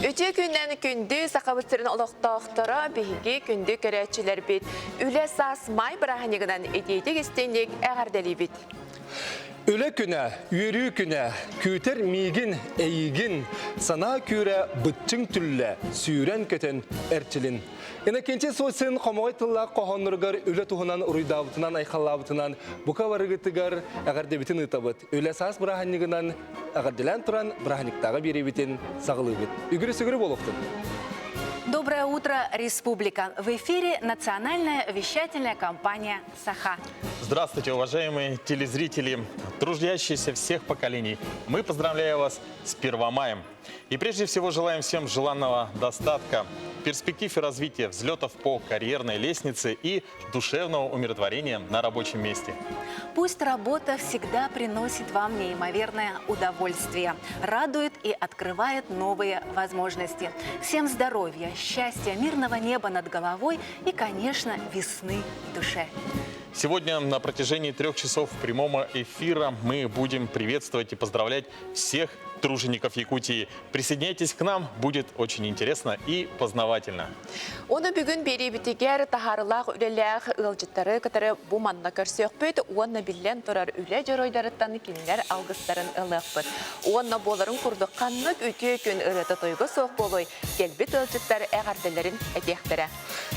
Үтүө күннэн күндү Сахабыт сирин олохтоохторо, биһиги күндү көрөөччүлэрбит Үлэ саас маай бырааһынньыгынан итиитик истиҥник эҕэрдэлиибит. Үлэ күнэ, үөрүү күнэ, күүтэр миигин, эйигин, санаа күүрэ быччыҥ түллэ, сүүрэн-көтөн эрчилин. Иннокентий Сосин хомоҕой тыллаах хоһоонноругар үлэ туһунан уруйдаабытынан, айхаллаабытынан бука барыгытыгар эҕэрдэбитин ыытабыт. Үлэ саас бырааһынньыгынан эҕэрдэлээн туран бырааһынньыктааҕы биэриибитин саҕалыыбыт. Үгүрү-сүгүрү буолуохтун! Доброе утро, республика! В эфире национальная вещательная компания «Саха». Здравствуйте, уважаемые телезрители, трудящиеся всех поколений. Мы поздравляем вас с Первомаем. И прежде всего желаем всем желанного достатка, перспектив и развития, взлетов по карьерной лестнице и душевного умиротворения на рабочем месте. Пусть работа всегда приносит вам неимоверное удовольствие, радует и открывает новые возможности. Всем здоровья, счастья, мирного неба над головой и, конечно, весны в душе. Сегодня на протяжении трех часов прямого эфира мы будем приветствовать и поздравлять всех тружеников Якутии. Присоединяйтесь к нам, будет очень интересно и познавательно. Ону бүгүн биэриибитигэр таһаарылаах үлэлээх ыалдьыттары кытары бу манна көрсүөхпүт уонна биллэн турар үлэ дьоруойдарыттан кинилэр алгыстарын ылыахпыт. Уонна буоларын курдук ханнык үтүө күн ырыата-тойуга суох буолуой, кэлбит ыалдьыттар эҕэрдэлэрин этиэхтэрэ.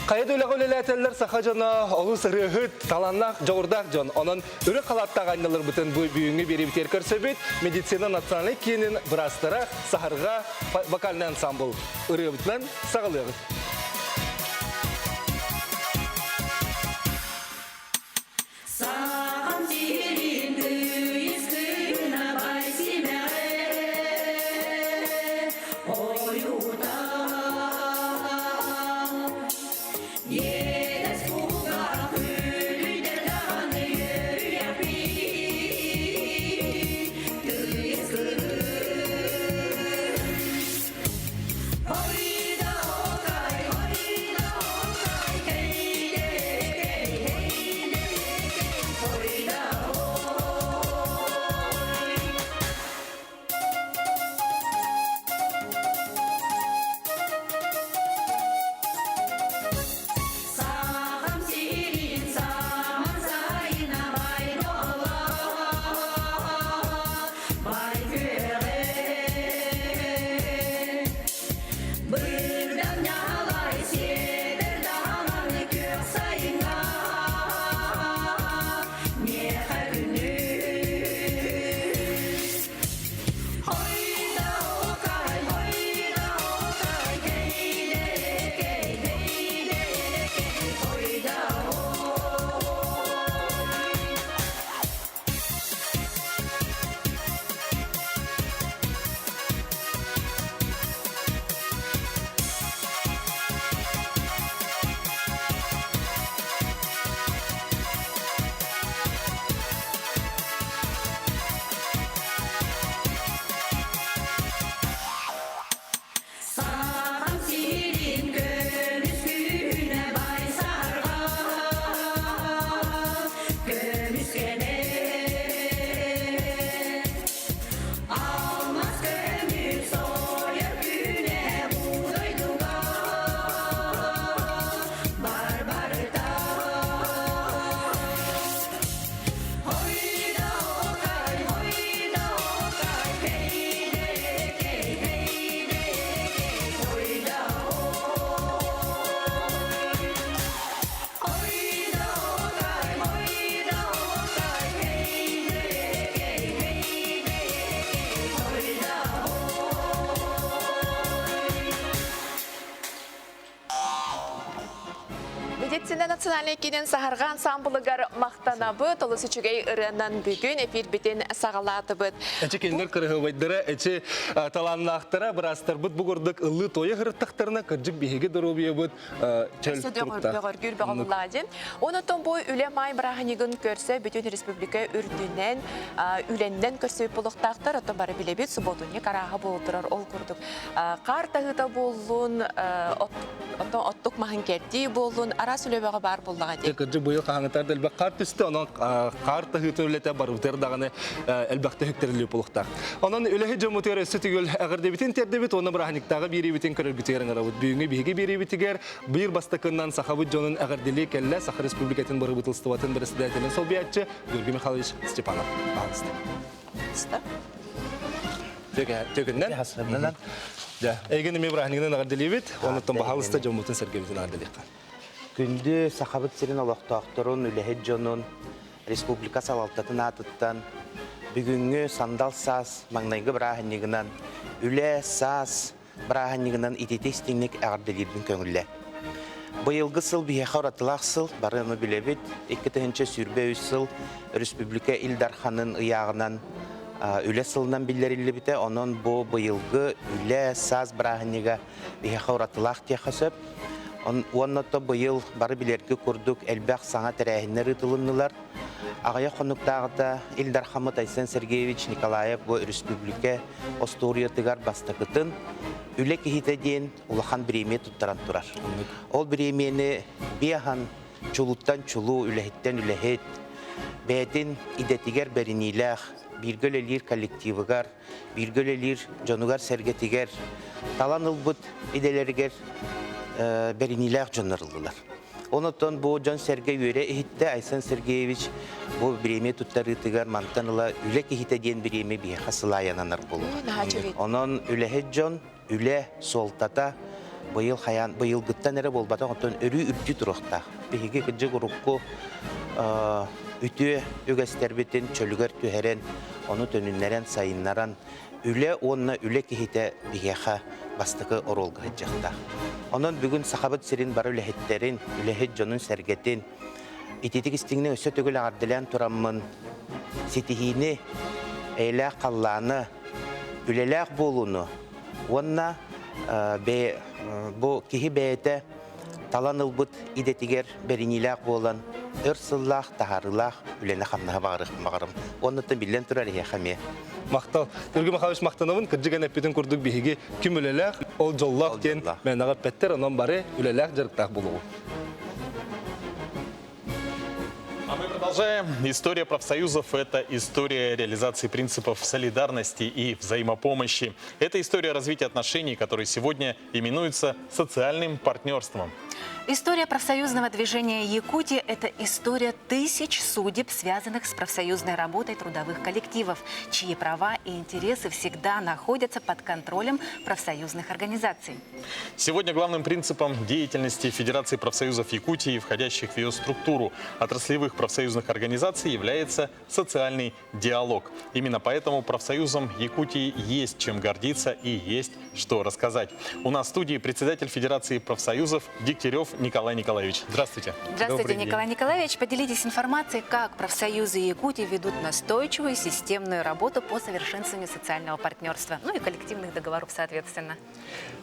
Хайа да үлэҕэ үлэлээтэллэр саха дьоно олус ырыаһыт, талааннаах, дьоҕурдаах дьон. Онон өрө халааттаах анньаларбытын бу бүгүҥҥү биэриибитигэр көрсөбүт. Медицина национальнай киинин быраастара Саһарҕа вокальный ансамбл ырыабытынан саҕалыаҕыт. Саҕам сирин тыйыс кынабай симэҕэ ойута Иэдэс кулгаах күлүйдэр даҕаны үөрүйэхпин тыйыс кыыс Ой да окай, ой да окай, кей кей кей ой да ой. Сахам сирин саман сайына бай буола, бай күөҕэ. Бырдам ньалай сиэтэр даҕаны күөх сайыҥҥа миэхэ күнүс. Ой да окай, ой да окай, кей-де-кей, кей-де-кей, ой да ой. Сахан сирин көмүс күнэ бай сарга көмүскэнэ Алмаз көмүс сойор күнэ бу дойдуга бар барыта Ой да окай, ой да окай, кей кей кей кей, ой да ой. Ой да окай, ой да окай, кей кей кей кей, ой да ой. Медицина национальнай киинин саһарҕа ансамблыгар махтанабыт, олус үчүгэй ырыанан бүгүн эфирбитин саҕалаатыбыт. Эчи кинилэр кырыһыбайдара, эчи талааннаахтара, быраастарбыт бу курдук ыллыы тойа сырыттахтарына, кырдьык биһиги доруобуйабыт чөл туруктаах. Бөҕөргүүр бөҕөллаа диэн. Онотон бу үлэ маай бырааһынньыгын көрсө бүтүн республика үрдүнэн үлэннэн көрсүбүт буолуохтаахтар. Оттон бары билэбит, субуотунньук арааһа буола турар ол курдук. Хаар таһыыта буоллун, оттон оттук маһын кэрдии буоллун, араас үлэ бөҕө баар. буоллаҕа дии. Кырдьык быйыл хаһааҥҥытааҕар да элбэх хаар түстэ, онон хаар таһыытын үлэтэ барыбытыгар даҕаны элбэхтэ үктэриллии буолуохтаах. Онон үлэһит дьоммутугар өссө төгүл эҕэрдэбитин тиэрдэбит уонна бырааһынньыктааҕы биэриибитин көрөргүтүгэр ыҥырабыт. Бүгүҥҥү биһиги биэриибитигэр биир бастакыннан сахабыт дьонун эҕэрдэлии кэллэ Саха Республикатын бырабыыталыстыбатын бэрэссэдээтэлин солбуйааччы Георгий Михайлович Степанов. Пожалуйста. Төкүннэн. Дьэ, эйгин эмиэ бырааһынньыгынан эҕэрдэлиибит. Онуттан баһаалыста дьоммутун сэргэбитин эҕэрдэлиэххэ. Күндү Сахабыт сирин олохтоохторун, үлэһит дьонун, республика салалтатын аатыттан бүгүҥҥү сандал саас маҥнайгы бырааһынньыгынан Үлэ, саас бырааһынньыгынан итити истиҥник эҕэрдэлиирбин көҥүллэ. Быйылгы сыл биһиэхэ уратылаах сыл, бары ону билэбит. 2023 сыл Республика Ил Дарханын ыйааҕынан үлэ сылынан биллэриллибитэ. Онон бу быйылгы үлэ, саас бырааһынньыга биһиэхэ уратылаах диэххэ сөп. Уонна то быйыл бары билэргэ курдук элбэх саҥа тэрээһиннэр ыытылыннылар. Аҕыйах хонуктааҕыта Ил Дархаммыт Айсен Сергеевич Николаев бу өрөспүүбүлүкэ остуоруйатыгар бастакытын Үлэ киһитэ диэн улахан бириэмийэ туттаран турар. Ол бириэмийэни биахан чулуттан чулуу, үлэһиттэн үлэһит, бэйэтин идэтигэр бэриниилээх, бииргэ үлэлиир коллективыгар, бииргэ үлэлиир дьонугар-сэргэтигэр талан ылбыт идэлэригэр бэриниилээх дьоннор ыллылар. Онотон бу дьон-сэргэ үөрэ иһиттэ Айсен Сергеевич бу бириэмийэ туттарыытыгар мантан ыла үлэ киһитэ диэн бириэмийэ биһиэхэ сылаайананар буолуо. Онон үлэһит дьон үлэ суолтата быйыл хайаан быйылгыттан эрэ буолбатах оттон өрүү үрдүү туруохтаах. Биһиги кырдьык урукку үтүө үгэстэрбитин чөлүгэр түһэрэн, ону төнүннэрэн, сайыннаран үлэ уонна үлэ киһитэ биһиэхэ бастакы оруолга сылдьыахтаах. Онон бүгүн Сахабыт сирин бары үлэһиттэрин, үлэһит дьонун-сэргэтин ититик истиҥник өссө төгүл эҕэрдэлээн тураммын ситиһиини, эйэлээх халлааны, үлэлээх буолууну уонна бу киһи бэйэтэ талан ылбыт идэтигэр бэриниилээх буолан, өр сыллаах, таһаарыылаах үлэни-хамнаһы баҕарым. Уонна биллэн турар эһиэхэ эмиэ. Махтал. Георгий Михайлович махтанабын. Кырдьык эн эппитин курдук биһиги ким үлэлээх, ол дьоллоох диэн мээнэҕэ эппэттэр, онон бары үлэлээх дьарыктаах буолуоҕу. А мы продолжаем. История профсоюзов – это история реализации принципов солидарности и взаимопомощи. Это история развития отношений, которые сегодня именуются социальным партнерством. История профсоюзного движения Якутии – это история тысяч судеб, связанных с профсоюзной работой трудовых коллективов, чьи права и интересы всегда находятся под контролем профсоюзных организаций. Сегодня главным принципом деятельности Федерации профсоюзов Якутии, входящих в ее структуру отраслевых профсоюзных организаций, является социальный диалог. Именно поэтому профсоюзам Якутии есть чем гордиться и есть что рассказать. У нас в студии председатель Федерации профсоюзов Дегтярев Николай Николаевич. Здравствуйте. Здравствуйте, Добрый Николай день. Николаевич. Поделитесь информацией, как профсоюзы Якутии ведут настойчивую системную работу по совершенствованию социального партнерства, ну и коллективных договоров, соответственно.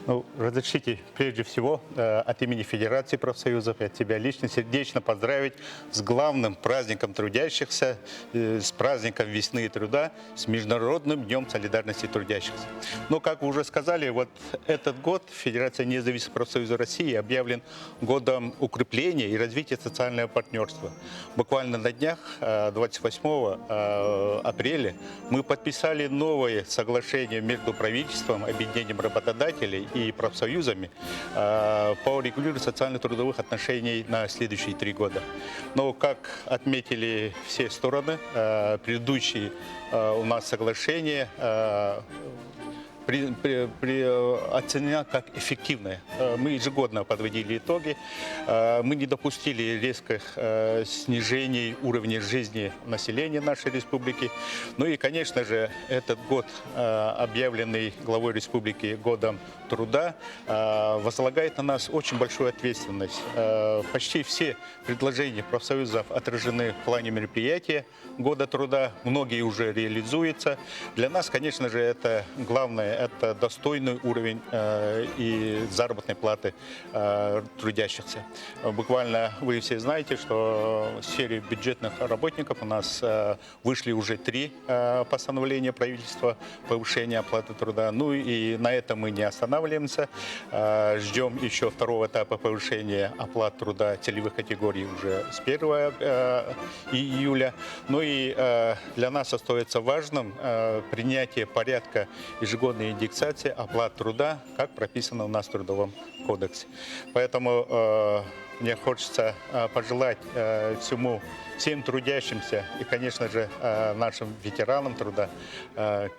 Ну, разрешите прежде всего э, от имени Федерации профсоюзов и от себя лично сердечно поздравить с главным праздником трудящихся, э, с праздником весны и труда, с Международным днем солидарности трудящихся. Но, как вы уже сказали, вот этот год Федерация независимых профсоюзов России объявлен годом укрепления и развития социального партнерства. Буквально на днях, 28 э, апреля, мы подписали новое соглашение между правительством, объединением работодателей и профсоюзами э, по регулированию социально-трудовых отношений на следующие три года. Но, как отметили все стороны, э, предыдущие у нас соглашение при, при, при, э, оценена как эффективная. Э, мы ежегодно подводили итоги. Э, мы не допустили резких снижений уровня жизни населения нашей республики. Ну и, конечно же, этот год, объявленный главой республики годом труда, возлагает на нас очень большую ответственность. Почти все предложения профсоюзов отражены в плане мероприятия года труда. Многие уже реализуются. Для нас, конечно же, это главное. это достойный уровень и заработной платы трудящихся. Буквально вы все знаете, что в сфере бюджетных работников у нас вышли уже три постановления правительства повышения оплаты труда. Ну и на этом мы не останавливаемся. Ждем еще второго этапа повышения оплат труда целевых категорий уже с 1 июля. Ну и для нас остается важным принятие порядка ежегодной индексации оплат труда, как прописано у нас в Трудовом кодексе. Поэтому мне хочется пожелать всему, всем трудящимся и, конечно же, нашим ветеранам труда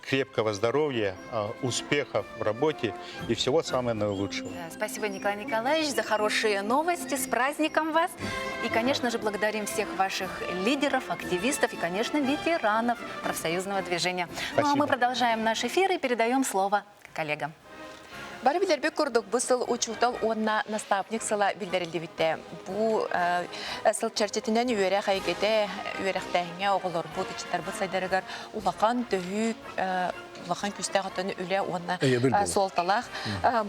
крепкого здоровья, успехов в работе и всего самого наилучшего. Да, спасибо, Николай Николаевич, за хорошие новости. С праздником вас! И, конечно же, благодарим всех ваших лидеров, активистов и, конечно, ветеранов профсоюзного движения. Спасибо. Ну а мы продолжаем наш эфир и передаем слово коллегам. Бары билэрбит курдук бу сыл учуутал уонна наставник сыла биллэриллибитэ. Бу сыл чэрчитинэн үөрэх эйгэтэ үөрэхтээһиҥҥэ оҕолорбут, ыччаттарбыт сайдарыгар улахан төһүү улахан күүстээх оттон үлэ уонна суолталаах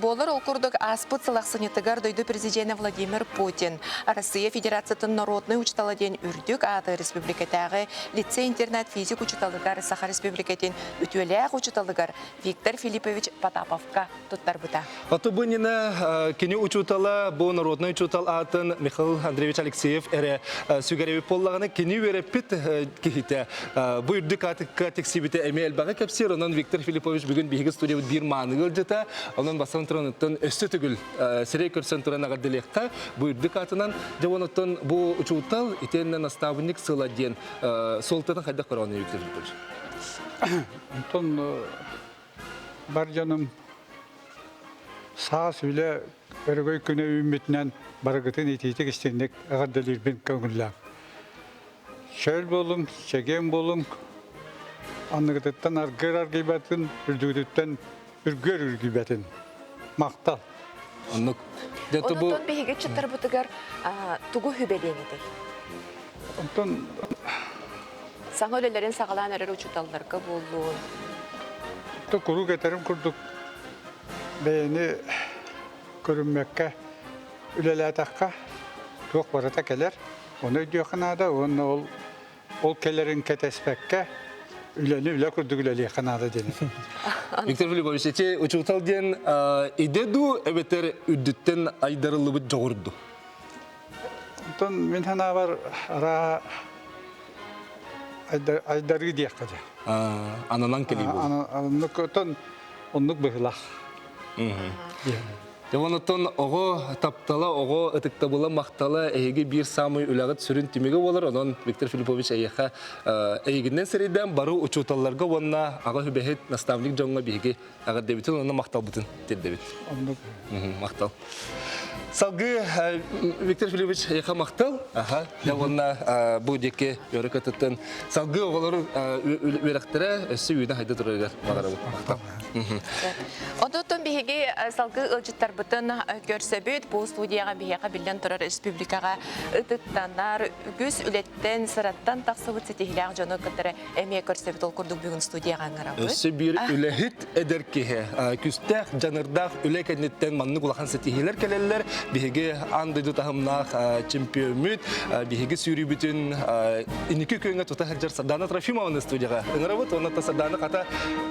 буолар. Ол курдук ааспыт сыл ахсынньытыгар дойду президенэ Владимир Путин Россия Федерациятын народнай учуутала диэн үрдүк ааты республикатааҕы лицей-интернат физик учууталыгар Саха Республикатын үтүөлээх учууталыгар Виктор Филиппович Потаповка туттарбыта. Отубынина кини учуутала бу народнай учуутал аатын Михаил Андреевич Алексеев эрэ сүгэрэбит буоллаҕына кини үөрэппит киһитэ бу үрдүк аатыкка тиксибитэ эмиэ элбэҕи кэпсиир. Онон Виктор Филиппович бүгүн биһиги студиябыт биир мааны ыалдьыта. Онон бастан туран өссө төгүл сирэй көрсөн туран эҕэрдэлиэххэ бу үрдүк аатынан. Дьэ онон бу учуутал итиэннэ наставник сыла диэн суолтатын хайдах көрөҕүн Виктор Филиппович? Онтон бар дьонум саас үлэ өрөгөй күнэ үүммүтүнэн барыгытын итиитик истиҥник эҕэрдэлиирбин көҥүллээх. Чөл буолуҥ, чэгиэн буолуҥ, анныгытыттан аргыар аргыйбатын, үрдүгүтүттэн үргүөр үргүйбэтин. Махтал. Оннук. Онтон биһиги ыччаттарбытыгар тугу сүбэлиэҥ этэй? Онтон Саҥа үлэлэрин саҕалаан эрэр учууталларга буоллун. Куруук этэрим курдук бэйэни көрүммэккэ үлэлээтэххэ туох барыта кэлэр. Ону өйдүөххэ наада уонна ол ол кэлэрин кэтэспэккэ үлэни үлэ курдук үлэлиэххэ наада диэн. Виктор Филиппович, ити учуутал диэн идэ дуу эбэтэр үрдүттэн айдарыллыбыт дьоҕур дуу? Онтон мин санаабар араа айдарыы диэххэ дьэ. Ананан кэлии буолар. Оннук отон оннук быһыылаах. Дьэ онтон оҕо таптала, оҕо ытыктабыла, махтала эһиги биир саамай үлэҕит сүрүн түмүгэ буолар. Онон Виктор Филиппович эйиэхэ эйигиннэн сэрэйдээн бары учууталларга уонна аҕа сүбэһит наставник дьоҥҥо биһиги эҕэрдэбитин уонна махталбытын тиэрдэбит. Оннук. Махтал. Салгыы Виктор Филиппович эйиэхэ махтал. Аха. Дьэ уонна бу диэки үөрэ салгыы оҕолору үөрэхтэрэ өссө үүнэ хайда турарыгар баҕарабыт. Махтал. Онтон биһиги салгыы ыалдьыттарбытын көрсөбүт. Бу студияҕа биһиэхэ биллэн турар республикаҕа ытыктанар үгүс үлэттэн, сыраттан тахсыбыт ситиһиилээх дьону кытары эмиэ көрсөбүт. Ол курдук бүгүн студияҕа ыҥырабыт. Өссө биир үлэһит эдэр киһи күстээх, дьанырдаах үлэ кэнниттэн маннык улахан ситиһиилэр кэлэллэр. Биһиги аан дойду таһымнаах чемпиоммүт, биһиги сүүрүүбүтүн инники күөҥҥэ тута сылдьар Сардана Трофимованы студияҕа ыҥырабыт. Уонна Сардана хата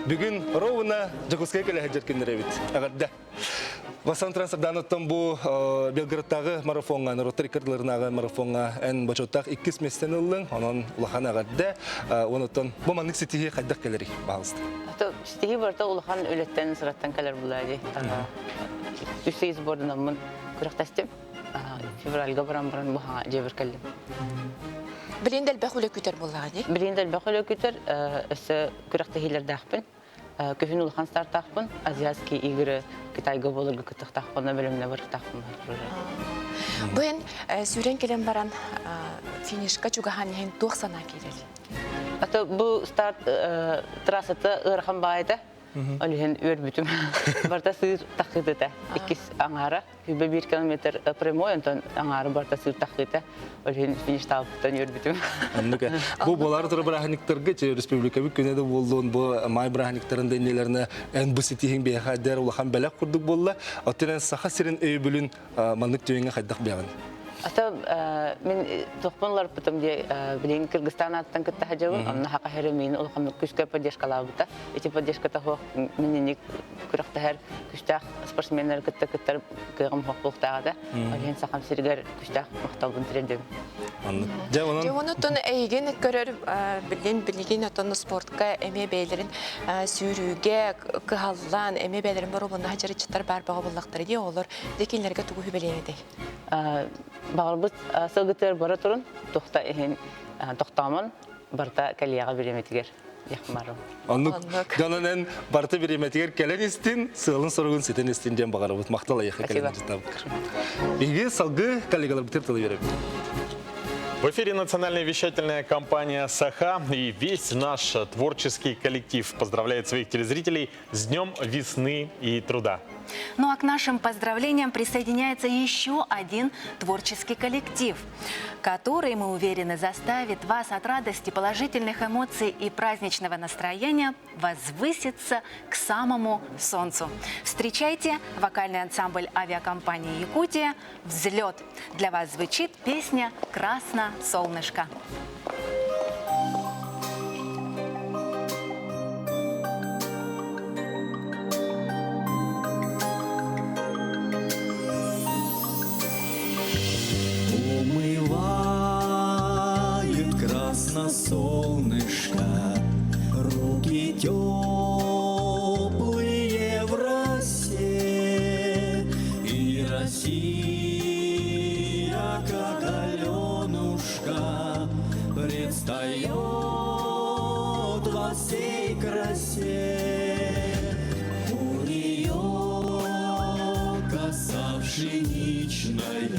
бүгүн ровно Дьокуускайга кэлэ сылдьар күннэр эбит. Эҕэрдэ! Васан Сарданаттан бу Белгородтааҕы марафоҥҥа, норуоттар иккардыларынааҕы марафоҥҥа эн бочуоттаах иккис миэстэни ыллыҥ. Онон улахан эҕэрдэ. Онуттан бу маннык ситиһии хайдах кэлэрий, баһаалыста? Ситиһии барыта улахан үлэттэн, сыраттан кэлэр булаа дии. Үс ый сборданаммын күрэхтэстим. Февральга баран баран бу дьиэбэр кэллим. Билин да элбэх үлэ күтэр буоллаҕа дии? Билин да элбэх үлэ күтэр. Өссө күрэхтэһиилэрдээхпин. Күһүн улахан стартаахпын, Азиатские игры Китайга буоларга кыттыахтаахпын, бэлэмнэ барыахтаахпын. Бу эн сүүрэн кэлэн баран финишка чугаһаан иһэн туох санаа киирэр? Ата бу старт трассата ыарахан баайда. Ол иһин үөрбүтүм. Барыта сыыр таххыыта Иккис аҥаара, 1 километр прямой, онтон аҥаара барыта сыыр таххыыта. Ол иһин фиништаабыттан үөрбүтүм. Оннук. Бу буолар турар бырааһынньыктарга республикабыт күнэ да буоллун, бу маай бырааһынньыктарын да иннилэринэ эн бу ситиһиҥ биһиэхэ дэр улахан бэлэх курдук буолла. Оттон эн Саха сирин өйөбүлүн маннык түгэҥҥэ хайдах бэҕин? Ата мин туохпун уларыппытым дии билигин Кыргызстан ааттан кытта сылдьабын, онно хака херэ миин улаханнык күүскэ поддержкалаабыта. Ити поддержката суох мин инник күрэхтэһэр күстээх спортсменнары кытта кыттар кыаҕым суох буолуохтаах этэ. Ол иһин Сахам сиригэр күстээх махталбын тириэрдэбин. Дьэ, онон Дьэ, онон эйигин көрөр билин билигин отон спортка эмиэ бэйэлэрин сүүрүүгэ кыһаллан эмиэ бэйэлэрин боруобуннаһа дьарыччыттар баар бөҕө буоллахтара дии оҕолор дьэ кинилэргэ тугу сүбэлиэҥ этэй? Баҕарбыт сылгытыгар бара турун, тухта иһин тохтоомон барыта кэлиэҕэ бириэмэтигэр диэх Оннук дьонон эн барыта бириэмэтигэр кэлэн истин, сыалын-соругун ситэн истин диэн баҕарабыт. Махтал айыха кэлэн дьытабыккар. Биһиги салгыы коллегаларбытыгар тылы беребит. В эфире национальная вещательная компания «Саха» и весь наш творческий коллектив поздравляет своих телезрителей с Днем весны и труда. Ну а к нашим поздравлениям присоединяется еще один творческий коллектив, который, мы уверены, заставит вас от радости, положительных эмоций и праздничного настроения возвыситься к самому солнцу. Встречайте вокальный ансамбль авиакомпании «Якутия» «Взлет». Для вас звучит песня «Красно солнышко». Умывает красно солнышко, Руки теплые в росе, И Россия, как Аленушка, Предстает во всей красе. У нее коса пшеничная,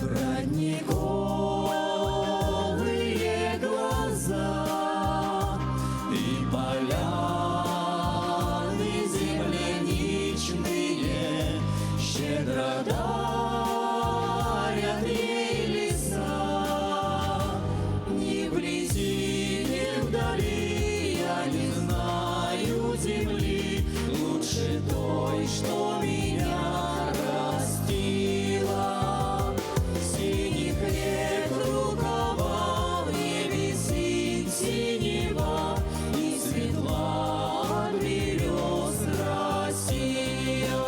Родниковые глаза И поляны земляничные Щедро дарят ей леса. Ни вблизи, ни вдали я не знаю земли Лучше той, что меня растила. Синих рек рукава в небе синь синева И светла от берез Россия.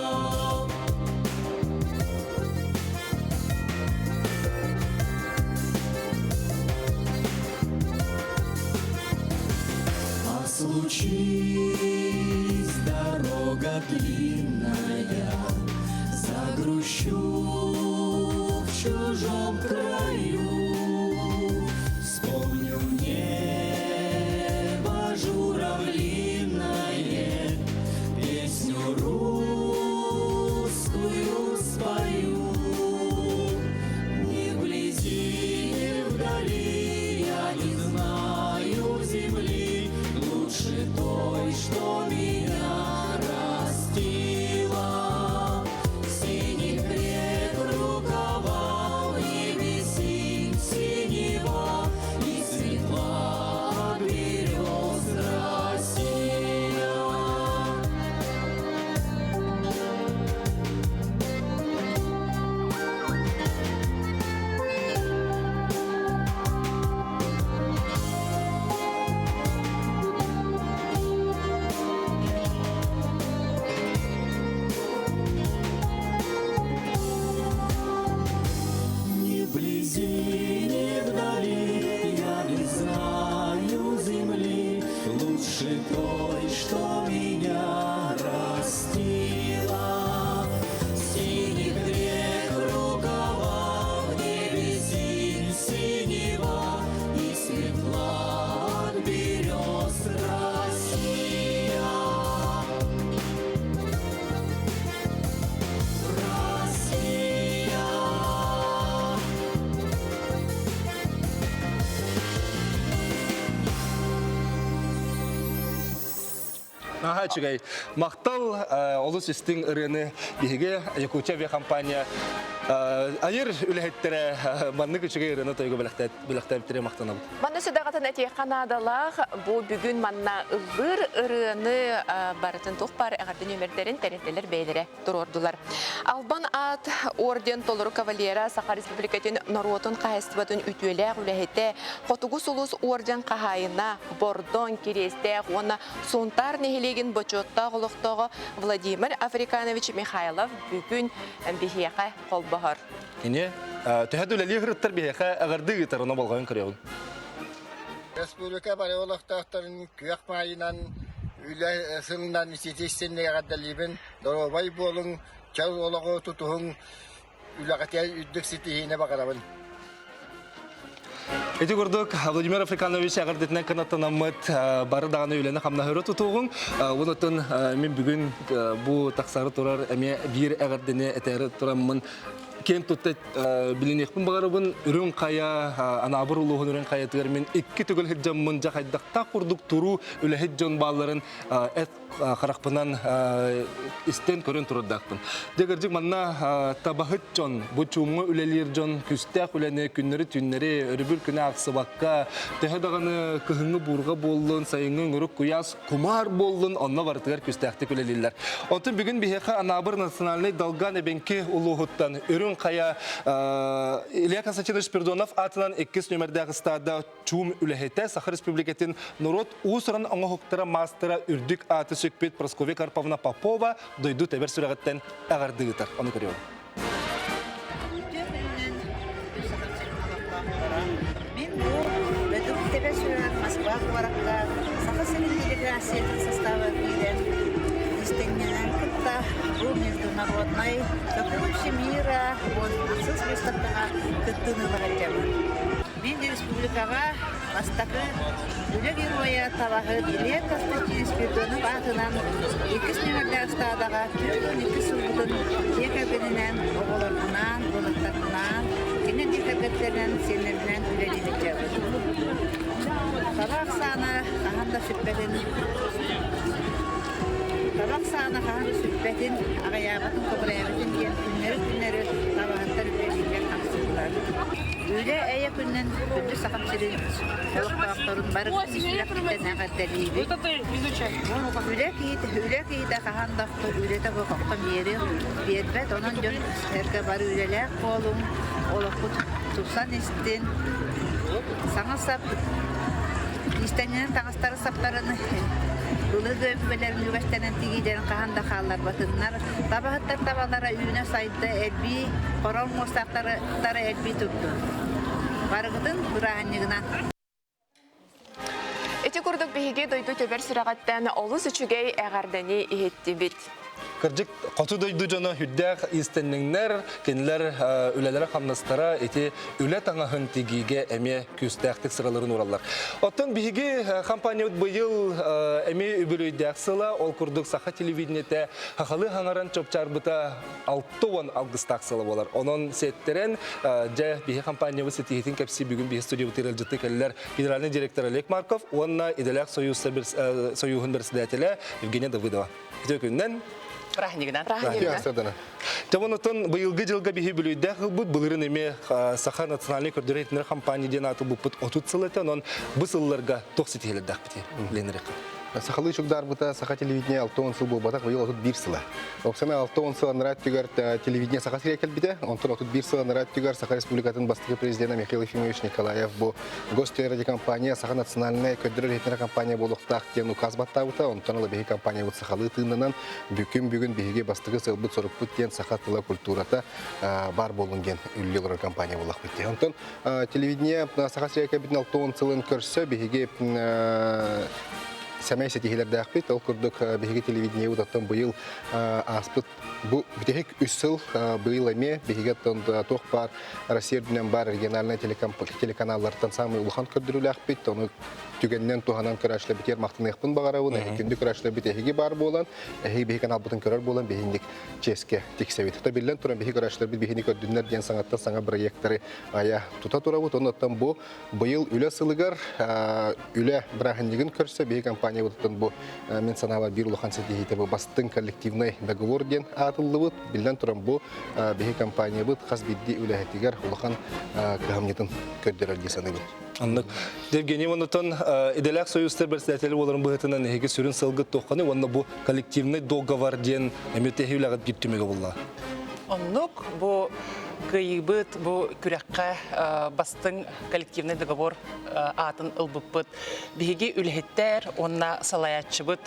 А случись дорога длинная, Загрущу в чужом краю. Вспомню небо журавлиное, Песню русскую спою. Ни вблизи, ни вдали я не знаю земли Лучше той, что меня растила. Синих рек рукава в небе. Наһаа үчүгэй. Махтал олус истиҥ ырыаны биһиги Якутия авиакомпания айыр үлэһиттэрэ маннык үчүгэй ырыаны тойго бэлэхтээбиттэрэ махтанабыт. Манна сүдэҕитин этиэххэ наадалаах бу бүгүн манна ыллыыр ырыаны барытын туох баар эҕэрдэ нүөмэрдэрин тэрилтэлэр бэйэлэрэ туруордулар. Албан аат орден толору кавалера Саха Республикатын норуотун хаһайыстыбатын үтүөлээх үлэһитэ, Хотугу сулус орден хаһаайына, Бордоҥ, Кириэстээх уонна Сунтаар нэһилиэгин бочуоттаах олохтооҕо Владимир Африканович Михайлов бүгүн биһиэхэ холбоһор. Кини төһө да үлэлии сырыттар биһиэхэ эҕэрдэ ыытар, ону болҕойон көрүөҕүҥ. Республика бары олохтоохторун күөх маайынан үлэ сылынан итии-истинник эҕэрдэлиибин. Доруобай буолуҥ, чөл олоҕу тутуһуҥ, үлэҕитигэр үрдүк ситиһиини баҕарабын. Ити курдук Владимир Африканович эҕэрдэтинэн кынаттанаммыт бары даҕаны үлэни-хамнаһы өрө тутуоҕуҥ. Онон мин бүгүн бу тахсары турар эмиэ биир эҕэрдэни этээри тураммын киэн тутта билиниэхпин баҕарабын. Үрүҥ Хайа, Анаабыр улууһун Үрүҥ Хайатыгар мин икки төгүл сылдьаммын дьэ хайдахтаах курдук туруу үлэһит дьон баалларын эт харахпынан истэн көрөн турардаахпын. Дьэ кырдьык манна табаһыт дьон, бу чуумҥа үлэлиир дьон күстээх үлэни күннэри-түүннэри өрөбүл күнэ аахсыбакка, төһө даҕаны кыһыҥҥы буурҕа буоллун, сайыҥҥы ыҥырык куйаас кумаар буоллун, онно барытыгар күстээхтик үлэлииллэр. Оттон бүгүн биһиэхэ Анаабыр национальнай Долган эбэҥки улууһуттан Үрүҥ Хайа Илья Константинович Спиридонов аатынан иккис нүөмэрдээх ыстаада чуум үлэһитэ Саха Республикатын норуот уус-уран оҥоһуктара маастара үрдүк ааты сүкпүт Прасковья Карповна Попова дойду тэбэр сүрэҕиттэн эҕэрдэ ыытар. Ону көрүөҕүҥ. Үтүө күнүнэн бүтүн Саха сирин олохтоохторо. Мин бу Бөтүҥ тэбэр сүрэҕэр Москва куоракка Саха сирин делегациятын састааба киирэн истэнньэнэн кытта бу международнай Сокровище мира ахсыс выставкаҕа кыттыыны ыла сылдьабын. Мин республикаҕа бастакы Үлэ геройа табаһыт Илья Константинович Спиридонов аатынан иккис нүөмэрдээх ыстаадаҕа 42 сылбытын дьиэ кэргэнинэн, оҕолорбунаан, уолаттарбынаан, кини дьиэ кэргэттэринэн, сиэннэринэн үлэлии сылдьабыт. Таба ахсаана хаһан да сүппэтин Таба ахсаана хаһан да сүппэтин, аҕыйаабатын, көҕүрээбэтин диэн күннэри-күннэри табаһыттар үлэлииллэр хамсыыллар. Үлэ эйэ күнүнэн күндү Сахам сирин олохтоохторун бары сүрэхпиттэн эҕэрдэлиибит. Үлэ киһитэ, үлэ киһитэ хаһан да үлэтэ хоххо биэри биэрбэт. Онон дьон эргэ бары үлэлээх буолуҥ, олохпут тупсан истин. Саҥа сап иистэнньэн таҥастары саптарын былыргы өбүгэлэрин үгэстэринэн тигиилэрин хаһан да хаалларбатыннар. Табаһыттар табалара үүнэ-сайда элбии, хорол муостаахтары элбии турдун. Барыгытын бырааһынньыгынан! Ити курдук биһиги дойду төбөр сүрэҕиттэн олус үчүгэй эҕэрдэни иһиттибит. Кырдьык, хоту дойду дьоно үрдээх иистэнньэҥнэр, кинилэр үлэлэрэ-хамнастара ити үлэ таҥаһын тигиигэ эмиэ күүстээхтик сыраларын уураллар. Оттон биһиги компаниябыт быйыл эмиэ үбүлүөйдээх сыла, ол курдук саха телевидениетэ сахалыы хаҥаран чопчаарбыта 60 алгыстаах сыла буолар. Онон сиэттэрэн, дьэ, биһи компаниябыт ситиһиитин кэпсии бүгүн биһи студиябытыгар ыалдьытты кэллэр генеральный директор Олег Марков уонна идэлээх союзун председателэ Евгения Давыдова. Үтүө күннэн. Празднигынан. Празднигынан. Онон быйылгы дьылга биһи бүлүйдээх ылбыт былырын эми Саха национальный көрдөрөр иһитиннэрэр компания диэн ааты ылбыппыт 30 сыл этэ. Онон бу сылларга туох ситиһилэрдээхпитий Ленарик? Сахалыы чугдаарбыта Саха телевидение 60 сыл буолбатах, быйыл 31 сыла. Оксана 60 сыл анараа өттүгэр телевидение Саха сиригэр кэлбитэ, онтон 31 сыл анараа өттүгэр Саха Республикатын бастакы президена Михаил Ефимович Николаев бу Гостелерадиокомпания Саха национальнай көрдөрөр иһитиннэрэр компания буолуохтаах диэн указ баттаабыта. Онтон ыла биһиги компаниябыт сахалыы тыыннанан, бүкүн бүгүн биһиги бастакы сыалбыт-сорукпут диэн саха тыла, культурата баар буоллун диэн үлэлии олорор компания буоллахпыт дии. Онтон телевидение Саха сиригэр кэлбитин 60 сылын көрсө биһиги сэмэй ситиһиилэрдээхпит. Ол курдук биһиги телевидение оттон быйыл ааспыт бу бүтэһик үс сыл быйыл эмиэ биһиги оттон туох баар Россия үрдүнэн баар региональнай телеканаллартан саамай улахан көрдөрүүлээхпит. Ону түгэнинэн туһанан көрөөччүлэрбитигэр махтаныахпын баҕарабын. Күндү көрөөччүлэрбит эһиги баар буолан, эһиги биһи каналбытын көрөр буолан биһинник чиэскэ тиксэбит. Та биллэн туран биһи көрөөччүлэрбит биһини көрдүннэр диэн саҥаттан саҥа бырайыактары айа тута турабыт. Оннуттан бу быйыл үлэ сылыгар үлэ бырааһынньыгын көрсө биһи компания компаниябытыттан бу мин санаабар биир улахан ситиһиитэ бу бастыҥ коллективнай договор диэн аатыллыбыт. Биллэн туран бу биһи компаниябыт хас биирдии үлэһитигэр улахан кыһамньытын көрдөрөр дии саныыбын. Оннук. Евгений оннутан идэлээх союзтар председателі боларын быһытынан эһиги сүрүн сылгыт туохханы уонна бу коллективный договор диэн эмиэ тэһи үлэҕит биир түмүгэ булла. Оннук бу кыайыыбыт бу күрэххэ бастыҥ коллективный договор аатын ылбыппыт. Биһиги үлэһиттэр уонна салайааччыбыт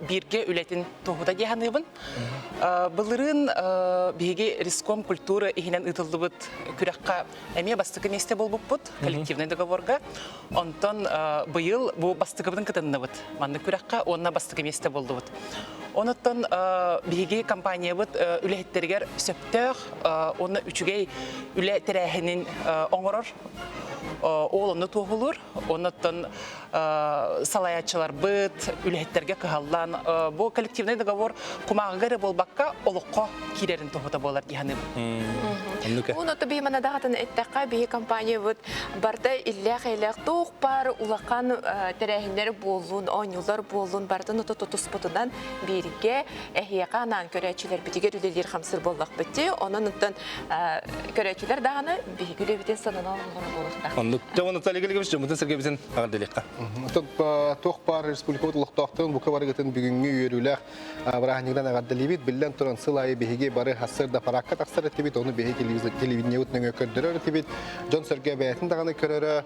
бииргэ үлэтин туоһута дии саныыбын. Былырыын биһиги Риском культура иһинэн ыытыллыбыт күрэххэ эмиэ бастакы миэстэ буолбуппут коллективный договорга. Онтон быйыл бу бастакыбытын кытынныбыт маннык күрэххэ уонна бастакы миэстэ буоллубут. Онуттан биһиги компаниябыт үлэһиттэригэр сөптөөх уонна үчүгэй үлэ тэрээһинин оҥорор ол онно туоһулуур. Онуттан салайааччыларбыт үлэһиттэргэ кыһаллан бу коллективный договор кумааҕыга эрэ буолбакка олоххо киирэрин туһута буолар дии саныыбын. Уон ото биһи манна даҕатын эттэххэ биһи компаниябыт барда иллээх-эйлээх туох баар улахан тэрээһиннэр буоллун, оонньуулар буоллун барытын ото тутуспутунан бииргэ эһиэхэ анаан көрөөччүлэрбитигэр үлэлиир хамсыр буоллахпыт дии. Онон оттон көрөөччүлэр даҕаны биһиги үлэбитин сананан олорор буолуохтаах. Оннук. Дьэ, уонна Наталья Григорьевич, дьоммутун сэргэбитин аҕарделиэххэ. Туох баар республикабыт олохтоохторун бука барыгытын бүгүҥҥү үөрүүлээх бырааһынньыгынан эҕэрдэлиибит. Биллэн туран, сыл аайы биһиги бары сарсыарда параакка тахсар этибит, ону биһиги телевидениебыт нөҥүө көрдөрөр этибит. Дьон-сэргэ бэйэтин даҕаны көрөрө,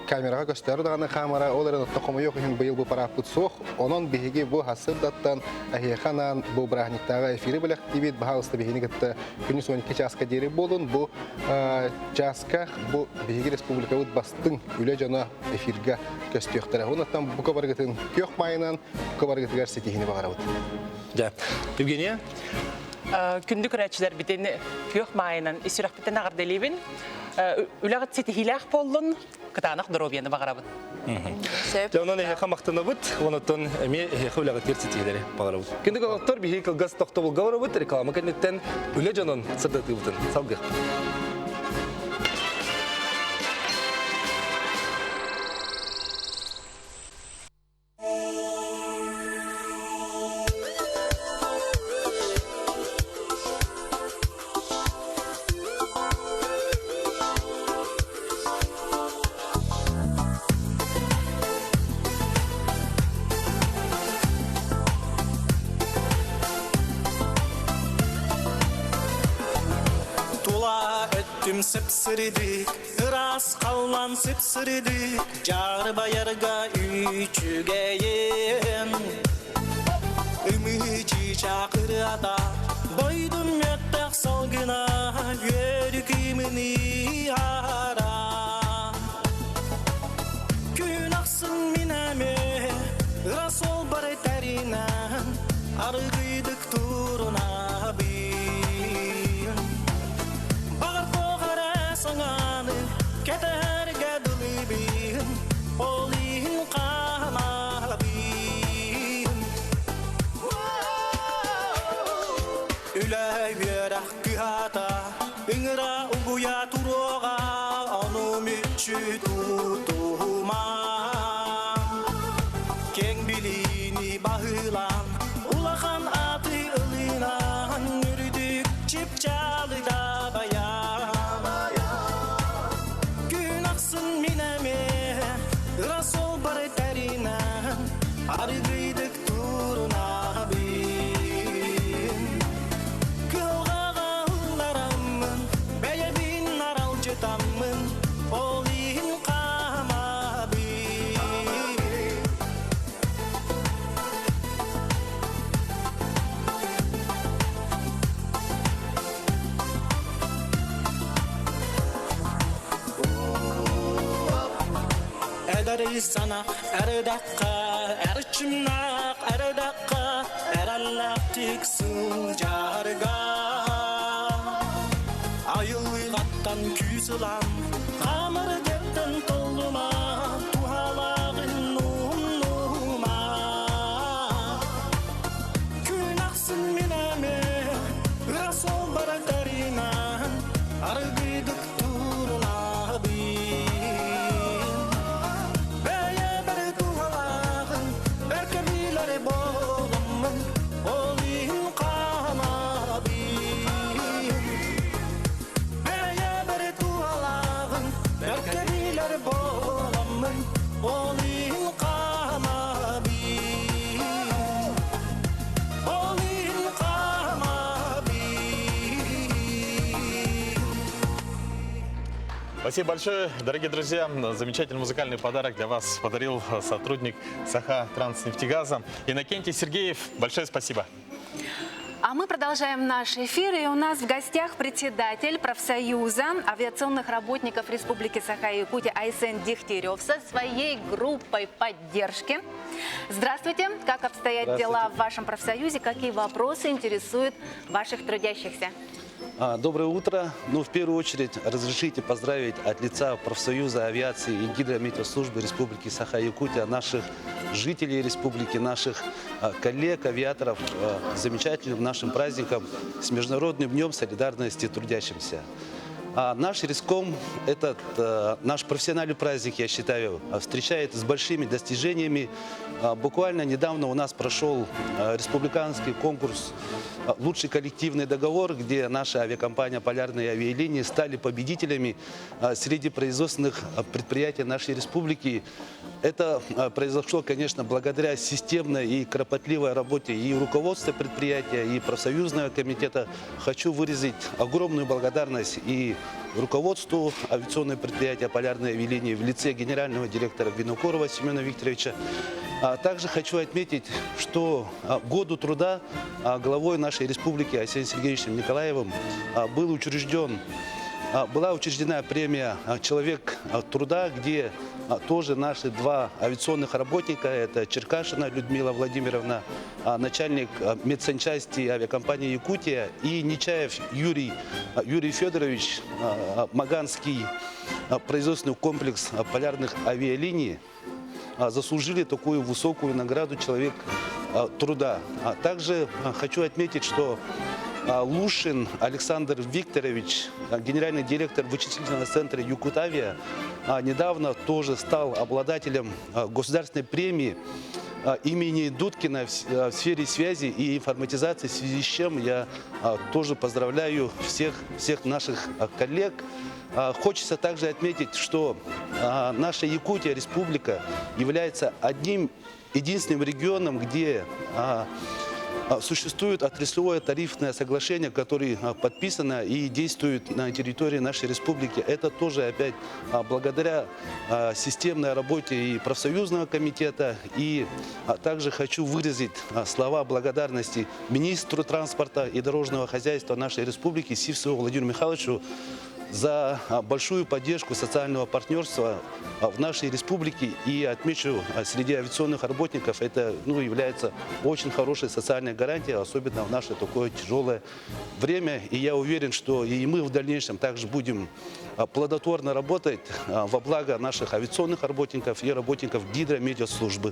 камераҕа көстөөрү даҕаны хаамара, ол эрэн оттон хомойуох иһин быйыл бу парааппыт суох. Онон биһиги бу сарсыардаттан эһиэхэ анаан бу бырааһынньыктааҕы эфири бэлэхтиибит. Баһаалыста биһигини кытта күнүс 12 чааска диэри буолун. Бу чааска бу биһиги республикабыт бастыҥ үлэ дьоно эфиргэ көстүөхтэрэ. Онон бука барыгытын күөх маайынан бука барыгытыгар ситиһини баҕарабыт. Дьэ, Евгения? Күндү көрөөччүлэрбитин күөх маайынан ис сүрэхпиттэн эҕэрдэлиибин. Үлэҕит ситиһиилээх буоллун, кытаанах доруобуйаны баҕарабын. Дьэ, онон эһиэхэ махтанабыт, онон эмиэ эһиэхэ үлэҕитигэр ситиһиилэри баҕарабыт. Күндү доҕоттор, биһиги кылгас тохтобулга барабыт, реклама кэнниттэн үлэ дьонун сырдатыыбытын салгыахпыт. Тула өттүм сыпсырдык, ыраас халлан сыпсырдык, Дьаарбайарга үчүгэйин Ымыы чыычаах ырыата Дойдум мүөттээх салгына Үөрүү кыымыныы аара Күн ахсын мин эмиэ Ыра суолбар тэринэн Аргыйдык турунабын Баҕар туох эрэ саҥаны кэтэһэргэ дылыбын, ол иһин хаамабын. Үлэ үөрэх кыһата, ыҥыра угуйа туруоҕа, ону мүччү тутума. Киэҥ билиини баһылаан, улахан ааты ылынан, үрдүк чыпчаалы дабайан. Күн ахсын мин эмиэ ыра суолбар тэринэн, аргыйдык турунабын. Кыһалҕаҕа ыллараммын, бэйэбин аралдьытаммын, ол иһин хаамабын. Эдэр санах эрдэххэ, эрчимнээх эрдэххэ, эрэллээхтик сылдьарга. Айылҕаттан күүс ылан, хаамар дьэттэн толлума, туһалааҕын умнума. Күн ахсын мин эмиэ ыра суолбар тэринэн, аргыйдык турунабын. Бэйэбэр туһалааҕын, Спасибо большое, дорогие друзья. Замечательный музыкальный подарок для вас подарил сотрудник Саха Транснефтегаза Иннокентий Сергеев. Большое спасибо. А мы продолжаем наш эфир, и у нас в гостях председатель профсоюза авиационных работников Республики Саха-Якутия Айсен Дегтярев со своей группой поддержки. Здравствуйте! Как обстоят дела в вашем профсоюзе? Какие вопросы интересуют ваших трудящихся? Доброе утро. Ну, в первую очередь, разрешите поздравить от лица профсоюза авиации и гидрометеослужбы Республики Саха-Якутия наших жителей республики, наших коллег, авиаторов с замечательным нашим праздником, с Международным днем солидарности трудящимся. А наш Реском, этот наш профессиональный праздник, я считаю, встречает с большими достижениями. Буквально недавно у нас прошел республиканский конкурс «Лучший коллективный договор», где наша авиакомпания «Полярные авиалинии» стали победителями среди производственных предприятий нашей республики. Это произошло, конечно, благодаря системной и кропотливой работе и руководства предприятия, и профсоюзного комитета. Хочу выразить огромную благодарность и руководству авиационного предприятия «Полярные авиалинии» в лице генерального директора Винокурова Семена Викторовича. Также хочу отметить, что году труда главой нашей республики Айсеном Сергеевичем Николаевым был учрежден была учреждена премия «Человек труда», где тоже наши два авиационных работника, это Черкашина Людмила Владимировна, начальник медсанчасти авиакомпании «Якутия», и Нечаев Юрий, Юрий Федорович, Маганский производственный комплекс полярных авиалиний, заслужили такую высокую награду «Человек труда». Также хочу отметить, что Лушин Александр Викторович, генеральный директор вычислительного центра «Якутавиа», недавно тоже стал обладателем государственной премии имени Дудкина в сфере связи и информатизации, в связи с чем я тоже поздравляю всех, всех наших коллег. Хочется также отметить, что наша Якутия, республика, является одним единственным регионом, где существует отраслевое тарифное соглашение, которое подписано и действует на территории нашей республики. Это тоже опять благодаря системной работе и профсоюзного комитета. И также хочу выразить слова благодарности министру транспорта и дорожного хозяйства нашей республики Сивцеву Владимиру Михайловичу за большую поддержку социального партнерства в нашей республике. И отмечу, среди авиационных работников это ну, является очень хорошей социальной гарантией, особенно в наше такое тяжелое время. И я уверен, что и мы в дальнейшем также будем плодотворно работать во благо наших авиационных работников и работников гидрометеослужбы.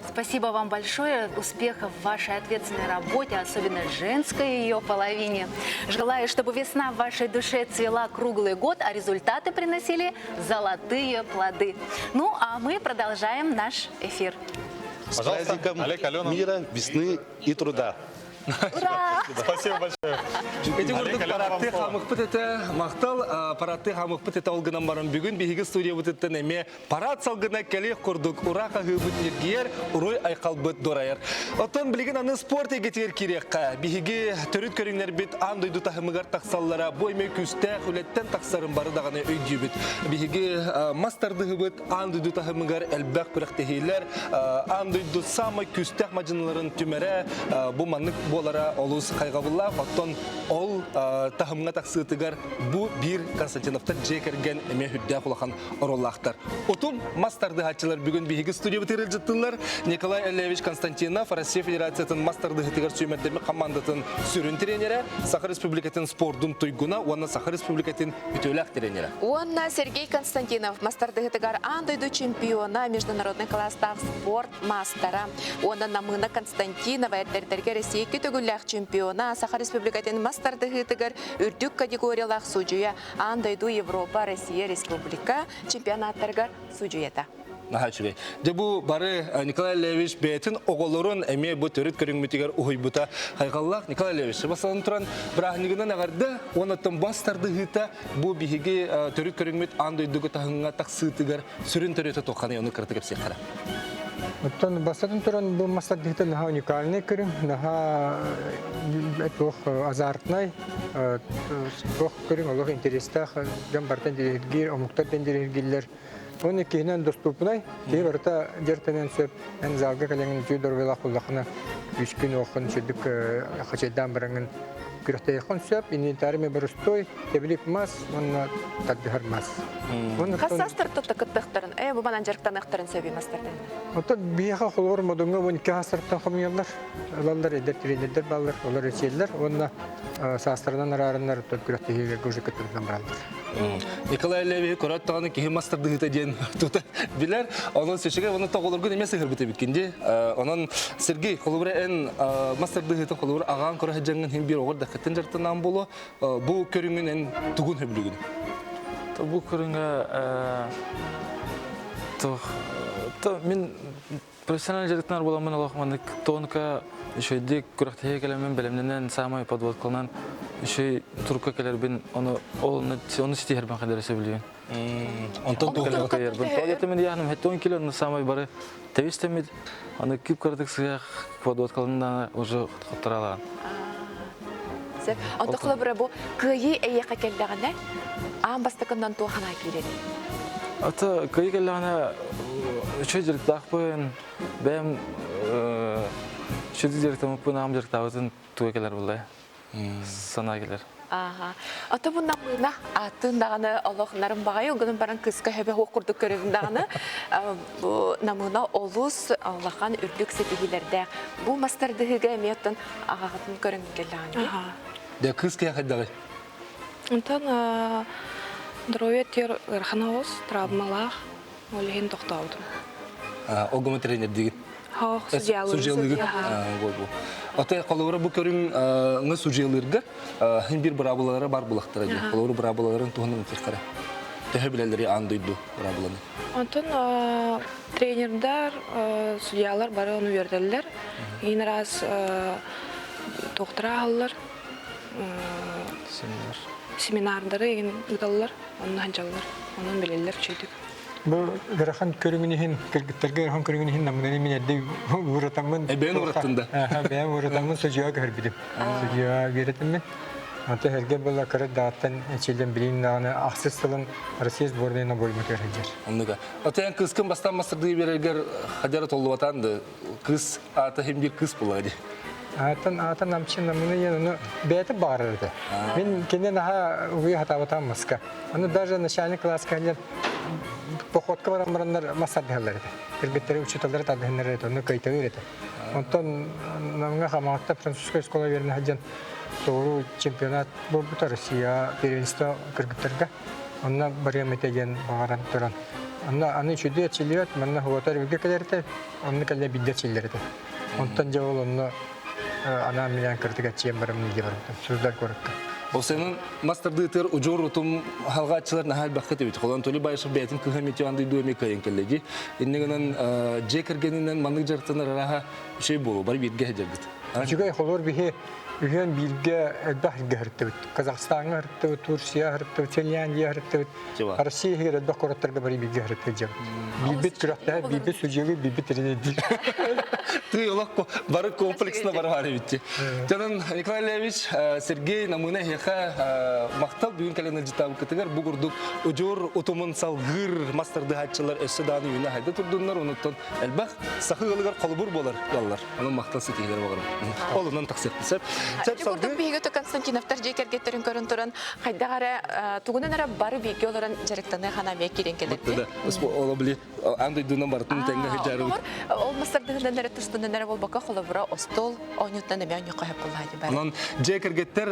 Спасибо вам большое. Успехов в вашей ответственной работе, особенно женской ее половине. Желаю, чтобы весна в вашей душе цвела круглый год, а результаты приносили золотые плоды. Ну, а мы продолжаем наш эфир. С праздником Олег, Алена. мира, весны и труда. Ура! Спасибо большое. Ити курдук парадтыы хаамыахпыт этэ, махтал парадтыы хаамыахпыт этэ ол гынан баран бүгүн биһиги студиябытыттан эмиэ парад салгына кэлиэх курдук ура хаһыыбыт ньиргийэр, уруй айхалбыт дорайар. Оттон билигин аны спорт эйгэтигэр киириэххэ. Биһиги төрүт көрүҥнэрбит аан дойду таһымыгар тахсаллара бу эмиэ күүстээх үлэттэн тахсарын бары даҕаны өйдүүбүт. Биһиги мас тардыһыбыт аан дойду таһымыгар элбэх күрэхтэһиилэр, аан дойду саамай күүстээх мадьыныларын түмэрэ бу маннык буолара олус хайҕабыллаах. Оттон ол таһымҥа тахсыытыгар бу биир Константиновтар дьиэ кэргэн эмиэ үрдээх улахан оруоллаахтар. Утум мас тардыһааччылар бүгүн биһиги студиябытыгар ыалдьыттыыллар. Николай Эллевич Константинов, Россия Федерациятын мас тардыһытыгар сүүмэрдэммит хамаандатын сүрүн тренерэ, Саха Республикатын спордун туйгуна уонна Саха Республикатын үтүөлээх тренерэ. Уонна Сергей Константинов мас тардыһытыгар аан дойду чемпиона, международный класстаах спорт маастара. Уонна Намына Константинова эрдэрдэргэ Россия төгүллээх чемпиона, Саха Республикатын мас тардыһыытыгар үрдүк категориялаах судьуйа, аан дойду Европа, Россия Республика чемпионаттарыгар судьуйата. Наһаа үчүгэй. Дьэ бу бары Николай Левич бэйэтин оҕолорун эмиэ бу төрүт көрүҥмүтүгэр уһуйбута хайҕаллаах. Николай Левич, басалан туран бырааһынньыгынан эҕэрдэ уонна бас тардыһыыта бу биһиги төрүт көрүҥмүт аан дойдуга таһыҥҥа тахсыытыгар сүрүн төрүөтэ туохханый ону кыратык кэпсиэххэ. Оттон бастатан туран бу мас тардыһыыта наһаа уникальнай көрүҥ, наһаа туох азартнай, туох көрүҥ олох интэриэстээх дьон барыта интэриэһиргиир, омуктар да интэриэһиргииллэр. Уонна киһинэн доступнай, киһи барыта дьарыктаныан сөп. Эн залга кэлэҥин үчүгэй доруобуйалаах буоллаххына, үскүн уоххун сүрдүк хачайдаан бараҥҥын күрэхтэһиэххин сөп. Инвентарь эмиэ боростуой, тэбилик мас уонна тардыһар мас. Хас саастар тутта кыттыахтарын, бу манан дьарыктаныахтарын сөбүй мастардан? Оттон биһиэхэ холобур Модуҥҥа 12 саастарыттан хомуйаллар, ылаллар, эдэр тренердэр бааллар, олор эчиэллэр уонна саастарынан араарыннар күрэхтэһиилэргэ уже кыттыбытынан бараллар. Николай Левич көрөт даҕаны киһи мастардыһыыта диэн тута билэр. Онон сөчүгэ оны тоҕолоргун эмиэ сыһырбыт эбиккин дии. Онон Сергей, холобура эн мастардыһыытын холобура аҕаан көрө сылдьаҥҥын хин биир оҕор даххыттан дьарыктанаан буолуо. Бу көрүҥүн эн тугун сөбүлүүгүн? Бу көрүҥэ то мин профессиональный дьарыктанар буоламмын олох маннык тонко үчүгэйдик күрэхтэһиигэ кэлэммин бэлэмнэнэн саамай подводкаланан үчүгэй турукка кэлэрбин ону ол ону ситиһэрбин хайдары сөбүлүүбүн. Онтон туох кыайарбын. Тоҕо мен яхным хеттон кило но самай бары тэбистемит аны күп кыратык сыах подводкаланна уже хоттаралаан. Сөп. Онто холобура бу кыайыы эйиэхэ кэллэҕинэ аан бастакыннан туох санаа киирэрий? Ата кыайыы кэллэҕинэ үчүгэй дьарыктаахпын, бэйэм үчүгэй дьарыктаммыппын, аҕам дьарыктаабытын туга кэлэр буолла санаа кэлэр. Ааха. Ото бу намыына ааттыын даҕаны олох нарын баҕайы гынан баран кыска хөбө хуох курдук көрөбүн даҕаны бу намыына олус улахан үрдүк ситиһиилэрдээх. Бу мастардыһыыга эмиэ оттон аҕаҕытын көрөн кэллэҕиҥ Дэ кыыс киһи хайдаҕый? Онтон здоровье тер ыарахан оҕус, травмалаах, ол иһин тохтообутум. Ол тренердигин? Хоох, судьялыыр. Ата холобура бу көрүҥ судьялыырга хин бир быраабылалара бар булахтара дии. Холобура быраабылаларын туһунан этиэххэрэ. Төһө билэллэри аан дойду быраабыланы? Онтон тренердар, судьялар бары ону үөрдэллэр. Иин раз туохтара аһаллар, Семинар. Семинардары игин ыыталлар, онно сылдьаллар, онон билэллэр үчүгдүк. Бу ыарахан көрүҥүн иһин, кыргыттарга ыарахан көрүҥүн иһин намынаны мин эрдэ ууратаммын. Бэйэн уураттын да? Бэйэм ууратаммын судьуйа көһөрбүтүм. Судьуйа үөрэтиммин. Аты эргэ была кыра дааттан эчилен билин даҕаны ахсыс сылын Россия сборнайына буолбутугар сылдьар. Оннуга. Аты эн кыыскын бастаан мастардыы биэрэргэр хадьара толлубатаан да кыыс аата хим биир кыыс буолаа дии. Аатын аатын амчин намыны диэн ону бэйэтэ баҕарар этэ. Мин кини наһаа угуйа хатаабатаҕым маска. Аны даже начальник класска диэн походка баран бараннар мас тардыһаллар этэ. Кыргыттары учууталлары тардыһыннар этэ, онно кыайталыыр этэ. Онтон Намҥа Хамаҕатта французскай школа үөрэнэ сылдьан толору чемпионат буолбута Россия первенство кыргыттарга. Онно барыам этэ диэн баҕаран туран. Онно аны үчүгэй эрчиллибэт, манна хуотар үгэ кэлэр этэ, онно кэллэ биирдэ эрчиллэр этэ. Онтон дьэ ол онно анаан минээн кырдык эрчийэн бараммын илдьэ барбытым Суздаль куоракка. Ол сенин мастардыытыгар удьуор утум халҕааччылар наһаа элбэххит эбит. Холон Анатолий Баишев бэйэтин кыһа метеоан дойду эмиэ кыайан кэллэги. Инньэ гынан дьиэ кэргэнинэн маннык дьарыктанар араһа үчүгэй буолуо, бары бииргэ сылдьаргыт. Үчүгэй холуор биһи үһүөн бииргэ элбэх сиргэ сырыттыбыт. Казахстаҥҥа сырыттыбыт, Турция сырыттыбыт, Финляндия сырыттыбыт. Россия иһигэр элбэх куораттарга бары бииргэ сырыттыбыт дьабыт. Биирбит күрэхтэһэр, биирбит судьуйалыыр, биирбит тренердиир. Тыы олох бары комплексно бары бар эбитти. Дьонун Николай Левич, Сергей Намына эһиэхэ махтал бүгүн кэлэн ыдьытаабыккытыгар бу курдук удьуор утумун салгыыр мастардыһааччылар өссө даҕаны үүнэ хайда турдуннар, онуттан элбэх саха ыалыгар холобур буолар ыаллар. Онон махтал ситиһиилэр баҕарым. Ол онон тахсыахпыт сөп. Сөп курдук биһиги Константиновтар дьиэ кэргэттерин көрөн туран хайдах эрэ тугунан эрэ бары бииргэ олорон дьарыктаныа ханаамия киирэн кэлэр. Да, ол били аан дойдунан барытын тэҥҥэ сылдьарыбыт. Ол мастардыһынан эрэ тустунан эрэ буолбакка холобура остуол оонньуутунан эмиэ оонньуохха сөп буоллаҕа дии бары. Онон дьиэ кэргэттэр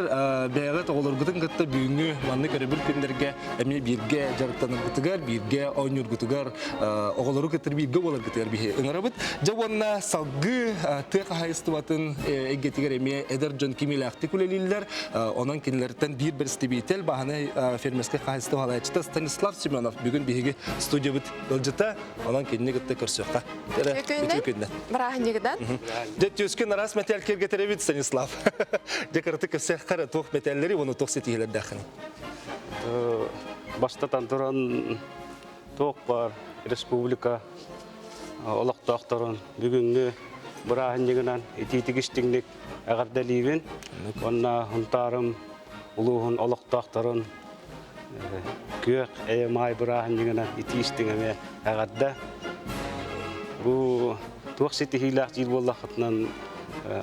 бэйэҕит оҕолоргутун кытта бүгүҥҥү маннык өрөбүл күннэргэ эмиэ бииргэ дьарыктанаргытыгар, бииргэ оонньуургутугар, оҕолору кытта бииргэ буоларгытыгар биһи ыҥырабыт. Дьэ уонна салгыы тыа хаһаайыстыбатын эйгэтигэр эмиэ эдэр дьон кимиилээхтик үлэлииллэр. Онон кинилэртэн биир бэрэстэбиитэл бааһынай фермерскэй хаһаайыстыба салайааччыта Станислав Семенов бүгүн биһиги студиябыт ыалдьыта. Онон кинини кытта көрсүөххэ. Үтүө күннэн. Бырааһынньыгынан. Дьэ түөскүн араас мэтээл киэргэтэрэбит Станислав. Дьэ кыратык көрсөххэ туох мэтээллэри уонна туох ситиһиилэрдээххиний? Бастатан туран туох бар республика. олохтоохторун бүгүҥҥү бырааһынньыгынан итиитик истиҥник эҕэрдэлиибин. Уонна Һунтаарым улууһун олохтоохторун күөх эйэ маай бырааһынньыгынан итии истиҥ эмиэ эҕэрдэ. Бу туох ситиһиилээх диир буоллаххытынан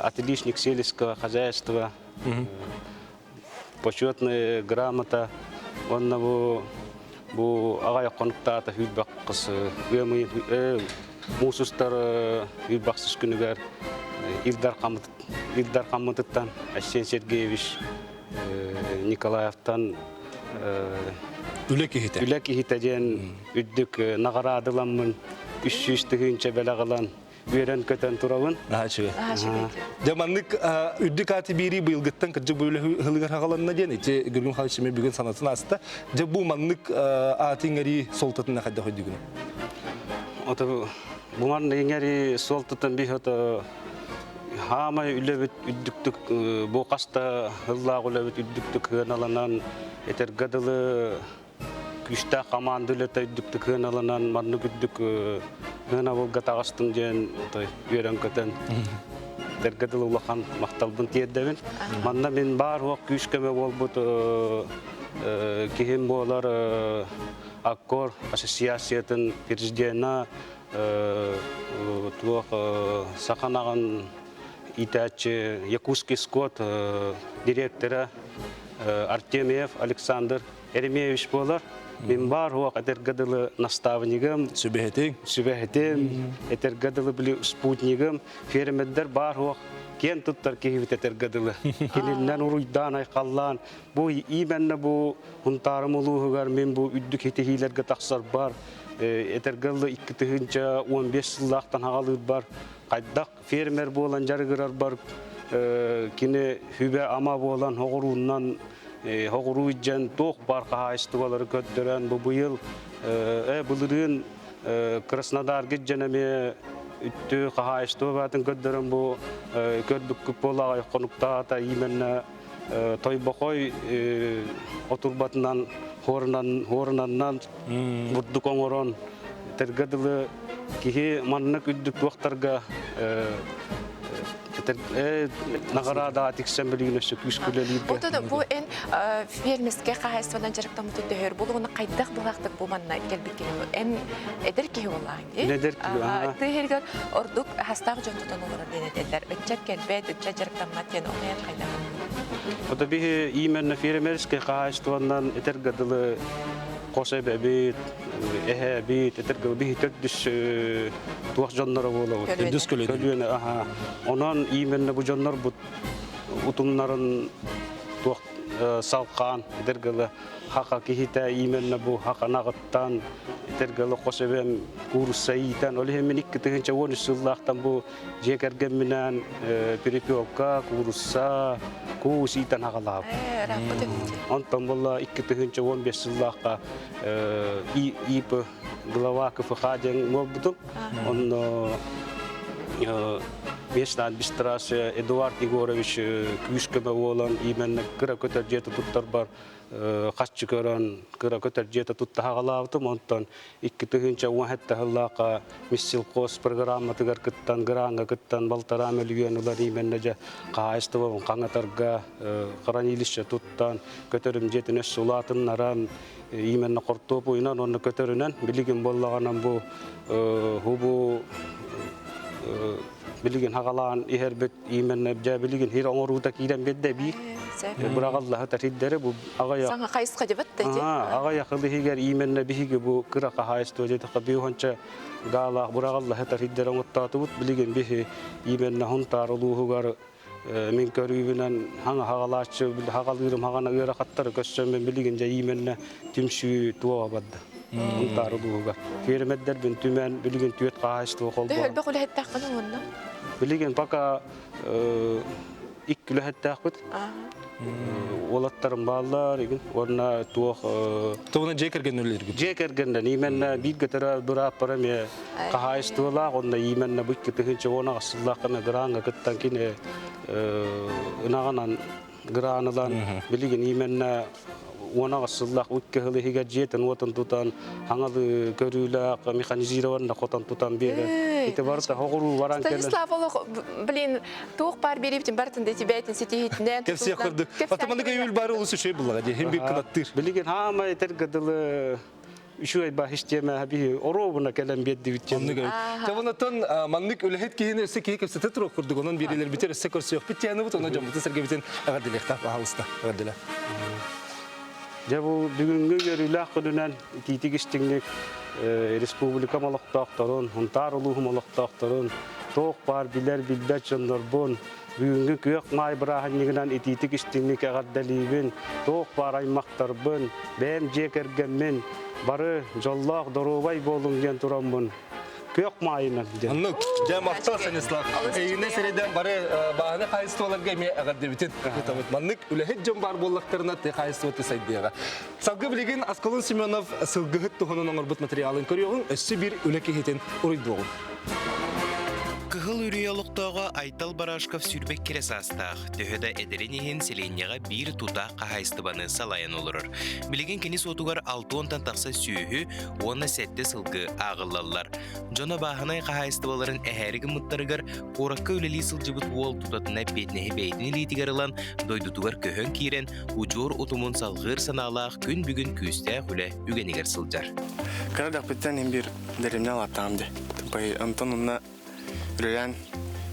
отличник сельского хозяйства, почетная грамота уонна бу бу аҕай хонуктаата сүүрбэх қыс ыам ыйын муус устар сүүрбэхсис күнүгэр Ил Дархаммытыттан Айсен Сергеевич Николаевтан үлэ киһитэ үлэ киһитэ диэн үрдүк наҕараадаламмын 300 тыһыынча бэлэх ылан үөрэн-көтөн турабын. Наһаа Дьэ маннык үрдүк ааты биэрии быйылгыттан кырдьык бу үлэ ыһылыгар хаҕаланна диэн ити Гүргүн Михайлович эмиэ бүгүн санатын ааста. Дьэ бу маннык ааты иҥэрии суолтатын хайдах өйдүүгүн? Ото бу маннык иҥэрии суолтатын биһи ото хаамай үлэбит үрдүктүк бу хаста ыллаах үлэбит үрдүктүк сыаналанан этэргэ дылы күүстээх хамаанда үлэтэ үрдүктүк сыаналанан маннык үрдүк сыанабылга таҕыстым диэн үөрэн-көтөн этэргэ дылы улахан махталбын тиэрдэбин. Манна мин баар уох күүс-көмө буолбут киһим буолар Аккор ассоциациятын президена туох саханаҕын иитээччи Якутский скот директора Артемьев Александр Еремеевич буолар. Мин баар уох этэргэ дылы наставнигым. Сүбэһитиҥ. Сүбэһитим. Этэргэ дылы били спутнигым. Фермердэр баар уох киэн туттар киһибит этэргэ дылы. Кининнэн уруйдаан айхаллаан бу именно бу Хунтаарым улууһугар мин бу үрдүк ситиһиилэргэ тахсарбар этэргэ дылы 2015 сыллаахтан хаҕалыырбар хайдах фермер буолан дьарыгырарбар кини сүбэ-ама буолан оҕурууннан оҕуруу илдьэн туох баар хаһаайыстыбалары көрдөрөн бу быйыл былырыын Краснодарга илдьэн эмиэ үттү хаһаайыстыба баатын көрдөрөн бу көрбүккүт буолаҕай хонуктаата именно Тойбохой отурбатынан хуорунаннан бурдук оҥорон этэргэ дылы киһи маннык үрдүк туохтарга наҕараадаҕа тиксэн билигин өссө күүскэ үлэлииргэ. Отон бу эн фермерскэй хаһаайыстыбанан дьарыктаммыт төһөр булугуна хайдах былаахтык бу манна кэлбиккин эн эдэр киһи буоллаҕыҥ дии. Эдэр киһи. Тыа ордук хастаах дьон тутан олорор диэн этэллэр. Ыччат кэлбэт, ыччат дьарыктаммат диэн ону эн хайдах Ото биһи именно фермерскэй хаһаайыстыбаннан этэргэ дылы хос эбэбит, эһэбит, этэргэ биһи төрдүс туох дьонноро буолабыт. Төрдүс көлүөнэ. Көлүөнэ, аха. Онон именно бу дьоннорбут утумнарын туох салхаан этэргэ дылы хака киһитэ именно бу хаканаҕыттан этэргэ дылы хос эбэм куурусса иитэн ол иһин мин 2013 сыллаахтан бу дьиэ кэргэмминээн перепелка, куурусса, куус иитэн аҕалаабыт. Онтон буолла 2015 сыллаахха ИП глава КФХ диэн буолбутум. Онно местная администрация Эдуард Егорович күүс-көмө буолан именно кыра көтөр дьиэтэ туттарбар хаччы көрөн кыра көтөр дьиэтэ тутта хаҕалаабытым. Онтон 2017 сыллаахха Миссилхоз программатыгар кыттан, граҥҥа кыттан балтараа мөлүйүөн ылар именно дьэ хаһаайыстыбабын хаҥатарга хранилище туттан, көтөрүм дьиэтин өссө улаатыннаран, именно хортуопуйунан уонна көтөрүнэн билигин буоллаҕынан бу бу билигин хагалаан иһэрбит именно дьэ билигин хир оҥоруута киирэн биэрдэ биир быраҕаллаһы тариддэри бу аҕыйах Саҥа хайысха дебет да аҕыйах ыл иһигэр именно биһиги бу кыра хаһаайыстыба диэтэххэ биһонча гаалаах быраҕаллаһы тариддэри оҥоттоотубут билигин биһи именно Хунтаар улууһугар мин көрүүбүнэн хаҥа хагалааччы хагалыырым хаҕана ыарахаттары көрсөммүн билигин дьэ именно түмсүү туоҕа барда Хунтаар улууһугар фермердэрбин түмэн билигин түөрт хаһаайыстыба холбоон Элбэх үлэһиттээххин уонна билигин пока икки үлэһиттээхпит уолаттарым бааллар игин уонна туох Тугуна дьиэ кэргэн үлэлииргит дьиэ кэргэннэн именно бииргэ төрөөбүт бырааппара эмиэ хаһаайыстыбалаах уонна именно бу 2018 сыллааххына граҥҥа кыттан кини ынаҕынан гран ылан билигин именно Уон сыллаах икки сыл иһигэр дьиэтин уотун тутан, хаҥалы көрүүлээх механизированно хотон тутан биэрэн. Ити барыта хоҕуруу баран кэлэн. Станислав олох, блин, туох баар биэриибитин барытын да итибээтин ситиһитинэн. Кэпсиэх курдук. Атаманы көйүүл бары олус үчүгэй буллаҕа дии. Хим бир кынаттыыр. Билигин хаама этэргэ дылы үчүгэй баа систиэмэ биһи оруобуна кэлэн биэрдибит диэн. Оннук эбит. Дьэ онтон маннык үлэһит киһини өссө киһи кэпсэтэ туруох курдук онон биэриилэрбитин өссө көрсүөхпүт диэнибит онон дьоммутун сэргэбитин эҕэрдэлиэхтээх баһаалыста эҕэрдэлэ. Дьэ бу бүгүҥҥү үөрүүлээх күнүнэн итиитик истиҥник республикам олохтоохторун, Сунтаар улууһум олохтоохторун, туох баар билэр билбэт дьоннорбун бүгүҥҥү күөх маай бырааһынньыгынан итиитик истиҥник эҕэрдэлиибин, туох баар аймахтарбын, бэйэм дьиэ кэргэммин бары дьоллоох доруобай буолуҥ диэн тураммын күөх маайынан диэн. Оннук. Дьэ, махтал, Станислав. Эйигинэ сирэйдэн бары бааһынай хаһайыстыбаларга эмиэ эҕэрдэбитин ыытабыт. Маннык үлэһит дьон баар буоллахтарына тыа хаһайыстыбата сайдыаҕа. Салгыы билигин Аскалон Семенов сылгыһыт туһунан оҥорбут материалын көрүөҕүҥ, өссө биир үлэ киһитин уруйдуоҕун. Кыһыл Үрүйэ олохтооҕо Айтал Барашков 22 саастаах. Төһө да эдэрин иһин сэлиэнньэҕэ биир тутаах хаһаайыстыбаны салайан олорор. Билигин кини суотугар 60-тан тахса сүөһү уонна сэттэ сылгы ааҕыллаллар. Дьоно бааһынай хаһаайыстыбаларын эһээри гыммыттарыгар куоракка үлэлии сылдьыбыт уол тутатына эппиэтинэһи бэйэтин илиитигэр ылан, дойдутугар көһөн киирэн, удьуор утумун салҕыыр санаалаах күн бүгүн күүстээх үлэ үгэнигэр сылдьар. Кыра даппыттан иһин биир дэримнэ алаттаҕым дии. Онтон онно үлэлээн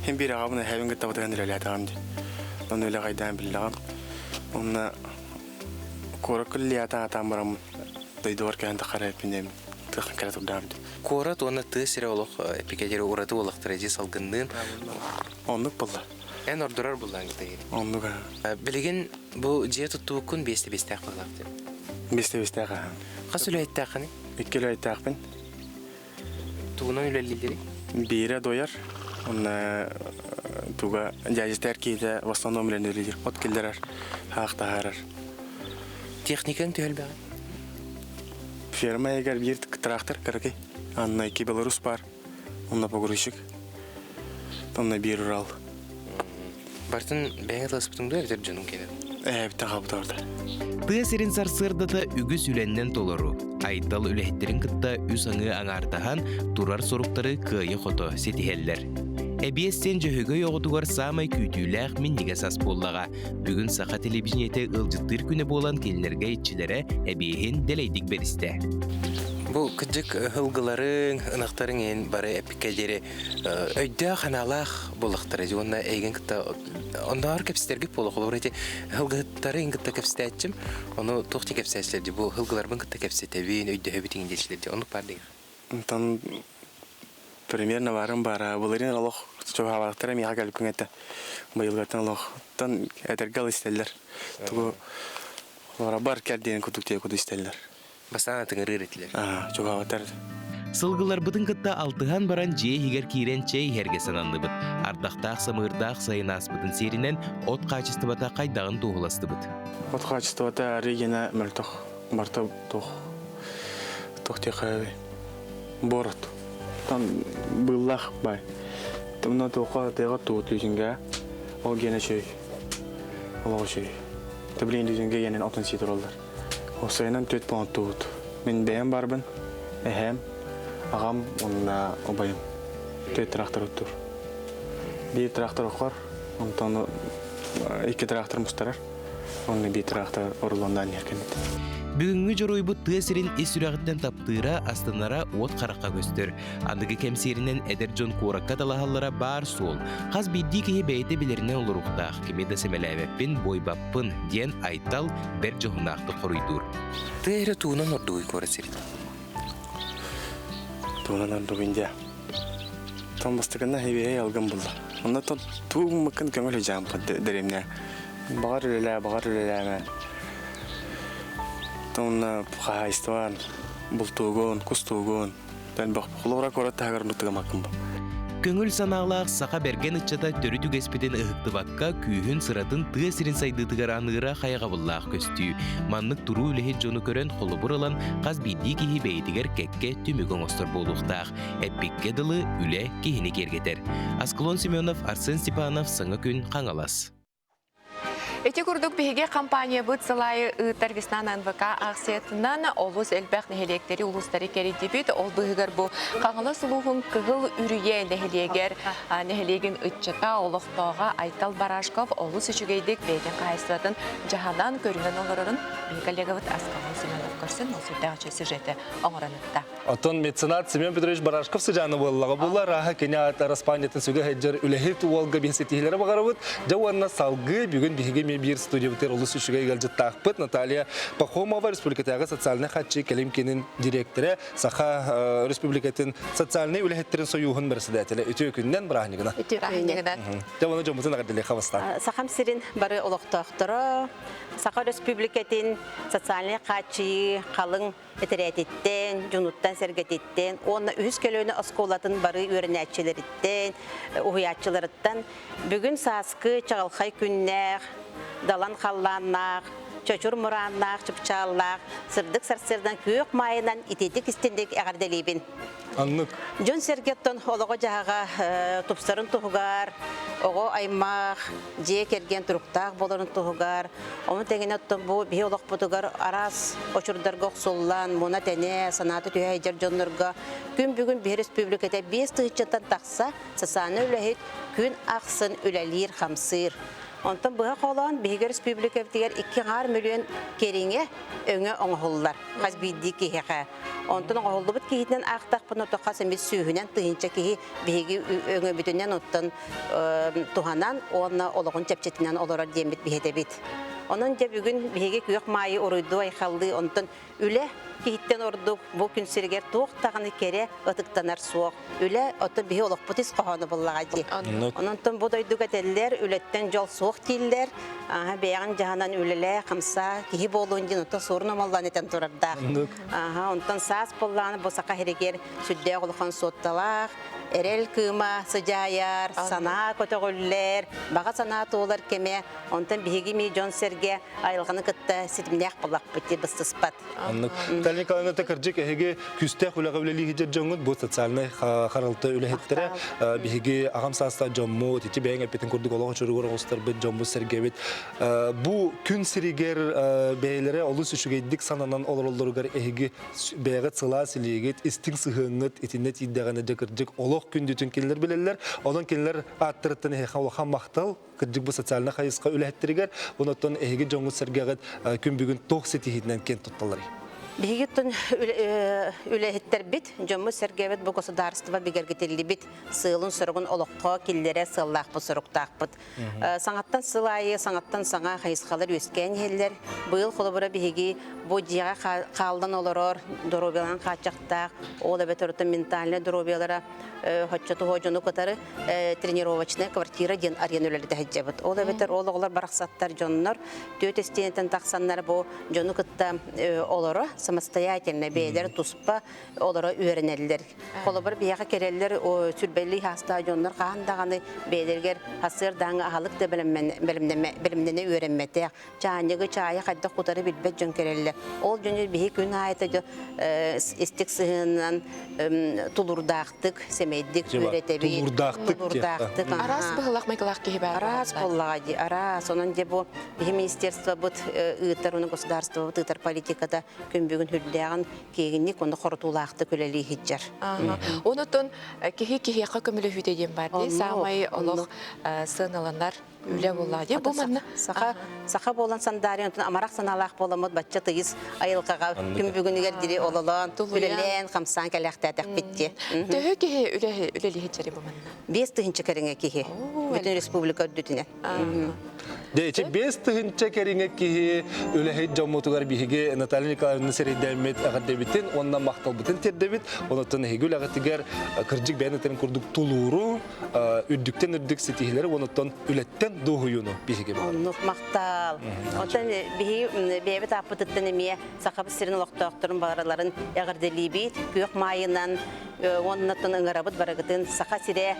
иһин биир аҕабын эһээбин кытта батыһан үлэлээтэҕим дии. Онно үлэ хайдаан биллэҕим. Онно куоракка үлэлиэхтэн атаан бараммын дойдубар кэлэн таххара эппин диэммин тыахан кэлэ турдаҕым дии. Куорат уонна тыа сирэ олох эпикэтири ураты буоллахтара дии салгынныын. Оннук буолла. Эн ордорор буллаан кытайы. Оннук аа. Билигин бу дьиэ туттубуккун биэстэ биэстээх буоллаах диэн. Биэстэ биэстээх аа. Хас үлэһиттээххиний? Икки үлэһиттээхпин. Тугунан үлэлииллэрий? Биирэ дояр, онно туга дьээдьитэр киһитэ в основном үлэлиир, от киллэрэр, хаах таһаарар. Техникаҥ түһэлбэҕэ? Ферма егер биир трактор кыракый, анна икки Беларусь бар, онно погрузчик, онно биир Урал. Бартын бэйэҥ атыласпытыҥ дуо эбэтэр дьонуҥ кэлэн? Ээ, бүтэн хаалбыта барда. Тыа сирин сарсыардата үгүс үлэннэн толору. Айтал үлэһиттэрин кытта үс аҥыы аҥаартаһан, турар соруктары кыайа-хото ситиһэллэр. Эбиэс сиэн Дьөһөгөй оҕотугар саамай күүтүүлээх минньигэс ас буоллаҕа. Бүгүн саха телевидениетэ ыалдьыттыыр күнэ буолан кинилэргэ иччилэрэ эбиэһин дэлэйдик бэристэ. Бу кырдьык ылгыларыҥ, ынахтарыҥ иһин бары эппиккэ диэри өйдөөх-санаалаах буоллахтара дии уонна эйигин кытта оннооҕор кэпсэтэргит буолуо холобура ити һылгыһыттары эйигин кытта кэпсэтээччим ону туох дии кэпсээччилэр дии бу һылгыларбын кытта кэпсэтэбин өйдөһөбүт иҥин диэччилэр дии оннук баар дии Онтон примерно баарым баара былырыын олох чугаһаабатахтара миэхэ кэлбиккин этэ быйылгаттан олохтон этэргэ ыл истэллэр тугу бар кэл диэн курдук диэ курдук истэллэр Бастаан атыҥырыыр этилэр. Аа, чугаһаабаттар. Сылгыларбытын кытта алтыһан баран дьиэ иһигэр киирэн чэй иһэргэ сананныбыт. Ардахтаах самыырдаах сайын ааспытын сиэринэн от хаачыстыбата хайдаҕын туоһуластыбыт. От хаачыстыбата регина мөлтөх. Барта туох туох диэхэ борот. Там быыллаах бай. Тымна туохха тыаҕа туут лүтүнгэ ол гиэнэ үчүгэй. Олох үчүгэй. Тэблин лүтүнгэ гиэнин отун сии тураллар. Уопсайынан түөрт буолан Мин бэйэм барбын, эһээм, аҕам уонна убайым. Түөрт трактор оттуур. Биир трактор окор, онтон икки трактор мустарар. Онно биир трактор орулоннаан иһэр кэннит. Бүгүҥҥү дьоруойбут тыа сирин ис сүрэҕиттэн таптыыра, астынара уот харахха көстөр. Аныгы кэм сиэринэн эдэр дьон куоракка талаһаллара баар суол. Хас биирдии киһи бэйэтэ билэринэн олоруохтаах, кими да сэмэлээбэппин, буойбаппын, диэн Айтал бэрт дьоһуннаахтык хоруйдуур. Тыа эрэ туунан ордугуй куорат сирин? Туунан ордугуй дия. Тон бастакына хибиэй алгын булла. Онно тон тууммаккын көҥүл дьаампыт дэримнэ. Баҕар үлэлээ, баҕар үлэлээмэ. Тонна хаһаайыстыбан, бултуугун, кустуугун, Холобура куорат таһыгар мыттыгамаккын бу. Көҥүл санаалаах саха бэргэн ыччата төрүт үгэспитин ыһыктыбакка күүһүн сыратын тыа сирин сайдыытыгар аныыра хайҕабыллаах көстүү. Маннык туруу үлэһит дьону көрөн холобур ылан хас биирдии киһи бэйэтигэр кэккэ түмүк оҥостор буолуохтаах. Эппиккэ дылы үлэ киһини киэргэтэр. Аскалон Семенов, Арсен Степанов, Саҥа күн, Хаҥалас. Ити курдук биһиги компаниябыт сылайы ыытар Весна НВК аахсыйатынан олус элбэх нэһилиэктэри улуустары кэрийдибит. Ол быһыгар бу Хаҥалас улууһун Кыһыл Үрүйэ нэһилиэгэр нэһилиэгин ыччата олохтооҕо Айтал Барашков олус үчүгэйдик бэйэтин хаһаайыстыбатын дьаһанан көрүнэн олорорун биһи коллегабыт Аскалон Семенов көрсөн ол сүрдээх үчүгэй сюжеты оҥорон ытта. Оттон меценат Семен Петрович Барашков сыдьааны буоллаҕа була рааһа кини аата Араспаанньатын сүгэ сылдьар үлэһит уолга биһи ситиһиилэри баҕарабыт. Дьэ уонна салгыы бүгүн биһиги эмиэ биир студиябытыгар олус үчүгэй ыалдьыттаахпыт Наталья Пахомова республикатааҕы социальнай хааччыы кэлим киинин директора, Саха Республикатын социальнай үлэһиттэрин сойууһун председателэ. Үтүө күнүнэн бырааһынньыгынан. Үтүө күнүнэн. Дьэ уонна дьоммутун эҕэрдэлиэххэ бастаан. Сахам сирин бары олохтоохторо, Саха Өрөспүүбүлүкэтин социальнай хааччыйыы халыҥ этэрээтиттэн, дьонуттан-сэргэтиттэн уонна үһүс көлүөнэ оскуолатын бары үөрэнээччилэриттэн, уһуйааччыларыттан бүгүн сааскы чаҕылхай күннээх, далан халлааннаах, чочур мурааннаах, чыпчааллаах, сырдык сарсыардан күөх маайынан итиитик истинник эҕэрдэлиибин. Аннык. Дьон-сэргэттэн олоҕо-дьаһаҕа тупсарын туһугар, оҕо аймах, дьиэ кэргэн туруктаах буоларын туһугар, ону тэҥинэ оттон бу биһи олохпутугар араас очурдарга охсуллан, муна-тэнэ, санаата түһэ сылдьар дьоннорго күн бүгүн биһи республиката 5 тыһыынчаттан тахса социальнай үлэһит күн ахсын үлэлиир-хамсыыр. Онтон быһа холоон биһиги республикабытыгар 2,5 миллион кэриҥэ өҥө оҥоһуллар хас биирдии киһиэхэ. Онтон оҥоһуллубут киһитинэн аахтахпына то хас эмит сүүһүнэн тыһыынча киһи биһиги өҥөбүтүнэн оттон туһанан уонна олоҕун чэпчэтинэн олорор диэммит биһэтэбит. Онон дьэ бүгүн биһиги күөх маайы уруйдуу айхаллыы онтон үлэ киһиттэн ордук бу күн сиригэр туох даҕаны кэрэ ытыктанар суох. Үлэ оттон биһи олохпут ис хоһооно буллаҕа дии. Онон бу дойдуга этэллэр үлэттэн дьол суох дииллэр. Аха бэйэҕин дьаһанан үлэлээ, хамсаа, киһи буолуон диэн оттон суорун омоллоон этэн турардаах. Аха онтон саас буоллаҕына бу саха сиригэр сүрдээх улахан суотталаах, эрэл кыыма сыдьаайар, санаа көтөҕүллэр, баҕа санаа туолар кэмэ. Онтон биһиги ми дьон-сэргэ айылҕаны кытта ситимнээх буоллахпыт дии быстыспат. Оннук. Наталья Николаевна кырдьык эһиги күүстээх үлэҕэ үлэлии сылдьар дьоҥҥут бу социальнай харалта үлэһиттэрэ биһиги аҕам саастаах дьоммут ити бэйэҥ эппитин курдук олох очуругар оҕустарбыт дьоммут сэргэбит бу күн сиригэр бэйэлэрэ олус үчүгэйдик сананан олороллоругар эһиги бэйэҕит сылаас илиигит истиҥ сыһыаҥҥыт итиннэ тиийдэҕинэ дьэ кырдьык олох күндүтүн кинилэр билэллэр онон кинилэр ааттарыттан эһиэхэ улахан махтал кырдьык бу социальнай хайысха үлэһиттэригэр онон эһиги дьоҥҥут-сэргэҕит күн бүгүн туох ситиһиитинэн киэн тутталларый? Биһиги үлэһиттэрбит, дьоммут-сэргэбит бу государство бигэргитиллибит сыалын-соругун олоххо киллэрэ сыаллаахпыт-соруктаахпыт. Саҥаттан сыл аайы саҥаттан саҥа хайысхалар үөскээн иһэллэр. Быйыл холобура биһиги бу дьиэҕэ хааллан олорор, доруобуйаларын хааччахтаах, ол эбэтэр ментальнай доруобуйалара хоччотуһуо дьону кытары тренировочная квартира диэн арыйан үлэлэтэ сылдьабыт. Ол эбэтэр ол оҕолор барахсаттар дьоннор түөрт истиэнэтин тахсаннар бу дьону кытта олоро самостоятельно бэйэлэр туспа олоро үөрэнэллэр. Холобур биһиэхэ кэлэллэр сүрбэлии хаастаах дьоннор хаһан даҕаны бэйэлэригэр сарсыардааҥы аһылык да бэлэмнэнэ үөрэммэтэх, чаанньыгы чаайы хайдах кутары билбэт дьон кэлэллэр. Ол дьону биһи күн аайы истик сыһыанынан тулурдаахтык, сэмэйдик үөрэтэбит. Тулурдаахтык. Тулурдаахтык. Араас быһылах майгылаах киһи баар. Араас буоллаҕа дии, араас. Онон дьэ бу биһи министерствобыт ыытар, уну государствобыт ыытар политиката күн бүгүн үрдээҕин киэҥник уонна хорутуулаахтык үлэлии сылдьар. Онотон киһи киһиэхэ көмөлөһүүтэ диэн баар дии. Саамай олох сыаналанар үлэ буолла дии. Бу манна саха саха буолан сандаарыйан амарах санаалаах буоламмыт бачча тыйыс айылҕаҕа күн бүгүнүгэр дири ололоон үлэлээн хамсаан кэлээхтээтэхпит дии. Төһө киһи үлэлиһиччэри бу манна? 5000 кэриҥэ киһи. Бүтүн республика үрдүтүнэн. Дэ ити 5000 кэриҥэ киһи үлэһит дьоммутугар биһиги Наталья Николаевна сирэйдэммит эҕэрдэбитин уонна махталбытын тиэрдэбит. Онотон эһиги үлэҕитигэр кырдьык бэйэн этэрин курдук тулууру, үрдүктэн үрдүк ситиһиилэри уонуттан үлэттэн дуоһуйууну биһиги Оннук махтал. Оттон биһиги бэйэбит ааппытыттан эмиэ Сахабыт сирин олохтоохторун барыларын эҕэрдэлиибит. Күөх маайынан, Уоннаттан ыҥырабыт барыгытын Саха сирэ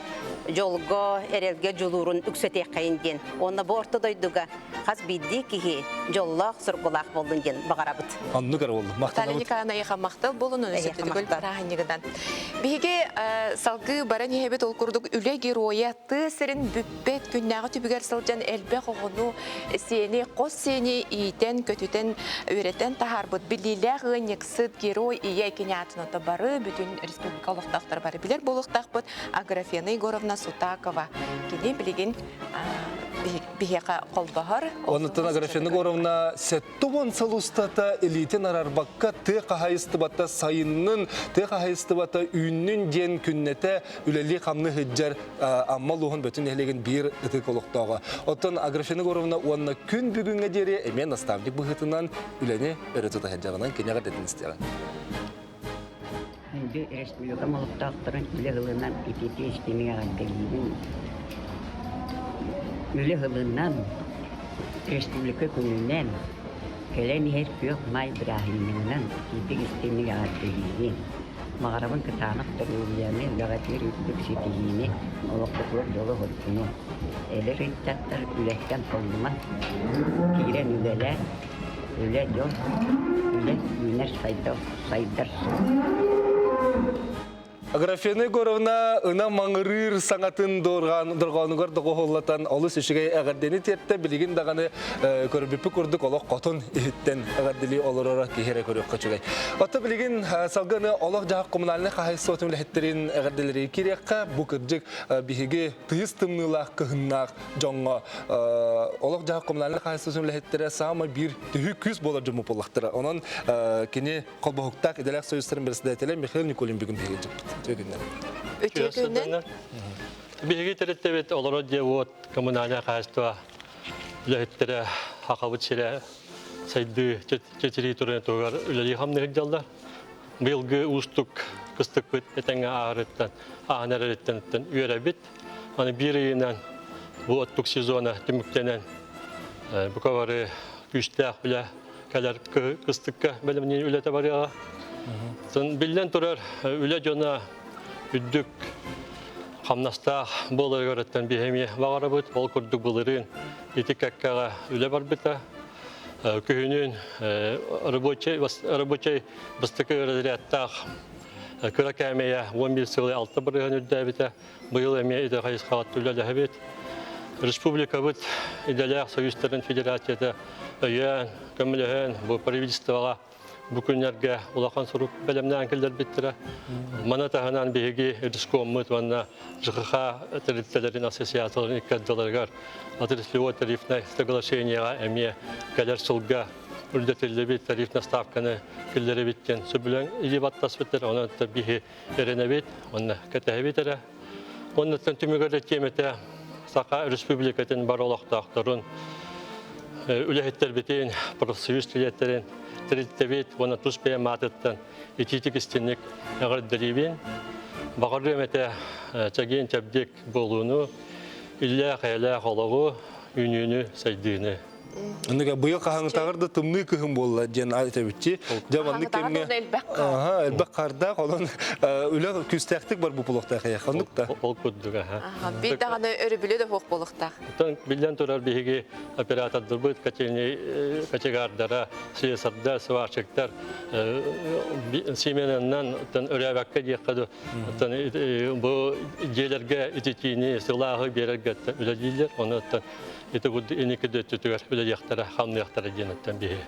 дьолго, эрэлгэ дьулуурун үксэтиэххэйин диэн. Уонна бу орто дойдуга хас биирдии киһи дьоллоох, соргулаах буоллун диэн баҕарабыт. Оннук эрэ буоллун. Наталья Николаевна эйиэхэ махтал буолун, өссө бырааһынньыгынан. Биһиги салгыы баран иһэбит ол курдук үлэ геройа тыа сирин бүппэт күннээҕи түбүгэр сылдьан элбэх оҕону сиэни, хос сиэни иитэн, көтүтэн, үөрэтэн таһаарбыт биллиилээх ыанньыксыт герой ийэ кини аатын ото бары бүтүн республика олохтоохторо бары билэр буолуохтаахпыт Аграфена Егоровна Сутакова. Кини билигин биһиэхэ холбоһор. Онуттан Аграфена Егоровна 70 сыл устата илиитин арарбакка тыа хаһайыстыбата сайыннын, тыа хаһайыстыбата үүннүн диэн күннэтэ үлэлии-хамныы сылдьар Амма улууһун бөтүн нэһилиэгин биир ытык олохтооҕо. Оттон Аграфена Егоровна уонна күн бүгүҥҥэ диэри эмиэ наставник быһыытынан үлэни өрө тута сылдьарынан кини эҕэрдэтин истиэҕин. Күндү республикам олохтоохторун үлэ сылынан ититии истиҥник эҕэрдэлиибин. Үлэ сылынан, республика күнүнэн, кэлэн иһэр күөх маай бырааһынньыгынан итиитик истиҥник эҕэрдэлиибин. Баҕарабын кытаанах доруобуйаны, үлэҕитигэр үрдүк ситиһиини, олоххутугар дьолу-соргуну. Эдэр ыччаттар үлэттэн толлуман, киирэн үлэлээн, Үлэ дьон, үлэ үүнэр сайдар, сайдар Аграфена Егоровна ына маҥырыыр саҥатын дорҕоонугар доҕуһуоллатан олус үчүгэй эҕэрдэни тиэртэ билигин даҕаны көрбүппүт курдук олох хотун иһиттэн эҕэрдэлии олороро киһи эрэ көрүөххэ үчүгэй. Оттон билигин салгыны олох-дьаһах коммунальнай хаһаайыстыбатын үлэһиттэрин эҕэрдэлэри киириэххэ бу кырдьык биһиги тыйыс тымныылаах кыһыннаах дьоҥҥо олох-дьаһах коммунальнай хаһаайыстыбатын үлэһиттэрэ саамай биир төһүү күүс буолар дьоммут буоллахтара. Онон кини холбоһуктаах идэлээх союзтарын председателэ Михаил Никулин бүгүн биһиги дьыппыт. Үтүө күннэр. Үтүө күннэр. Биһиги тэрилтэбит олорор дьиэ уот коммунальнай хаһаайыстыба үлэһиттэрэ Хахабыт сирэ сайдыы чэчирии турарын туһугар үлэлии хамныы сылдьаллар. Быйылгы уустук кыстыкпыт этэҥҥэ ааһарыттан, ааһан эрэриттэн үөрэбит. Аны биир ыйынан бу оттук сезона түмүктэнэн бука бары күүстээх үлэ кэлэр кыстыкка бэлэмниир үлэтэ барыаҕа. Биллэн турар, үлэ дьоно үрдүк хамнастаах буоларыгар биһи эмиэ баҕарабыт. Ол курдук былырыын ити кэккэҕэ үлэ барбыта. Күһүнүн рабочай, рабочай бастакы разрядтаах кыра кээмэйэ 11 сылы 6 бырыһан үрдээбитэ. Быйыл эмиэ идэ хайысхаҕа үлэлэһэбит. Республикабыт идэлээх союзтарын федерацията өйөөн, көмөлөһөн бу правительствоҕа бу күннэргэ улахан сурук бэлэмнээн киллэрбиттэрэ. Маны таһынан биһиги Рискоммут уонна ЖХХ тэрилтэлэрин ассоциацияларын икки ардыларыгар отраслевой тарифнай соглашениеҕа эмиэ кэлэр сылга үрдэтиллибит тарифнай ставканы киллэрэбит диэн сөбүлэҥ илии баттаспыттар. Онон биһи эрэнэбит уонна кэтэһэбит эрэ. Оннуттан түмүгэр тиэмэтэ Саха Республикатын бар олохтоохторун, үлэһиттэрбитин, профсоюз чилиэттэрин тэрилтэбит уонна тус бэйэм аатыттан итиитик истинник эҕэрдэлиибин. Баҕарыам этэ чэгиэн-чэбдик буолууну, иллээх-эйэлээх олоҕу, үүнүүнү, сайдыыны. Оннуга быйыл хаһаҥытааҕар да тымныы кыһын буолла диэн этэбитчи. Дьэ маннык кэмҥэ аха элбэх хардаах онон үлэ күүстээхтик бар буолуохтаах эйэх оннук да. Ол курдук аха. Биир даҕаны өрөбүлү да суох буолуохтаах. Оттон биллэн турар биһиги оператордарбыт котельный кочегардара, слесардар, сварщиктар сименаннан өрөөбөккө диэххэ ду бу дьиэлэргэ ититиини сылааһы биэрэргэ үлэлииллэр. Онон ити курдук инники да өттүтүгэр үлэлиэхтэрэ, хамныахтара диэн биһи.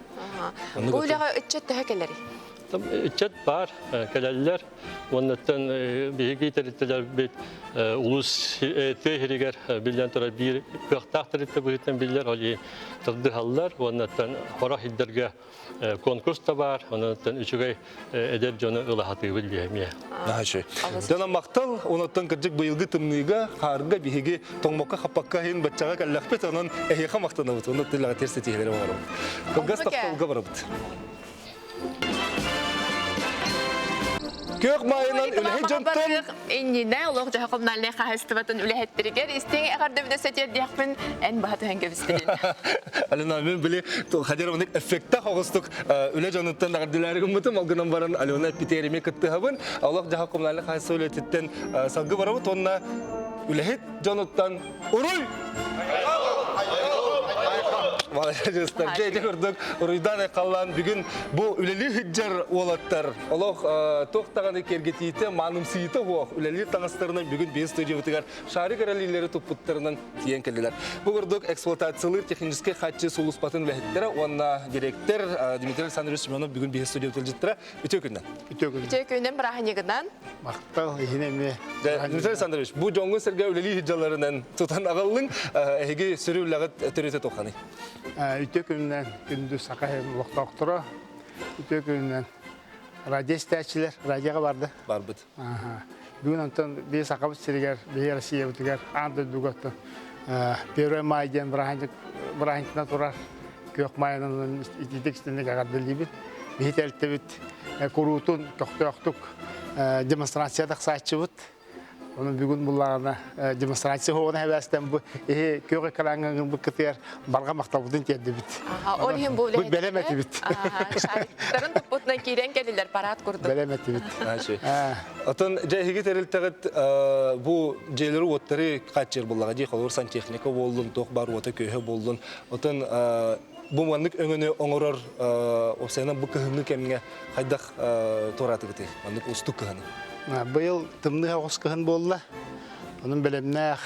Бу үлэҕэ ыччат төһө кэлэрий? Ыччат баар, кэлэллэр. Уоннаттан биһиги тэрилтэлэрбит улуус тыа иһигэр биллэн турар биир кыахтаах тэрилтэ быһыытынан биллэр, ол иһин тардыһаллар. Уоннаттан хорох ирдэргэ конкурс да баар, онон үчүгэй эдэр дьону ыла сатыыбыт эмиэ. Наһаа Дьон махтал, онуттан кырдьык быйылгы тымныыга, хаарга биһиги тоҥмокко хаппакка иһин баччаҕа кэллэхпит, онон эһиэхэ махтанабыт, онно тыллаҕа тиэр ситиһилэри оҥоробут. Кылгас тохтолго барабыт. Күөх маайынан үлэһит дьонтон иннинэ олох дьаһа коммунальнай хаһайыстыбатын үлэһиттэригэр истиҥ эҕэрдэбитэ сэтиэрдиэхпин эн баһа түһэн кэбистигин. Алена, мен били хадер оник эффектах оҕустук үлэ дьонуттан эҕэрдэлээри гыммытым, ол гынан баран Алена Питерими кыттыһабын. Олох дьаһа коммунальнай хаһайыстыба үлэтиттэн салгы барабыт уонна үлэһит дьонуттан уруй! Маладьыстар. Дьэ, ити курдук уруйдаан айхаллаан бүгүн бу үлэлии сылдьар уолаттар олох туох даҕаны киэргэтиитэ, маанымсыйыыта суох үлэлиир таҥастарынан бүгүн биир студиябытыгар шарик эрэлиилэри туппуттарынан тиийэн кэллилэр. Бу курдук эксплуатациялыыр техническэй хааччыы сулууспатын үлэһиттэрэ уонна директор Дмитрий Александрович Семенов бүгүн биир студиябыт ыалдьыттара. Үтүө күннэн. Үтүө күнүнэн. Үтүө күнүнэн бырааһынньыгынан. Махтал иһин эмиэ. Дмитрий Александрович, бу дьоҥҥун сэргэ үлэлии сылдьалларынан тутан аҕаллыҥ. Эһиги сүрү үлэҕит төрүтэ туохханый? Үтүө күнүнэн күндү Саха сирин олохтоохторо. Үтүө күнүнэн радио истээччилэр радиоҕа барды. Барбыт. Бүгүн онтон биһи Сахабыт сиригэр, биһи Россиябытыгар аан дойдуга оттон 1 май диэн бырааһынньык бырааһынньыктан турар күөх маайынан итиитик истинник эҕэрдэлиибит. Биһи тэрилтэбит куруутун көхтөөхтүк демонстрация тахсааччыбыт. Онон бүгүн буллаҕына демонстрация хоҕуна хэбээстэн бу иһи күөх экраҥҥа ыҥырбыккытыгар барҕа махталбытын тиэрдибит. Ол иһин бу Бу бэлэм этибит. Шариктарын туппутунан киирэн кэлилэр парад курдук. Бэлэм этибит. Отон дьэ эһиги тэрилтэҕит бу дьиэлэри уоттары хааччыйар буоллаҕа дии холобур сантехника буоллун туох баар уота күөһэ буоллун отон бу маннык өҥөнү оҥорор уопсайынан бу кыһыҥҥы кэмҥэ хайдах туораатыгытый маннык уустук кыһыны? Быйыл тымныы оҕус кыһын буолла. Онон бэлэмнээх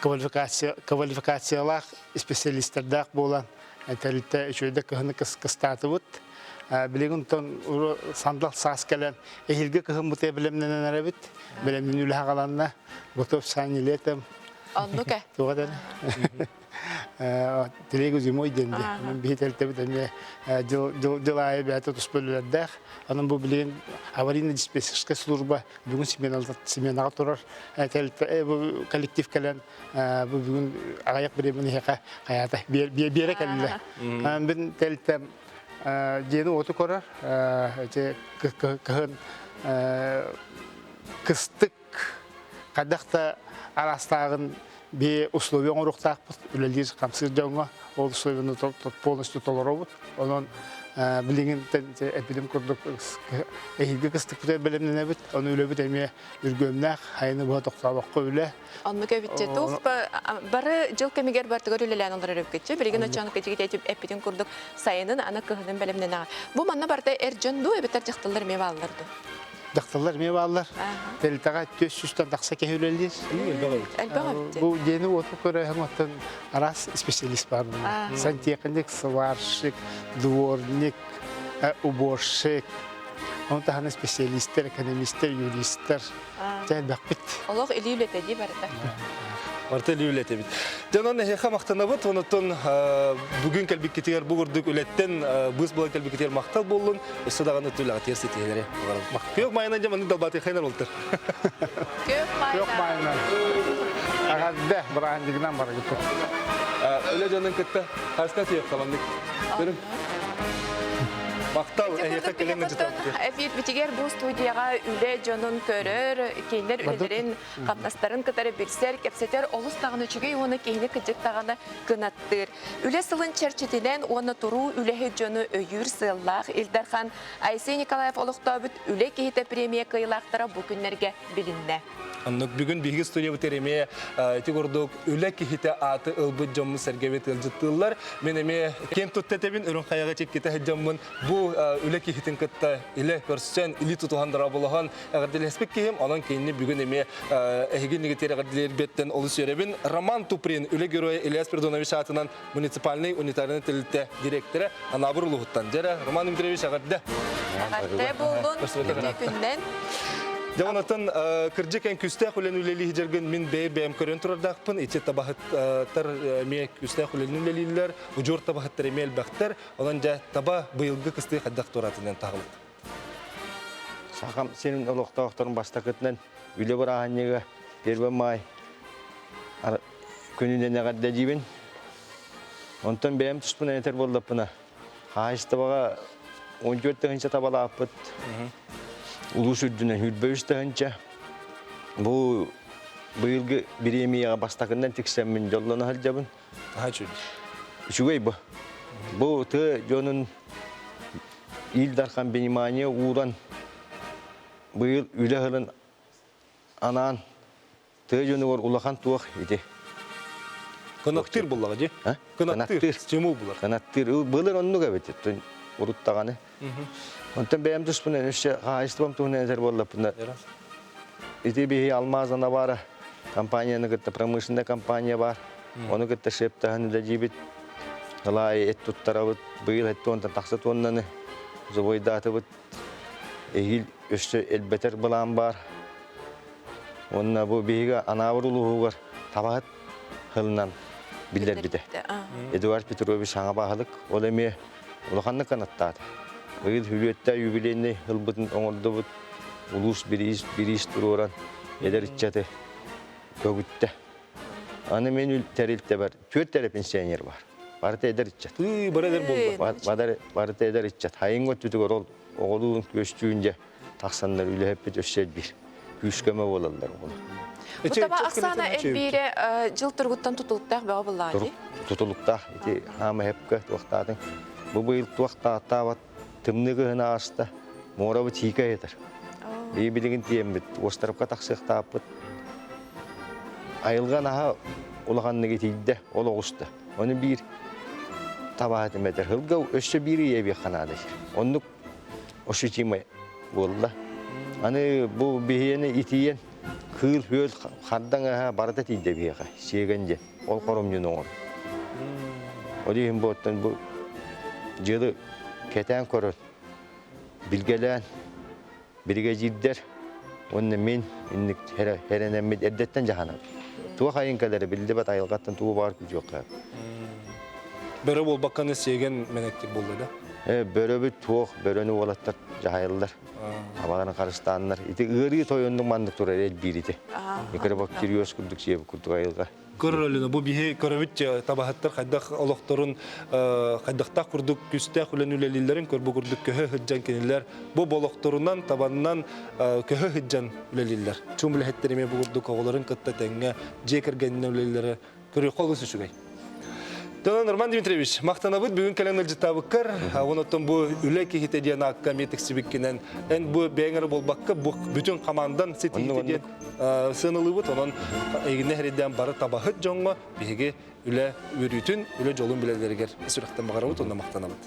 квалификациялаах специалистардаах буолан тэрилтэ үчүгэйдик кыһыны кыстаатыбыт. Билигин онтон сандал саас кэлэн эһиилги кыһыммытыгар бэлэмнэнэн эрэбит. Бэлэмнэнии үлэ хаҕаланна. Готов сани летом. Оннук э. Туга дэн? Телегу зимой диэн дии. Онон биһи тэрилтэбит эмиэ дьыл аайы бэйэтэ туспа үлэлэрдээх. Онон бу билигин аварийно-диспетчерская служба бүгүн сменаҕа турар тэрилтэ бу коллектив кэлэн бу бүгүн аҕыйах бириэмэни эһиэхэ хайаата биэрэ кэллэ. Мин тэрилтэм дьиэни уоту көрөр ити кыһын кыстык хайдах да араастааҕын би условия оҥоруохтаахпыт үлэлиир хамсыыр дьоҥҥо ол условияны полностью толоробут онон билигин эпидем курдук эһиилги кыстыкпытыгар бэлэмнэнэбит ону үлэбит эмиэ үргүөмнээх хайыны быһа тохтообокко үлэ Оннук эбитче туох бары дьыл кэмигэр бартыгар үлэлээн олорор эбиккитче билигин оччоон кэтигит эппитин курдук сайынын аны кыһынын бэлэмнэнэҕэ бу манна барыта эр дьон дуу эбэтэр дьахталлар эмиэ бааллар дуу Дьахталлар эмиэ бааллар. Тэрилтэҕэ 400-тан тахса киһи үлэлиир. Элбэх эбит. Бу дьиэни уоту көрөһүҥ оттон араас специалист баар буолар. Сантехник, сварщик, дворник, уборщик, Оны таһынан специалистер, экономистер, юристтар Дьэ элбэхпит. Олох илии үлэтэ дии барыта. Барыта илии үлэтэ эбит. Дьэ онон эһиэхэ махтанабыт. Онуттан бүгүн кэлбиккитигэр бу курдук үлэттэн быыс буолан кэлбиккитигэр махтал буоллун. Өссө даҕаны үлэҕитигэр ситиһиилэри баҕарабыт. Күөх маайынан дьэ маннык далбаатыйхайнар болтар. Күөх Күөх маайынан. Аҕадда бырааһынньыгынан барыгыт. Үлэ дьонун кытта хаска тиэххэ маннык. Көрүҥ. Махтал, эһиэхэ кэлэн ыдьыталлар. Эфир битигэр бу студияҕа үлэ дьонун көрөр, кинилэр үлэлэрин, хамнастарын кытары билсэр, кэпсэтэр олус даҕаны үчүгэй уонна киһини кыдьык даҕаны кынаттыыр. Үлэ сылын чэрчитинэн уонна туруу үлэһит дьону өйүүр сыаллаах Ил Дархан Айсен Николаев олохтообут Үлэ киһитэ премия кыайыылаахтара бу күннэргэ билиннэ. Оннук бүгүн биһиги студиябыт эмиэ ити курдук үлэ киһитэ ааты ылбыт дьоммут сэргэбит ыалдьыттыыллар. Мин эмиэ киэн тутта этэбин, үрүҥ хайаҕа чиккитэ сылдьаммын бу үлэ киһитин кытта илэ көрсөн, илии тутуһан дорооболоһон эҕэрдэлэспит киһим. Онон кинини бүгүн эмиэ эһиги иннигитигэр эҕэрдэлиирбиттэн олус үөрэбин. Роман Туприн, үлэ геройа Илья Спиридонович аатынан муниципальнай унитарнай тэрилтэ директора Анаабыр улууһуттан. Дьэрэ, Роман Дмитриевич эҕэрдэ! Эҕэрдэ буоллун, үтүө күннэн. Дьэ онтон кырдьык эн күүстээх үлэни үлэлии сылдьаргын мин бэйэ-бэйэм көрөн турардаахпын. Ити табаһыттар эмиэ күүстээх үлэни үлэлииллэр, удьуор табаһыттар эмиэ элбэхтэр. Онон дьэ таба быйылгы кыстыы хайдах туоратынан таһылыт. Сахам сирин олохтоохторун бастакытынан үлэ бырааһынньыга 1 май күнүнэн эҕэрдэлиибин. Онтон бэйэм туспунан этэр буоллахпына, хаһаайыстыбаҕа 14 тыһыынча табалаахпыт. Улуус үрдүнэн хүрбөүс тыһынча. Бу быйылгы бириэмийэҕэ бастакынан тиксэммин дьоллоно сылдьабын. Үчүгэй бу. Бу тыа дьонун Ил Дархан внимание ууран быйыл үлэ ыһылын анаан тыа дьонугар улахан туох ити. Кынаттыыр буллаҕа дии. Кынаттыыр, стимул булар. Кынаттыыр. Былыр оннук эбит. Урут даҕаны. Онтон бэйэм туспунан өссө хаһаайыстыбам туһунан этэр буоллаппына ити биһи Алмаз Анабара компанияны кытта промышленная компания бар. Ону кытта шептаһан үлэлиибит. Ылаайы эт туттарабыт. Быйыл эт туонтан тахса туоннаны забойдаатыбыт. Эһиил өссө элбэтэр былаан баар. Уонна бу биһиги Анаабыр улууһугар табаһыт хылынан биллэрбитэ. Эдуард Петрович саҥа баһылык, ол эмиэ улаханнык канаттаата. Быйыл Хүлүөттэ юбилейный ылбытын оҥордубут. Улуус бириис, бириис туруоран эдэр ыччаты көбүттэ. Аны мен тэрилтэбэр түөрт эрэ пенсионер бар. Барыта эдэр ыччат. Бары эдэр буолла. Барыта эдэр ыччат. Хайыҥ өттүтүгэр ол оҕолуун күөстүүн дьэ тахсаннар үлэһиппит өссө элбиир. Күүс-көмө буолаллар оҕолор. Бу таба ахсаана элбиирэ дьыл туругуттан тутулуктаах бөҕө буллаҕа Тутулуктаах. Ити хаама хепке туохтаатыҥ. Бу быйыл туох тааттаабат тымныы кыһын ааста. Муорабыт сиикэ этэр. Бии билигин тиэммит, уостарыпка тахсыахтааппыт. Айылҕа наһаа улаханнык итийдэ, ол оҕуста. Ону биир табаһытым этэр. Хылга өссө биир ийэбиэххэ наада. Оннук ощутимый буолла. Аны бу биһиэни итийэн кыыл-күөл хардаҥ аһа барыта тиийдэ биһиэхэ, сиэгэн дьэ. Ол хоромньуну оҥор. Ол иһин бу оттон бу дьылы кэтээн көрөн, билгэлээн, биригэдьиирдэр уонна мин инник хэрэнэммит эрдэттэн дьаһанабыт. Туох айын кэлэрэ биллибэт айылҕаттан тугу баҕар күүтүөххэ. Бөрө буолбакканы сиэгэн мэнэктик буолла да? Э, бөрөбүт туох, бөрөнү уолаттар дьаһайаллар. Абаларын харыстааннар. Ити ыарыы тойоннук маннык турар элбиир ити. Микробактериоз курдук сиэбит курдук айылҕа. Көрөр бу биһи көрөбүт табаһыттар хайдах олохторун хайдахтаах курдук күстээх үлэни үлэлииллэрин көрбү курдук көһө сылдьан кинилэр бу болохторунан табаннан көһө сылдьан үлэлииллэр. Чуум үлэһиттэр эмиэ бу курдук оҕолорун кытта тэҥҥэ дьиэ кэргэнинэн үлэлииллэрэ көрүөххэ олус үчүгэй. Тонон Роман Дмитриевич, махтанабыт бүгүн кэлэн ыалдьыттаабыккар, онон бу үлэ киһитэ диэн аакка эмиэ тиксибиккинэн, эн бу бэйэҥ эрэ буолбакка, бу бүтүн хамаандан ситиһиитэ диэн сыаналыыбыт. Онон эйигинэ эрэйдээн бары табаһыт дьоҥҥо биһиги үлэ үөрүүтүн, үлэ дьолун билэллэригэр сүрэхтэн баҕарабыт уонна махтанабыт.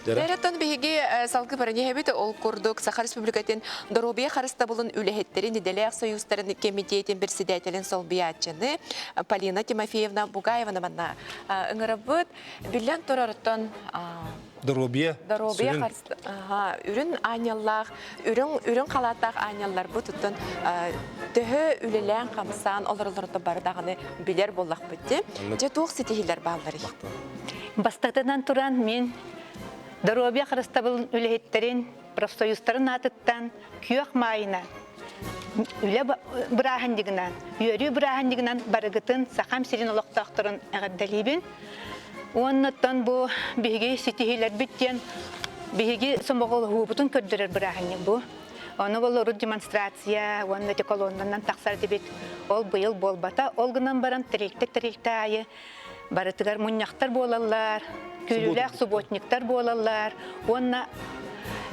Дэрэтон биһиги салгы баран иһэбит. Ол курдук Саха Республикатын доруобуйа харыстабылын үлэһиттэрин идэлээх союзтарын кэмитиэтин председателин солбуйааччыны Полина Тимофеевна Бугаеваны манна ыҥырабыт. Биллэн турарыттан Доруобуйа доруобуйа үрүн аанньаллаах, үрүҥ үрүҥ халааттаах аанньалларбыт туттан төһө үлэлээн хамсаан олороллорун бары даҕаны билэр буоллахпыт дии. Дьэ туох ситиһиилэр баалларый? Бастатынан туран мин доруобуйа харыстабылын үлэһиттэрин профсоюзтарын аатыттан күөх маайынан үлэ бырааһынньыгынан, үөрүү бырааһынньыгынан барыгытын Сахам сирин олохтоохторун эҕэрдэлиибин. Уоннаттан бу биһиги ситиһиилэрбит диэн биһиги сомоҕолоһуубутун көрдөрөр бырааһынньык бу. Ону болору демонстрация уонна ити колоннанан тахсар дибит. Ол быйыл буолбата. Ол гынан баран тэрилтэ-тэрилтэ аайы барытыгар мунньахтар буолаллар, күүрүүлээх субботниктар буолаллар уонна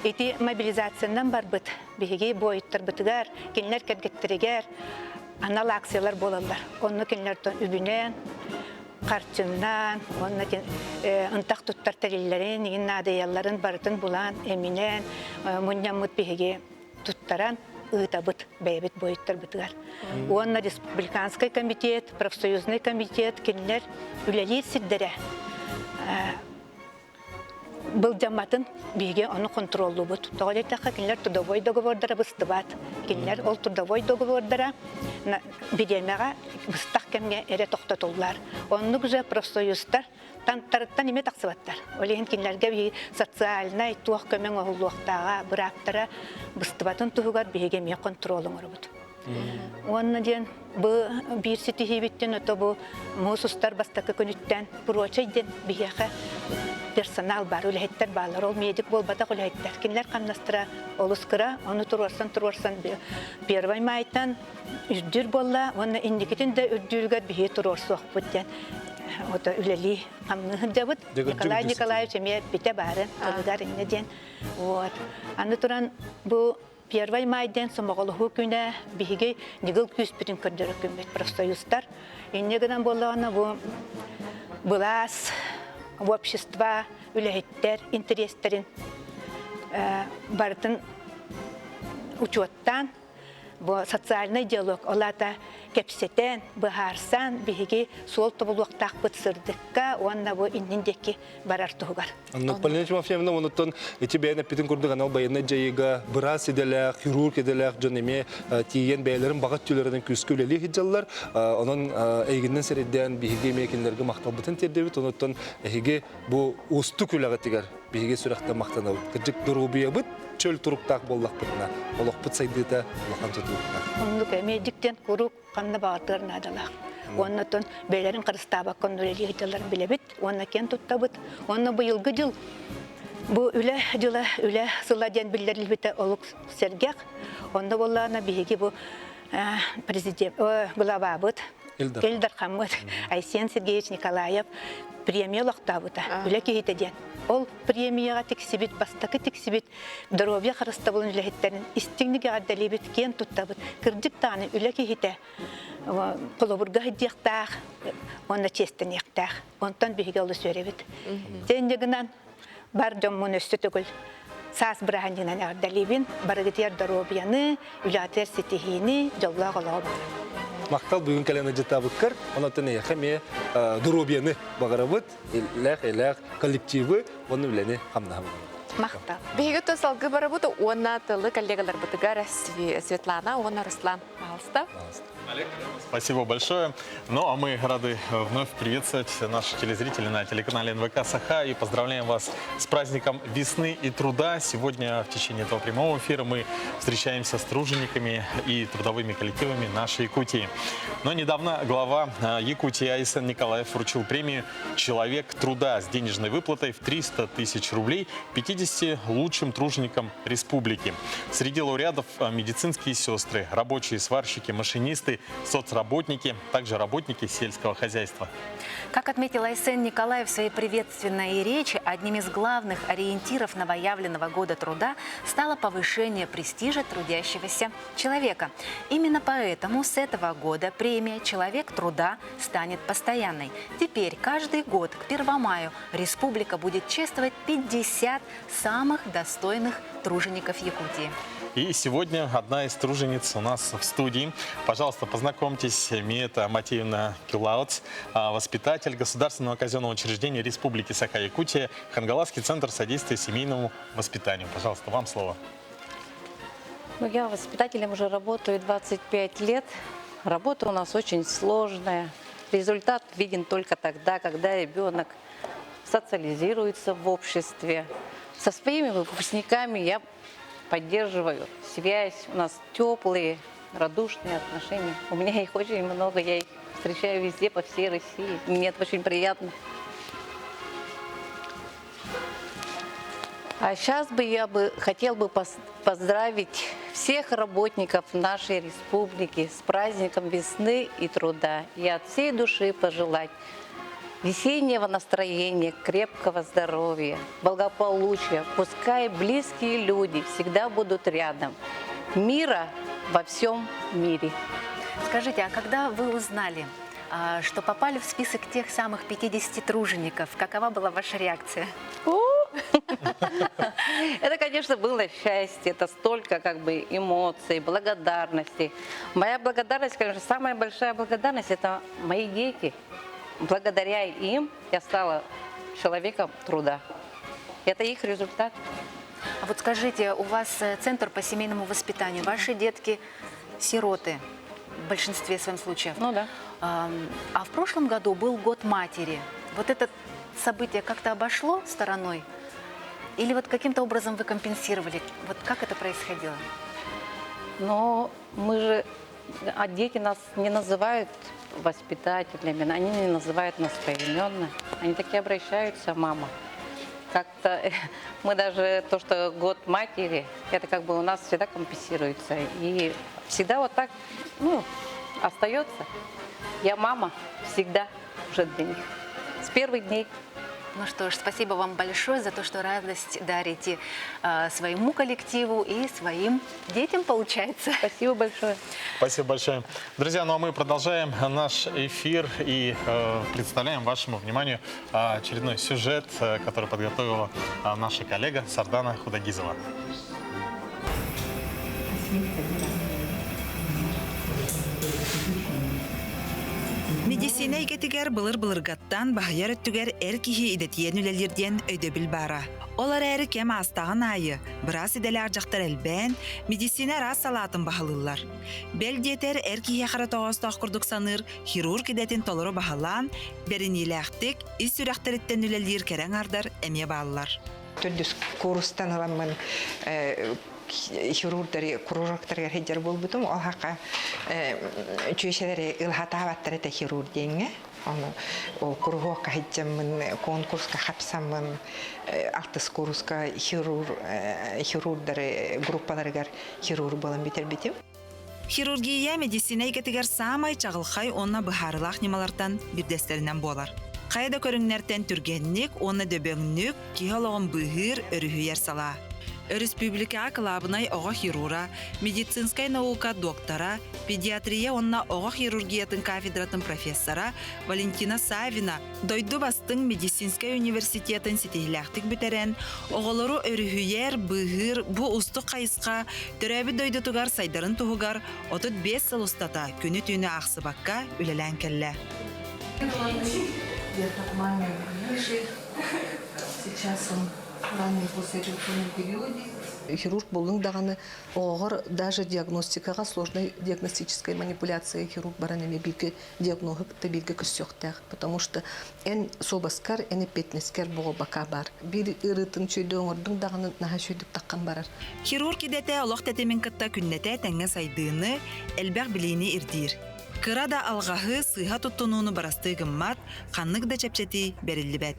ити мобилизациянан барбыт биһиги буойуттарбытыгар, кинилэр кэргэттэригэр анал акциялар буолаллар. Онно кинилэртэн үбүнэн, харчыннан уонна ынтах туттар тэриллэрин, игин наадыйалларын барытын булан, эминэн мунньаммыт биһиги туттаран ыытабыт бэйэбит буойуттарбытыгар. Уонна республиканскай комитет, профсоюзный комитет кинилэр үлэлиир сирдэрэ былдьамматын биһиги ону контроллуубут. Тоҕо диэтэххэ кинилэр трудовой договордара быстыбат. Кинилэр ол трудовой договордара бириэмэҕэ быстах кэмҥэ эрэ тохтотуллар. Оннук же профсоюзтар тантарыттан эмиэ тахсыбаттар. Ол иһин кинилэргэ биһиги социальнай туох көмө оҥоһуллуохтааҕа, бырааптара быстыбатын туһугар биһиги эмиэ контрол оҥоробут. Уонна диэн бу биир ситиһиибиттэн ото бу муус устар бастакы күнүттэн прочай диэн биһиэхэ персонал бар, үлэһиттэр бааллар. Ол медик буолбатах үлэһиттэр. Кинилэр хамнастара олус кыра, ону туруорсан-туруорсан первый майтан үрдүүр буолла уонна инникитин да үрдүүрүгэр биһи туруорсуохпут диэн ото үлэлии хамныы сылдьабыт. Николай Николаевич эмиэ эппитэ баарын тылыгар иннэ диэн. Вот. Аны туран бу Первый май диэн сомоҕолоһуу күнэ биһиги ньыгыл күүспүтүн көрдөрөр күммүт профсоюзтар. Инньэ гынан буоллаҕына бу былаас, общество, үлэһиттэр интэриэстэрин барытын учуоттаан бу социальный диалог ол аата кэпсэтэн, быһаарсан биһиги суол тобулуохтаахпыт сырдыкка уонна бу иннин диэки барар туһугар. Полина Тимофеевна онуттан ити бэйэн эппитин курдук анал байыаннай дьайыыга быраас идэлээх, хирург идэлээх дьон эмиэ тиийэн бэйэлэрин баҕа өттүлэринэн күүскэ үлэлии сылдьаллар. Онон эйигиннэн сирэйдээн биһиги эмиэ кинилэргэ махталбытын тиэрдэбит. Онуттан эһиги бу уустук үлэҕитигэр биһиги сүрэхтэн махтанабыт. Кырдьык доруобуйабыт чөл туруктаах буоллахпытына, олохпут сайдыыта улахан тутулуктаах. Оннук эмиэ диктен куруук ханна баҕатыгар наадалаах. Уонна оттон бэйэлэрин харыстаабакка үлэлии сылдьалларын билэбит уонна киэн туттабыт. Уонна быйылгы дьыл бу үлэ дьыла, үлэ сыла диэн биллэрилбитэ олук сэргэх. Онно буоллаҕына биһиги бу президент главабыт Ил Дархаммыт Айсен Сергеевич Николаев премия олохтообута үлэ киһитэ диэн. Ол премияҕа тиксибит, бастакы тиксибит доруобуйа харыстабылын үлэһиттэрин истиҥник эҕэрдэлиибит, киэн туттабыт. Кырдьык даҕаны үлэ киһитэ холобурга сылдьыахтаах уонна чиэстэниэхтээх. Онтон биһиги олус үөрэбит. Дьэ гынан бар дьоммун өссө төгүл саас бырааһынньыгынан эҕэрдэлиибин. Барыгытыгар доруобуйаны, үлэҕитигэр ситиһиини, дьоллоох олоҕу баҕарабын. Махтал бүгүн кэлэн ыдьытаабыккар, онон эйиэхэ эмиэ доруобуйаны баҕарабыт, иллээх-эйлээх коллективы уонна үлэни хамнаһы баҕарабыт. Махтал. Биһиги то салгыы барабыт уонна тылы коллегаларбытыгар Светлана уонна Руслан. Пожалуйста. Спасибо большое. Ну, а мы рады вновь приветствовать наших телезрителей на телеканале НВК Саха и поздравляем вас с праздником весны и труда. Сегодня в течение этого прямого эфира мы встречаемся с тружениками и трудовыми коллективами нашей Якутии. Но недавно глава Якутии Айсен Николаев вручил премию «Человек труда» с денежной выплатой в 300 тысяч рублей 50 лучшим труженикам республики. Среди лауреатов медицинские сестры, рабочие сварщики, машинисты, соцработники, также работники сельского хозяйства. Как отметил Айсен Николаев в своей приветственной речи, одним из главных ориентиров новоявленного года труда стало повышение престижа трудящегося человека. Именно поэтому с этого года премия «Человек труда» станет постоянной. Теперь каждый год к 1 мая республика будет чествовать 50 самых достойных тружеников Якутии. И сегодня одна из тружениц у нас в студии. Пожалуйста, познакомьтесь. Миета Матеевна Кюлауц, воспитатель Государственного казенного учреждения Республики Саха-Якутия, Хангаласский центр содействия семейному воспитанию. Пожалуйста, вам слово. Ну, я воспитателем уже работаю 25 лет. Работа у нас очень сложная. Результат виден только тогда, когда ребенок социализируется в обществе. Со своими выпускниками я поддерживаю связь. У нас теплые, радушные отношения. У меня их очень много, я их встречаю везде, по всей России. Мне это очень приятно. А сейчас бы я бы хотел бы поздравить всех работников нашей республики с праздником весны и труда. И от всей души пожелать весеннего настроения, крепкого здоровья, благополучия. Пускай близкие люди всегда будут рядом. Мира во всем мире. Скажите, а когда вы узнали, что попали в список тех самых 50 тружеников, какова была ваша реакция? Это, конечно, было счастье, это столько как бы эмоций, благодарности. Моя благодарность, конечно, самая большая благодарность – это мои дети. Благодаря им я стала человеком труда. Это их результат. А вот скажите, у вас центр по семейному воспитанию, ваши детки сироты в большинстве своем случаев. Ну да. А в прошлом году был год матери. Вот это событие как-то обошло стороной? Или вот каким-то образом вы компенсировали? Вот как это происходило? Но мы же А дети нас не называют воспитателями, они не называют нас поименно. Они такие обращаются, мама. Как-то мы даже то, что год матери, это как бы у нас всегда компенсируется. И всегда вот так, ну, остается. Я мама всегда уже для них. С первых дней. Ну что ж, спасибо вам большое за то, что радость дарите своему коллективу и своим детям, получается. Спасибо большое. Спасибо большое. Друзья, ну а мы продолжаем наш эфир и представляем вашему вниманию очередной сюжет, который подготовила наша коллега Сардана Худагизова. Медицина эйгэтигэр былыр-былыргаттан баһыйар өттүгэр эр киһи идэтийэн үлэлиир диэн өйдөбүл баара. Ол эрээри кэм аастаҕын аайы, быраас идэлээх дьахтар элбээн, медицина араас салаатын баһылыыллар. Бэл диэтэр, эр киһиэхэ эрэ тоҕоостоох курдук саныыр хирург идэтин толору баһылаан, бэриниилээхтик, ис сүрэхтэриттэн үлэлиир кэрэ аҥаардар эмиэ бааллар. Төрдүс курстан ыламмын хирурдары кружоктарыгар сылдьар буолбутум. Ол хака чүөчэлэри ылхатаабаттар этэ хирург диэҥҥэ. Ону ол куруһуокка сылдьаммын, конкурска хапсаммын, алтыс курска хирург хирурдары группаларыгар хирург буолан бүтэрбитим. Хирургия медицина эйгэтигэр саамай чаҕылхай уонна быһаарыылаах ньымалартан биирдэстэринэн буолар. Хайа да көрүҥнэртэн түргэнник уонна дөбөҥнүк киһи олоҕун быыһыыр, өрүһүйэр салаа. Өрөспүүбүлүкэҕэ кылаабынай оҕо хирура, медицинскэй наука доктора, педиатрия уонна оҕо хирургиятын кафедратын профессора Валентина Савина дойду бастыҥ медицинскэй университетын ситиһилээхтик бүтэрэн, оҕолору өрүһүйэр, быыһыыр бу уустук хайысха төрөөбүт дойдутугар сайдарын туһугар 35 сыл устата күнү-түүнү аахсыбакка үлэлээн кэллэ. Сейчас он в раннем послеоперационном периоде. Хирург буоллуҥ даҕаны оҕоҕор даже диагностикаҕа сложной диагностической манипуляция хирург баран эмиэ бииргэ диагноһы кытта бииргэ көрсүөхтээх, потому что эн суобаскар, эн эппиэтинэскэр буолбака бар. Биир ыарыытын үчүгэйдик оҥордуҥ даҕаны наһаа үчүгэйдик таххан барар. Хирург идэтэ олох тэтимин кытта күннэтэ тэҥҥэ сайдыыны, элбэх билиини ирдиир. Кыра да алҕаһы, сыыһа туттунууну барастыы гыммат, ханнык да чэпчэтии бэриллибэт.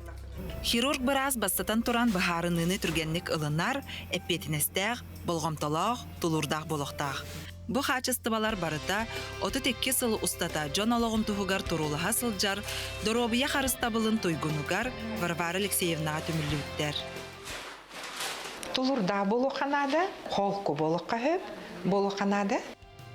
Хирург быраас бастатан туран быһаарыныыны түргэнник ылынар, эппиэтинэстээх, болҕомтолоох, тулуурдаах буолуохтаах. Бу хаачыстыбалар барыта 32 сыл устата дьон олоҕун туһугар туруулаһа сылдьар доруобуйа харыстабылын туйгунугар Варвара Алексеевнаҕа түмүллүбүттэр. Тулурдаах буолуохха наада, холку буолуохха сөп, буолуохха наада.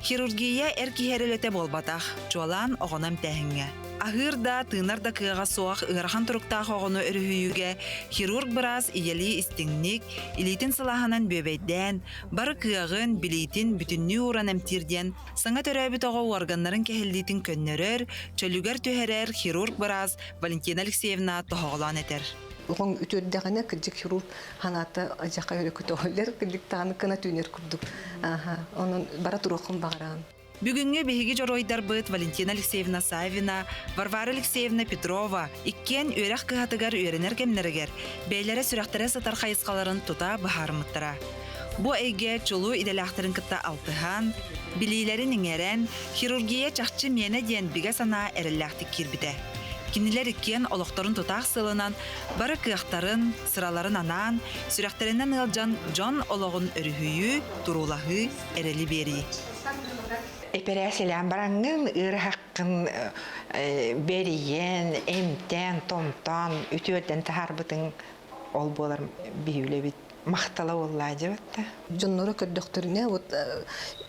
Хирургия эр киһи эрэ үлэтэ буолбатах, чуолаан оҕону эмтээһиҥҥэ. Аһыыр да, тыынар да кыаҕа суох ыарахан туруктаах оҕону өрүһүйүүгэ хирург быраас ийэлии истиҥник, илиитин сылааһынан бүөбэйдээн, бары кыаҕын, билиитин бүтүннүү ууран эмтиир диэн саҥа төрөөбүт оҕо уорганнарын кэһиллиитин көннөрөр, чөлүгэр түһэрэр хирург быраас Валентина Алексеевна тоһоҕолоон этэр. Оҕоҥ үтүөрдэҕинэ кырдьык хирург ханаата адьаха өрө көтөҕүллэр, кырдьык даҕаны кына түүнэр курдук. Аха, онон бара туруоххун баҕараҕын. Бүгүҥҥү биһиги дьоруойдарбыт Валентина Алексеевна Савина, Варвара Алексеевна Петрова иккиэн үөрэх кыһатыгар үөрэнэр кэмнэригэр бэйэлэрэ сүрэхтэрэ сытар хайысхаларын тута быһаарыммыттара. Бу эйгэ чулуу идэлээхтэрин кытта алтыһан, билиилэрин иҥэрэн, хирургия чахчы миэнэ диэн бигэ санаа эрэллээхтик киирбитэ. Кинилэр иккиэн олохторун тутаах сыалынан бары кыахтарын, сыраларын анаан, сүрэхтэринэн ыалдьан дьон олоҕун өрүһүйүү, туруулаһыы, эрэли биэрии. Эпэрээсэлээн бараҥҥын ыарыһаххын бэрийэн, эмтээн, томтоон, үтүөрдэн таһаарбытыҥ ол буолар биһи үлэбит махтала буоллаа дьэбэтта. Дьонноро көрдөхтөрүнэ вот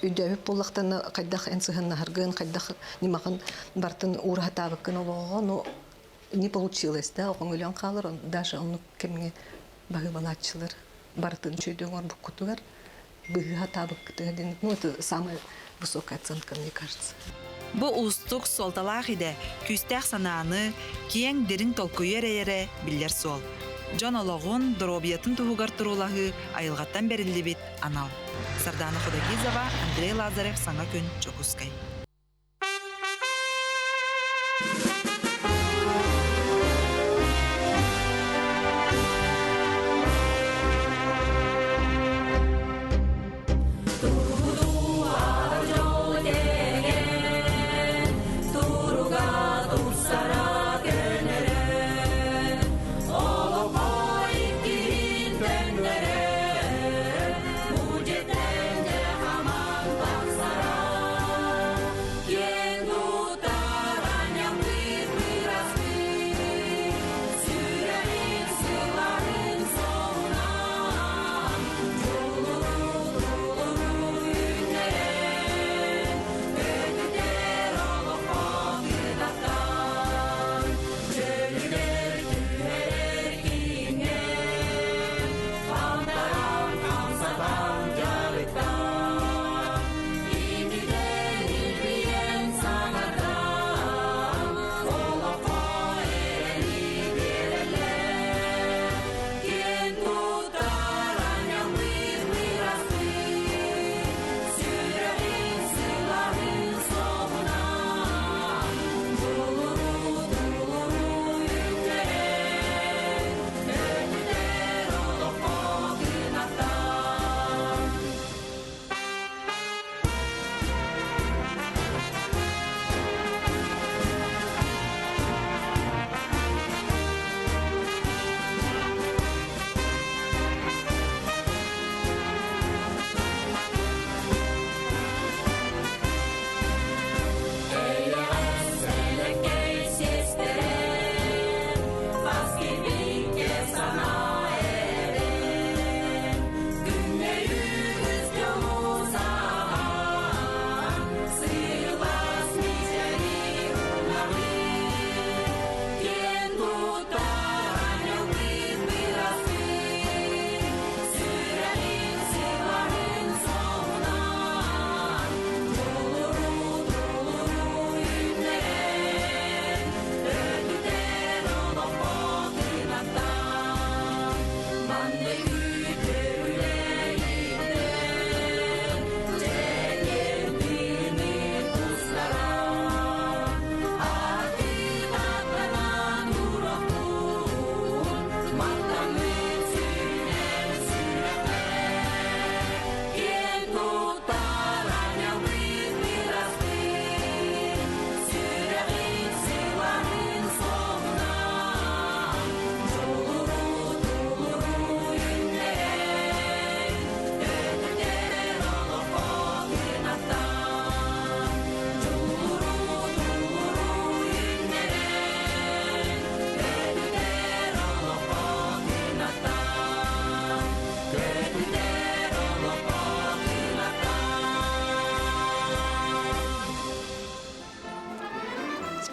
өйдөөбүт буоллахтарына хайдах эн сыһыннаһаргын, хайдах ньымаҕын бартын уураһатаабыккын олоҕоҕо, но не получилось да, оҕоҥ өлөн хаалар, даже оннук кэмҥэ баһыыбалааччылар барытын үчүгэйдик оҥорбуккутугар быһыыһа таабыккытыгар ну это самая высокая оценка, мне кажется. Бу уустук суолталаах идэ күүстээх санааны, киэҥ дириҥ толкуйу эрэйэрэ биллэр суол. Дьон олоҕун, доруобуйатын туһугар туруулаһыы айылҕаттан бэриллибит анал. Сардана Худогизова, Андрей Лазарев, Саҥа күн, Дьокуускай.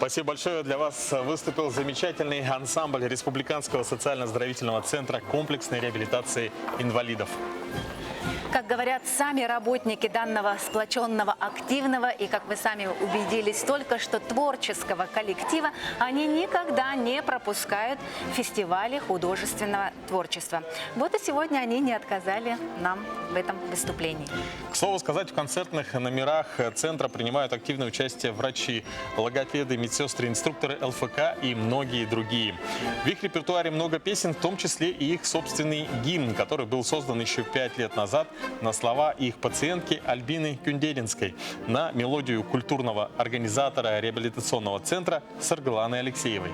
Спасибо большое. Для вас выступил замечательный ансамбль Республиканского социально-оздоровительного центра комплексной реабилитации инвалидов. Как говорят сами работники данного сплоченного, активного и, как вы сами убедились, только что творческого коллектива, они никогда не пропускают фестивали художественного творчества. Вот и сегодня они не отказали нам в этом выступлении. К слову сказать, в концертных номерах центра принимают активное участие врачи, логопеды, медсестры, инструкторы ЛФК и многие другие. В их репертуаре много песен, в том числе и их собственный гимн, который был создан еще пять лет назад на слова их пациентки Альбины Кюнделинской на мелодию культурного организатора реабилитационного центра Саргаланы Алексеевой.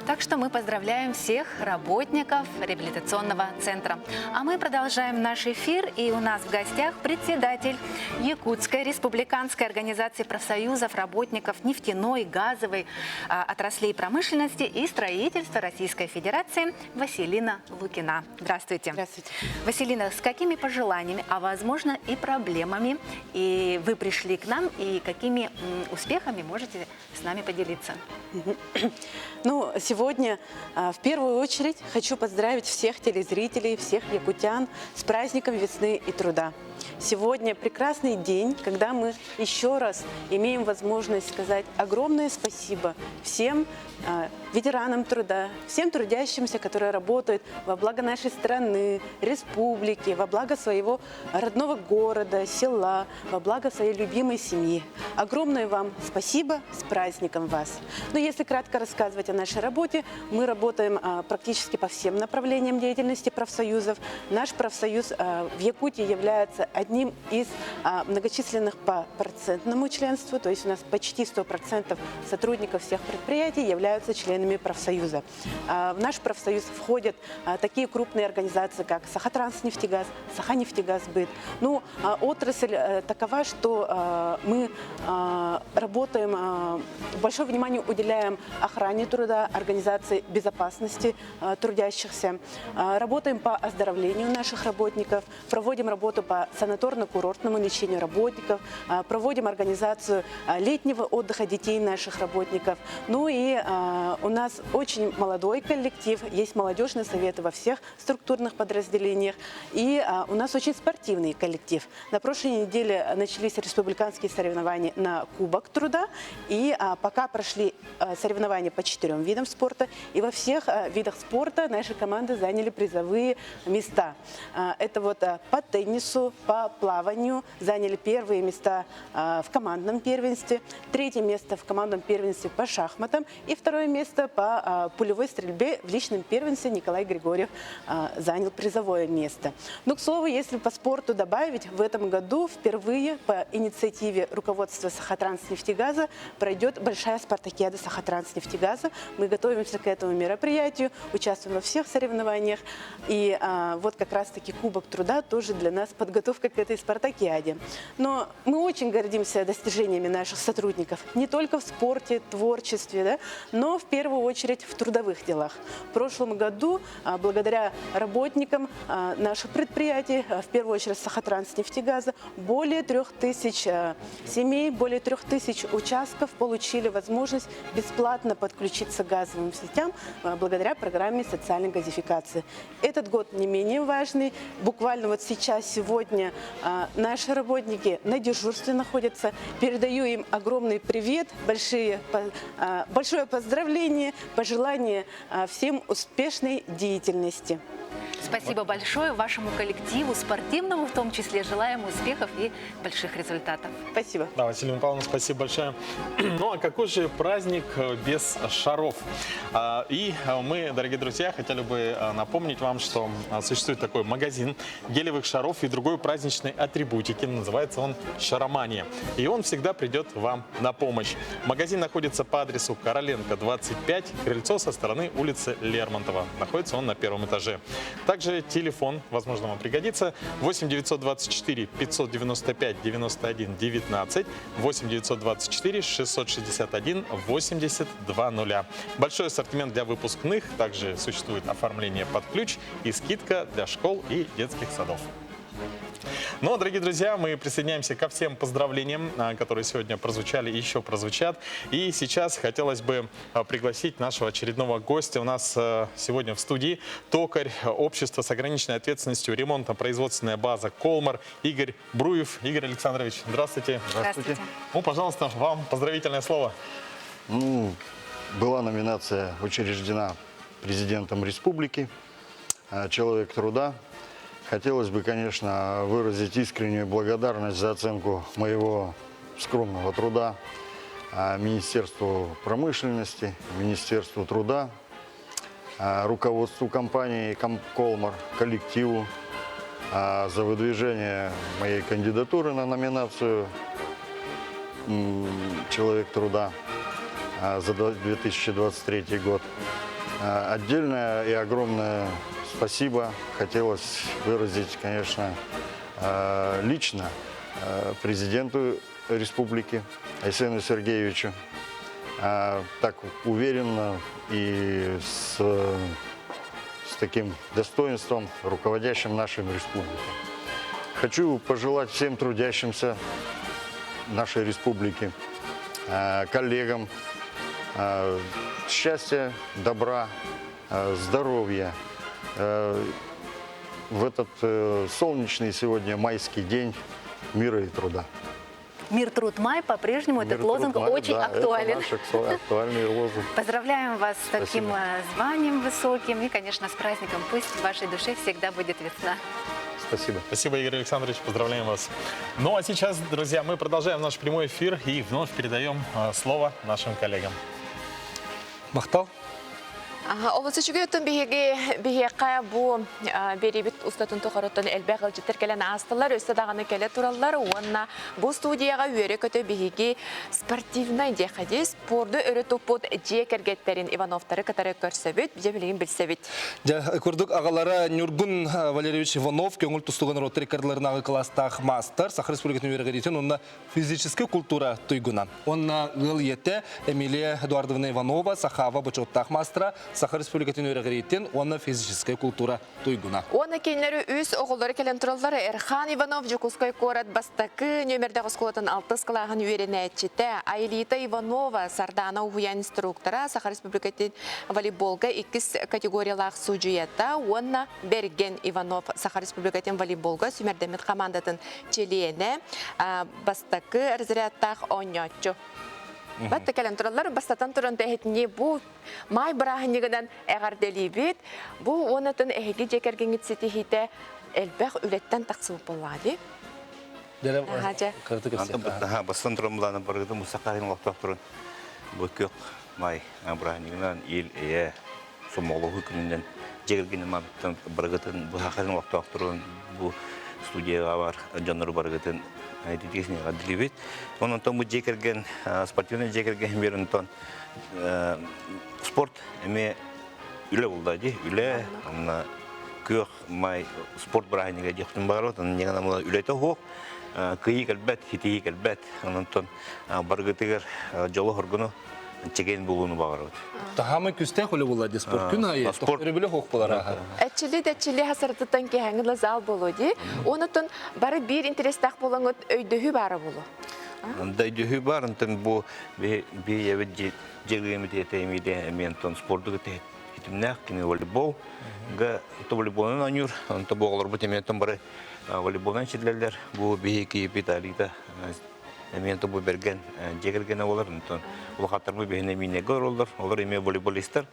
Так что мы поздравляем всех работников реабилитационного центра. А мы продолжаем наш эфир, и у нас в гостях председатель Якутской республиканской организации профсоюзов работников нефтяной, газовой отраслей промышленности и строительства Российской Федерации Василина Лукина. Здравствуйте. Здравствуйте. Василина, с какими пожеланиями, а возможно и проблемами и вы пришли к нам, и какими успехами можете с нами поделиться? Ну, сегодня в первую очередь хочу поздравить всех телезрителей, всех якутян с праздником весны и труда. Сегодня прекрасный день, когда мы еще раз имеем возможность сказать огромное спасибо всем ветеранам труда, всем трудящимся, которые работают во благо нашей страны, республики, во благо своего родного города, села, во благо своей любимой семьи. Огромное вам спасибо, с праздником вас. Но если кратко рассказывать о нашей работе, мы работаем практически по всем направлениям деятельности профсоюзов. Наш профсоюз в Якутии является одним из многочисленных по процентному членству, то есть у нас почти 100% сотрудников всех предприятий являются членами профсоюза. В наш профсоюз входят такие крупные организации, как Сахатранснефтегаз, Саханефтегазбыт. Ну, отрасль такова, что мы работаем, большое внимание уделяем охране труда, организации безопасности трудящихся, работаем по оздоровлению наших работников, проводим работу по санаторно-курортному лечению работников, проводим организацию летнего отдыха детей наших работников. Ну и у нас очень молодой коллектив, есть молодежные советы во всех структурных подразделениях, и у нас очень спортивный коллектив. На прошлой неделе начались республиканские соревнования на Кубок труда, и пока прошли соревнования по четырем видам спорта, и во всех видах спорта наши команды заняли призовые места. Это вот по теннису, по плаванию заняли первые места в командном первенстве, третье место в командном первенстве по шахматам и второе место по пулевой стрельбе в личном первенстве Николай Григорьев занял призовое место. Но, к слову, если по спорту добавить, в этом году впервые по инициативе руководства Сахатранснефтегаза пройдет большая спартакиада Сахатранснефтегаза. Мы готовимся к этому мероприятию, участвуем во всех соревнованиях. И вот как раз-таки Кубок труда тоже для нас подготовка к этой спартакиаде. Но мы очень гордимся достижениями наших сотрудников, не только в спорте, творчестве, да, но в первую очередь в трудовых делах. В прошлом году, благодаря работникам наших предприятий, в первую очередь Сахатранснефтегаза, более 3000 семей, более 3000 участков получили возможность бесплатно подключиться к газовым сетям благодаря программе социальной газификации. Этот год не менее важный. Буквально вот сейчас, сегодня наши работники на дежурстве находятся. Передаю им огромный привет, большое поздравление, пожелание всем успешной деятельности. Спасибо большое вашему коллективу, спортивному в том числе. Желаем успехов и больших результатов. Спасибо. Да, Василина Павловна, спасибо большое. Ну а какой же праздник без шаров? И мы, дорогие друзья, хотели бы напомнить вам, что существует такой магазин гелевых шаров и другой праздничной атрибутики. Называется он «Шаромания». И он всегда придет вам на помощь. Магазин находится по адресу Короленко, 25, крыльцо со стороны улицы Лермонтова. Находится он на первом этаже. Также телефон, возможно, вам пригодится, 8 924 595 91 19, 8 924 661 80 00. Большой ассортимент для выпускных, также существует оформление под ключ и скидка для школ и детских садов. Ну, дорогие друзья, мы присоединяемся ко всем поздравлениям, которые сегодня прозвучали и еще прозвучат. И сейчас хотелось бы пригласить нашего очередного гостя. У нас сегодня в студии токарь общества с ограниченной ответственностью ремонтно-производственная база «Колмар» Игорь Бруев. Игорь Александрович, здравствуйте. Здравствуйте. Ну, пожалуйста, вам поздравительное слово. Ну, была номинация учреждена президентом республики «Человек труда». Хотелось бы, конечно, выразить искреннюю благодарность за оценку моего скромного труда Министерству промышленности, Министерству труда, руководству компании «Колмар», коллективу за выдвижение моей кандидатуры на номинацию «Человек труда» за 2023 год. Отдельное и огромное спасибо хотелось выразить, конечно, лично президенту республики Айсену Сергеевичу. Так уверенно и с таким достоинством руководящим нашей республикой. Хочу пожелать всем трудящимся нашей республики, коллегам счастья, добра, здоровья в этот солнечный сегодня майский день мира и труда. Мир, труд, май по-прежнему этот Мир, лозунг труд, май, очень да, актуален. Это наш актуальный лозунг. Поздравляем вас с таким Спасибо. званием высоким и, конечно, с праздником. Пусть в вашей душе всегда будет весна. Спасибо. Спасибо, Игорь Александрович. Поздравляем вас. Ну а сейчас, друзья, мы продолжаем наш прямой эфир и вновь передаем слово нашим коллегам. Махтал. Олус үчүгэй биһиги биһиэхэ бу биэриибит устатын тухарыттан элбэх ыалдьыттар кэлэн аастылар, өссө даҕаны кэлэ тураллар уонна бу студияҕа үөрэ-көтө биһиги спортивнай диэхэ спорду өрө туппут дьиэ кэргэттэрин Ивановтары кытары көрсөбүт, дьэ билигин билсэбит. Дьэ, курдук аҕалара Ньургун Валерьевич Иванов көҥүл тустууга норуоттар иккардыларынааҕы кылаастаах маастар, Саха Республикатын үөрэҕириитин уонна физическэй культура туйгуна. Онна ыал ийэтэ Эмилия Эдуардовна Иванова Сахава бочуоттаах маастара, Саха Республикатын үөрэҕириитин уонна физическэй культура туйгуна. Уонна кинилэри үс оҕолоро кэлэн тураллар. Эрхан Иванов Дьокуускай куорат бастакы нүөмэрдээх оскуолатын алтыс кылааһын үөрэнээччитэ, Айлита Иванова Сардаана уһуйаан инструктора, Саха Республикатын волейболга иккис категориялаах судьуйата уонна Бэргэн Иванов Саха Республикатын волейболга сүүмэрдэммит хамаандатын чилиэнэ, бастакы разрядтаах оонньооччу. Батта кэлэн тураллар, бастатан туран тэһитини бу маай бырааһынньыгынан эҕэрдэлиибит. Бу уонатын эһиги дьиэ кэргэҥҥит ситиһиитэ элбэх үлэттэн тахсыбыт буоллаҕа дии. Бастан туран булааны барыгытын мусакаарын олохтоохторун бу күөх маай бырааһынньыгынан ил эйэ сомоҕолоһуу күнүнэн дьиэ кэргэним аатыттан барыгытын быһаахатын олохтоохторун бу студияҕа бар дьоннору барыгытын эҕэрдэлиибит. Онон бу дьиэ кэргэн спортивнай дьиэ кэргэн биэр онтон спорт эмиэ үлэ булда дии үлэ онно күөх май спорт бырааһынньыга диэхпин баҕарабыт онон ньыган үлэтэ суох кыайыы кэлбэт ситиһии кэлбэт онон барыгытыгар дьолу-соргуну чэгиэн буолууну баҕарабыт. Таһаамай күстээх үлэ буолла дии спорт күн аайы спорт өрөбүлэ суох буолар аха. Эчили дэчили хасыртыттан киһэҥи ла зал болу дии. Онутун бары биир интерестаах болоҥут өйдөһүү баара болу. Анда өйдөһүү бар, онтон бу би эбит дьиэлиэмит этэмиде эмиэн спорду хитимнээх кини волейбол га волейболунан оонньуур, онто бу оҕолорбут эмиэн бары волейболунан силлэллэр. Бу биһи киһипит Алита эмиэ бу бэргэн дьиэ кэргэнэ буолар онтон улахаттарбыт биһиэнэ миинэгэ олороллор олор эмиэ волейболистар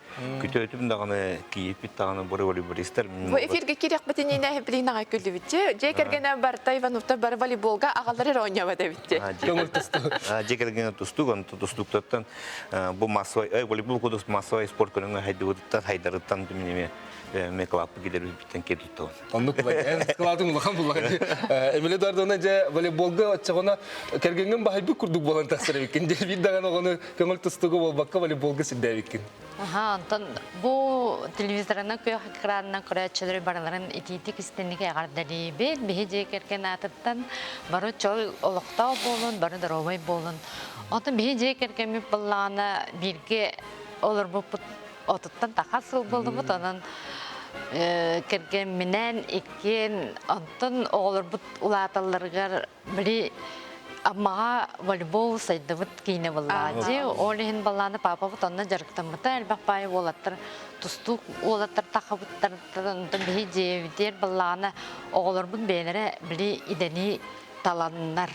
күтөөтүм даҕаны кийииппит даҕаны бары волейболистар Бу эфиргэ киириэхпитинэ билигин аҕай күллүбүтчү. Дьиэ кэргэнэ барыта Ивановтар бары волейболга аҕалар эрэ оонньообот эбитти. Дьиэ кэргэнэ тустуук, онтон тустууктартан бу массовай волейбол кудус массовай спорт көрүҥэ хайдыбытыттан хайдарыттан эмиэ эмиэ кылааппы килэрбиттэн киэр туттабын. Оннук кылаатыҥ улахан буллаҕа дии. Эмилия Эдуардовна дьэ волейболга оччоҕуна кэргэҥҥин баһыйбыт курдук буолан тахсар эбиккин. Дьэ биир даҕаны оҕону көҥүл тустууга буолбакка волейболга сирдээбиккин. Аха, онтон бу телевизорынан күөх экранынан көрөөччүлэри барыларын итиитик истинник эҕэрдэлиибит. Биһи дьиэ кэргэн аатыттан бары чөл олохтоох буолун, бары доруобай буолун. Онтон биһи дьиэ кэргэммит буоллаҕына бииргэ олорбуппут отуттан таха сыл буоллубут, онон. Кэргэмминээн иккиэн онтон оҕолорбут улааталларыгар били Аммаҕа волейбол сайдыбыт киинэ буоллаҕа. Ол иһин баллааны паапабыт онно дьарыктаммыта. Элбэх баай уолаттар тустуук уолаттар тахабыттарыттан онтон биһи дьиэбитигэр баллаана оҕолорбут бэйэлэрэ били идэни таланнар.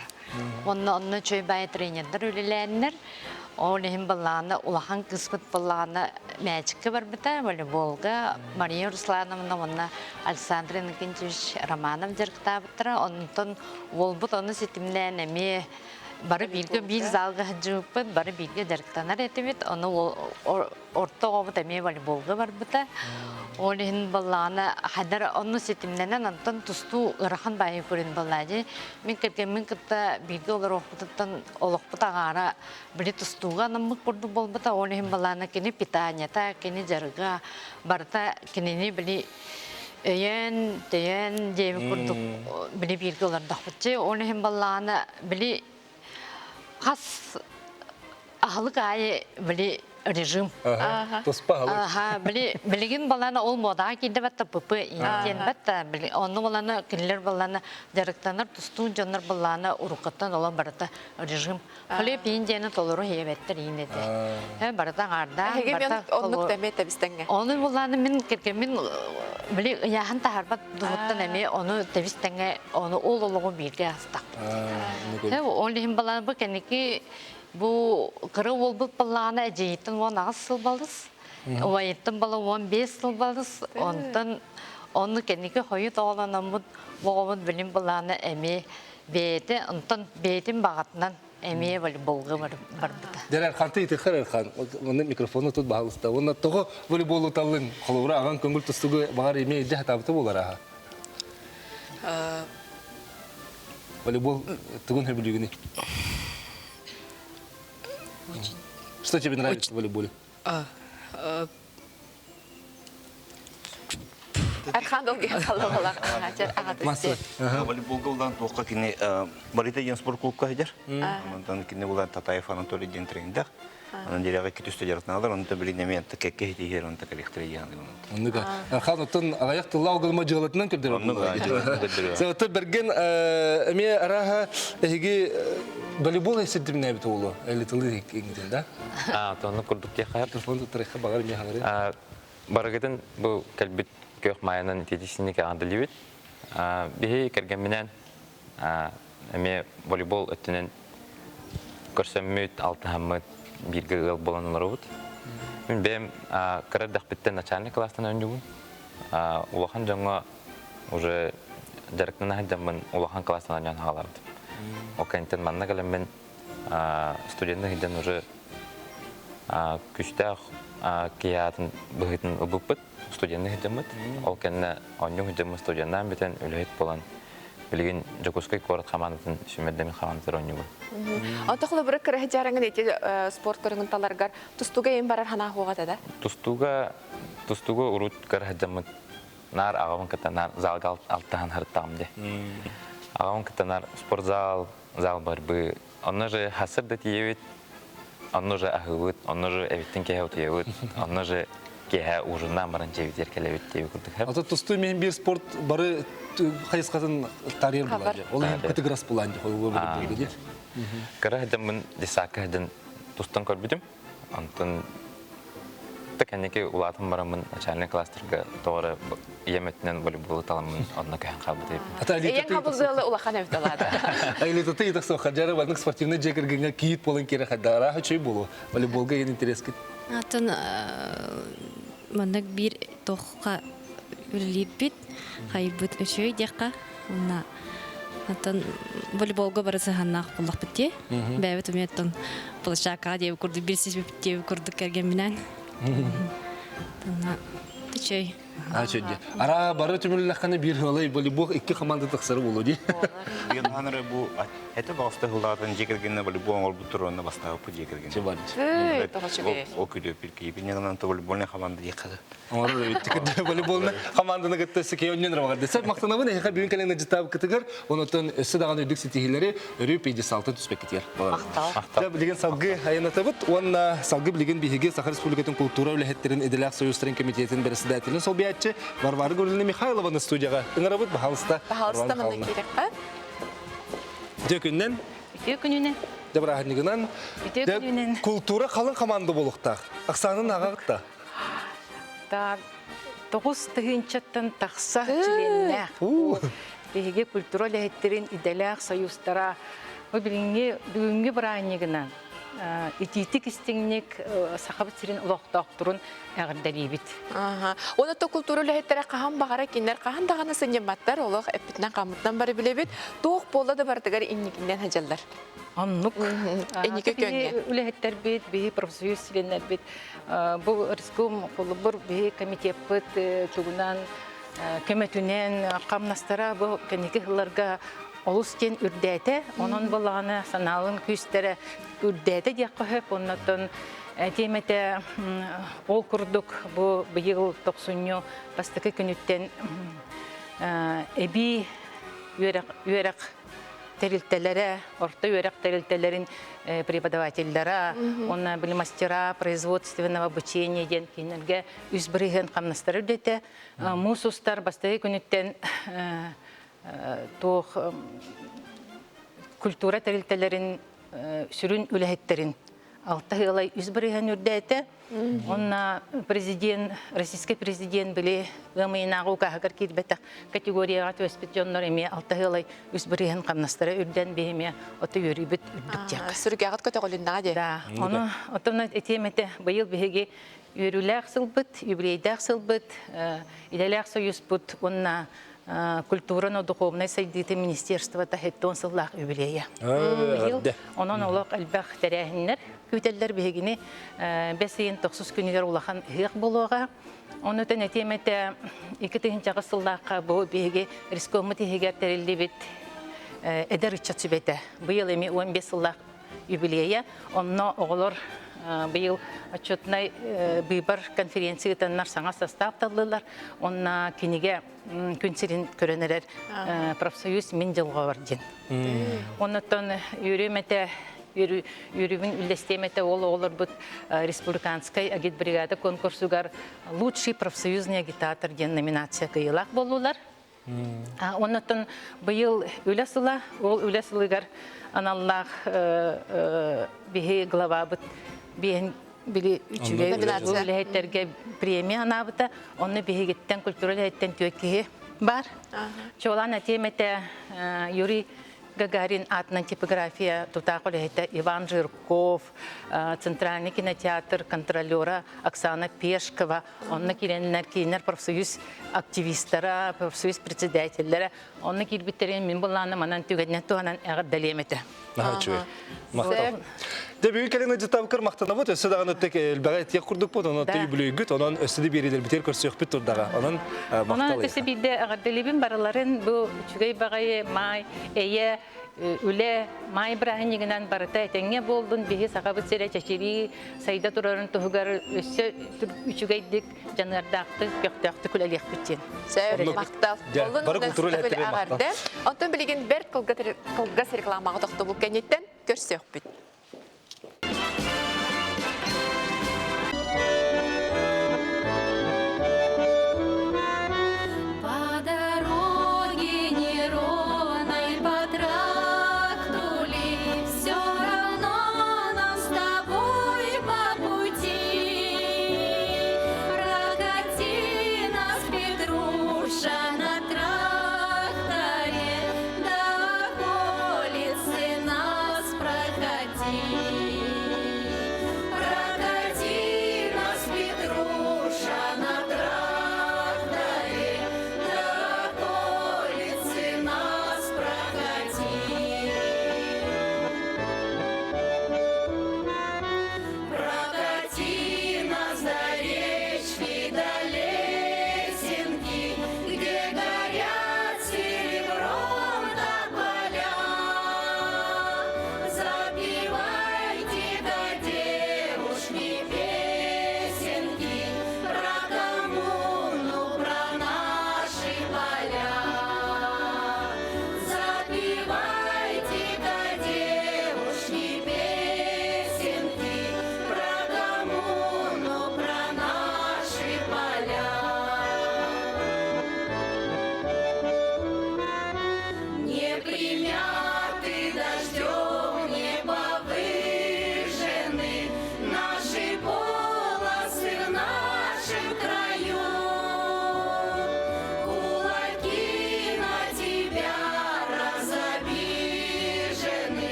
Онно онно үчүгэй баай тренердэр үлэлээннэр ол иһин баллаана улахан кыыспыт баллаана мээчиккэ барбыта волейболга Мария Руслановна уонна Александр Иннокентьевич Романов дьарыктаабыттара. Онтон уолбут ону ситимнээн эмиэ бары бииргэ биир залга сылдьыбыппыт, бары бииргэ дьарыктанар этибит. Ону орто оҕобут эмиэ волейболга барбыта. Ол иһин баллаана хадар онну ситимнэнэн онтон тустуу ыарахан баайы көрүн баллаа дии. Мин кэргэммин кытта бииргэ олоруохпутуттан олохпут аҥаара били тустууга анаммыт курдук буолбута. Ол иһин балаана кини питаниета, кини дьарыга барыта кинини били өйөөн, төйөөн диэбит курдук били бииргэ олордохпут. Ол иһин баллаана били хас аһылык аайы били режим. Туспа аһылык. Аха, били билигин балана ол модаҕа киирдэ батта ПП диэн батта били онну балана кинилэр балана дьарыктанар тустуун дьоннор балана уруккаттан олон барыта режим. Хлеб иин диэни толору иһэбэттэр иин этэ. Барыта аҥаардаан Эһиги мен оннук да эмиэ тэбистэҥҥэ. Ону буллааны мин кэргэммин били ыйааһын таһарбат дуһуттан эмиэ ону тэбистэҥҥэ ону ол олоҕу бииргэ астахпыт. Ол иһин балаан бу кэнники бу кыра уолбут баллаана эдьиийиттэн 18 сыл балыс, убайыттан бала 15 сыл балыс, онтон ону кэнники хойут оҕолономмут оҕобут билим былаана эмиэ бэйэтэ онтон бэйэтин баҕатынан эмиэ волейболга барбыта. Дьэ, Эрханты итихэр Эрхан, онно микрофону тут баһалыста. Уонна тоҕо волейболу таллыҥ? Холобура, аҕаҥ көҥүл тустугу баҕар эмиэ илдьэ сатаабыта буолар аха. Волейбол тугун сөбүлүүгүнүй? Что тебе нравится в волейболе? Архан долгуйан халлалалах аҕатысте. Волейболга улаан туохха кини Барита диэн спорт клубка сылдьар. Онтон кини улаан Татаев Анатолий диэн тренердээх. Онон дьиэҕэ икки түстэ дьарыктаналар, онто билин эмиэ кэккэ иһитиһэр, онто кэлиэхтэрэ диэн Оннуга. Архан оттон аҕыйах тыллаах угулма дьыалатынан көрдөрөр. Оннук Оттон Берген эмиэ арааһа эһиги волейбол сирдимнээбит уолу элли тылы иҥитин да? Аа, оннук курдук диэхэ. Телефон туттарыхха баҕар эмиэ хаҥыры. Барыгытын бу кэлбит күөх маайынан итиитисинник эҕэрдэлиибит. Биһи кэргэмминээн эмиэ волейбол өттүнэн көрсөммүт, алтыһаммыт, бииргэ ыал буолан олоробут. Мин бэйэм кыра эрдэхпиттэн начальник кылаастан оонньуубун. Улахан дьоҥҥо уже дьарыктана сылдьаммын улахан кылаастан оонньоон хаалаабытым. Ол кэнниттэн манна кэлэммин студенты сылдьан уже күүстээх киһи аатын быһыытын ылбыппыт. Студенты сылдьаммыт. Ол кэннэ оонньуу сылдьаммыт студеннаан бүтэн үлэһит буолан билигин Дьокуускай куорат хамаандатын сүүмэрдэммит хамаандатыгар оонньуубун. Онто холобура кыра дьарыҥын ити спорт көрүҥүн таларгар тустууга эйин барар санаа хуоҕа да? Тустууга тустууга урут кыра сылдьаммыт наар аҕабын кытта наар залга алтыһан сырыттаҕым дии. Аҕабын кытта наар спортзал, зал барбы. Онно же хасыр да тиийэбит, онно же аһыыбыт, онно же эбиттин киэһэ утуйабыт, онно же киэһэ ужиннаан баран дьиэбитигэр кэлэбит диэбит курдук. Ата тустуу мин биир спорт бары хайысхатын тарыйар булан дьэ. Ол иһин кытыгырас булан дьэ. Ол дьэ. Кыра сылдьаммын десакка сылдьан тустан көрбүтүм. Онтон кэнники улаатан бараммын начальный кластерга тоҕо эрэ ийэм өттүнэн волейболу таламмын онно көһөн хаалбыт эбиппин. Ийэҥ хабылдыалы улахан эбит алаада. Айлитаты итах хажара ваннык спортивный дьиэ кэргэҥҥэ киит буолан киирэ хайдаараах үчүгэй буолуо. Волейболга ен интерескит. Атын маннык биир тохха үлэлиирбит, хайбыт үчүгэй диэххэ. Уонна атын волейболга бары сыһаннаах буллахпыт дии. Бэйэбит уметтон площадкаҕа диэбит курдук билсиспит диэбит курдук кэргэмминэн. Үчүгэй. Үчүгэй. Ара бары түмүллэххинэ биир ыалай волейбол икки команда тахсары буолуо дии. Биир хаанары бу это баста хылаатын дьиэ кэргэннэ волейбол оҥорбуттар уонна бастаабыппыт дьиэ кэргэн. Ол күдүөппүт киипин волейбольный команда диэххэ Оҥорор эбит. Волейболна команданы кытта секей онньон рамаҕар. Сеп махтанабын эһиэхэ бүгүн кэлэн ыдьытаабыккытыгар, онотон өссө даҕаны үрдүк ситиһиилэри өрүү пьедесталтан түспэккитигэр. Махтал. Билигин салгыы айанатабыт уонна салгыы билигин биһиги Саха Республикатын култуура үлэһиттэрин идэлээх союзтарын комитетин председателин солбуйааччы солбуйааччы Варвара Гавриловна Михайлованы студияға ыҥырабыт. Баһалыста. Баһалыста манна киирэххэ. Үтүө күннэн. Үтүө күнүнэн. Дьэ бырааһынньыгынан. Үтүө күнүнэн. Култуура халыҥ команда буолуохтаах. Ахсаанын ааҕаҕыт да? Так, 9000-тан тахса чилиэннээх. Биһиги культура үлэһиттэрин идэлээх союзтара бу билиҥҥи бүгүҥҥү бырааһынньыгынан итиитик истиҥник Сахабыт сирин олохтоохторун эҕэрдэлиибит. Уонна то культура үлэһиттэрэ хаһан баҕара кинилэр хаһан даҕаны сынньамматтар, олох эппитинэн хаммытынан бары билэбит, туох буолла да барытыгар инникинэн сылдьаллар. Оннук. Инники көҥҥө. Үлэһиттэрбит, биһи профсоюз чилиэннэрбит бу рискум холобур биһи комитеппыт тугунан көмөтүнэн хамнастара бу кэнники сылларга олус диэн үрдээтэ. Онон былааны санаалын күүстэрэ үрдээтэ диэххэ сөп. Оннотон тиэмэтэ ол курдук бу быйыл тохсунньу бастакы күнүттэн эбии үөрэх, үөрэх тэрилтэлэрэ, орто үөрэх тэрилтэлэрин преподавателлара, уонна били мастера производственного обучения диэн кинилэргэ 3% хамнастара үрдэтэ. Муус устар бастакы күнүттэн туох культура тэрилтэлэрин сүрүн үлэһиттэрин 6 ыалай 3% үрдээтэ. Онна президент, российский президент били ыам ыйынааҕы укааһыгар киирбэтэх категорияҕа түбэспит дьоннор эмиэ 6 ыалай 3% хамнастара үрдэн биһи эмиэ ото үөрүүбүт үрдүк диэххэ. Сүргэҕит көтөҕүлүннэҕэ дии. Да, ону отон этиэм этэ быйыл биһиги үөрүүлээх сылбыт, юбилейдээх сылбыт, идэлээх союзпут уонна культурано-духовнай сайдыыты министерствота 70 сыллаах юбилейа. Быйыл онон олох элбэх тэрээһиннэр күүтэллэр биһигини бэс ыйын тохсус күнүгэр улахан ыһыах буолуоҕа. Ону тэн этиэм этэ 2008 сыллаахха бу биһиги рескоммут иһигэр тэриллибит эдэр ыччат сүбэтэ. Быйыл эми 15 сыллаах юбилейа. Онно оҕолор быйыл отчетнай быыбар конференция ыытаннар саҥа состав таллылар. Онно кинигэ күн сирин көрөн эрэр профсоюз мин дьылҕабар диэн. Оннуттан үөрүөм этэ үөрүүбүн үллэстиэм этэ ол оҕолорбут республиканскай агитбригада конкурсугар лучший профсоюзный агитатор диэн номинация кыайыылаах буоллулар. Оннуттан быйыл үлэ сыла, ол үлэ сылыгар аналлаах биһи главабыт биһин били үчүгэй үлэһиттэргэ премия анаабыта. Онно биһигиттэн культура үлэһиттэн түөрт киһи бар. Чуолаан этиэм этэ Юрий Гагарин аатынан типография тутаах үлэһитэ Иван Жирков, Центральный кинотеатр контролера Оксана Пешкова, онно киирэннэр кииннэр профсоюз активистара, профсоюз председателлэрэ онно киирбиттэрин мин былаана манан түгэнинэн туһанан эҕэрдэлиэм этэ. Наһаа үчүгэй. Махтал. Дьэ бүгүн кэлин ыдьытабыкыр махтанабыт. Өссө даҕаны тек элбэҕи этиэх курдукпут. Онон Да. үбүлүөйгүт. Онон өссө да биэриилэрбитигэр көрсүөхпүт турдаҕа. Онон Онон махтал. өссө биирдэ эҕэрдэлиибин барыларын бу үчүгэй баҕайы маай эйэ үлэ маай бырааһынньыгынан барыта этэҥҥэ буоллун биһи сахабыт сирэ чэчирии сайда турарын туһугар өссө үчүгэйдик дьаныардаахтык көхтөөхтүк үлэлиэхпит диэн. Сөп, махтал. Дьэ, бары культура үлэһиттэрэ махтал. Онтон билигин бэрт кылгас рекламаҕа тохтобул кэнниттэн көрсүөхпүт. По дороге неровной по тракту ли, Все равно нам с тобой по пути. Прокати нас, Петруша, на тракторе, До околицы нас прокати. Прокати нас, Петруша, на тракторе, До околицы нас прокати. Прокати нас до речки, до лесенки, Где горят серебром тополя. Запивайте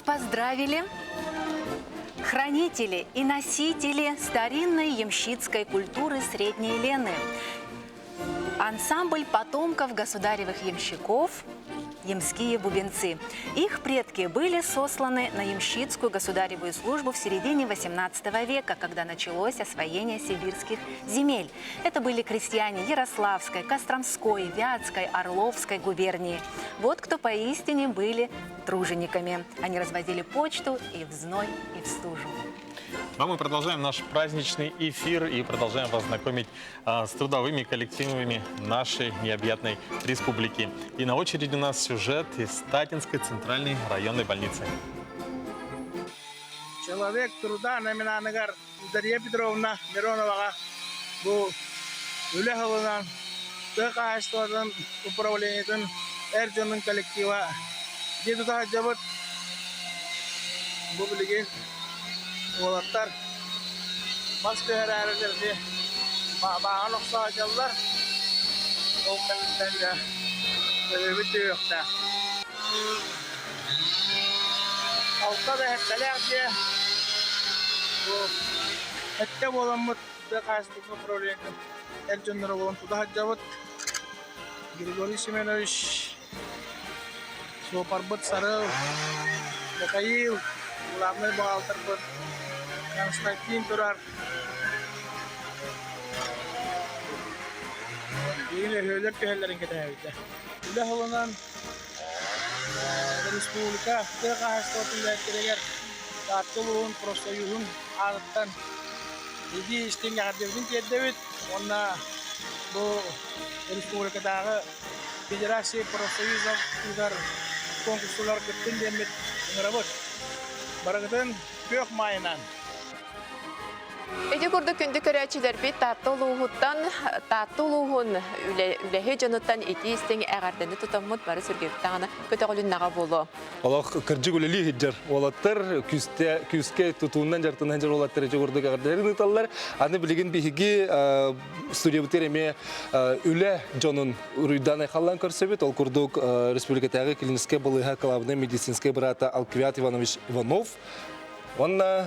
поздравили хранители и носители старинной ямщицкой культуры Средней Лены. Ансамбль потомков государевых ямщиков ямские бубенцы. Их предки были сосланы на ямщицкую государевую службу в середине XVIII века, когда началось освоение сибирских земель. Это были крестьяне Ярославской, Костромской, Вятской, Орловской губернии. Вот кто поистине были тружениками. Они развозили почту и в зной, и в стужу. А мы продолжаем наш праздничный эфир и продолжаем вас знакомить с трудовыми коллективами нашей необъятной республики. И на очереди у нас сюжет из Татинской центральной районной больницы. Человек труда номинаныгар Дарья Петровна Мироноваҕа бу үлэ сылынан тыа хаһаайыстыбатын управлениетын эр дьонун коллектива дьиэ тута сылдьабыт. Бу билигин уолаттар мас түһэрээрилэрди бааҕын охсо сылдьаллар. Ол кэнниттэн дьэ өйөбүт түһүөхтээх. Алта да сэттэлээх дьиэ. Бу сэттэ буоламмыт тыа хаһаайыстыбатын управлениетын эр дьонноро буолан тута сылдьабыт. Григорий Семенович суопарбыт Сарыл, Михаил, главнай бухгалтарбыт Константин турар. Билигин өһүөлэр түһэллэрин кэтэһэбит. Үлэ сылынан Республика тыа хаһаайыстыбатын үлэһиттэригэр Таатта улууһун профсоюһун аатыттан итии истиҥ эҕэрдэбитин тиэрдэбит уонна бу республикатааҕы Федерация профсоюзов ыытар конкурсугар кыттын диэммит ыҥырабыт. Барыгытын күөх маайынан! Ити курдук күндү көрөөччүлэрбит Таатта улууһуттан Таатта улууһун үлэһи дьонуттан итии истиҥ эҕэрдэни тутаммыт бары сүргэбит даҕаны көтөҕүлүннэҕэ буолуо. Олох кырдьык үлэлии сылдьар уолаттар күүсте күүскэ тутуунан дьарыктанан сылдьар уолаттар ити курдук эҕэрдэлэрин ыыталлар. Аны билигин биһиги студиябытыгар эмиэ үлэ дьонун уруйдаан айхаллаан көрсөбүт. Ол курдук республикатааҕы клиническэй балыыһа кылаабынай медицинскэй быраата Алквиат Иванович Иванов Уонна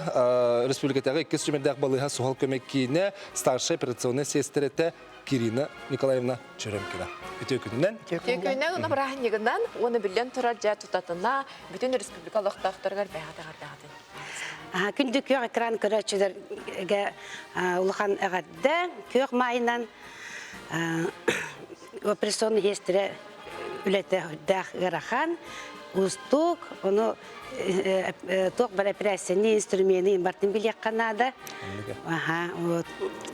республикатааҕы иккис түмэрдээх балыыһа суһал көмө киинэ старшай операционнай сиэстэрэтэ Кирина Николаевна Черемкина. Үтүө күнүнэн. Үтүө күнүнэн уонна бырааһынньыгынан уонна биллэн турар дьэ тутатына бүтүн республика олохтоохторугар бэйэҕит эҕэрдэҕитин. Күндү күөх экран көрөөччүлэргэ улахан эҕэрдэ. Күөх маайынан операционный сиэстэрэ үлэтэ үрдээх ыарахан, уустук, ону туох бар операцияны, инструмены бартын билиэххэ наада. Аха, вот.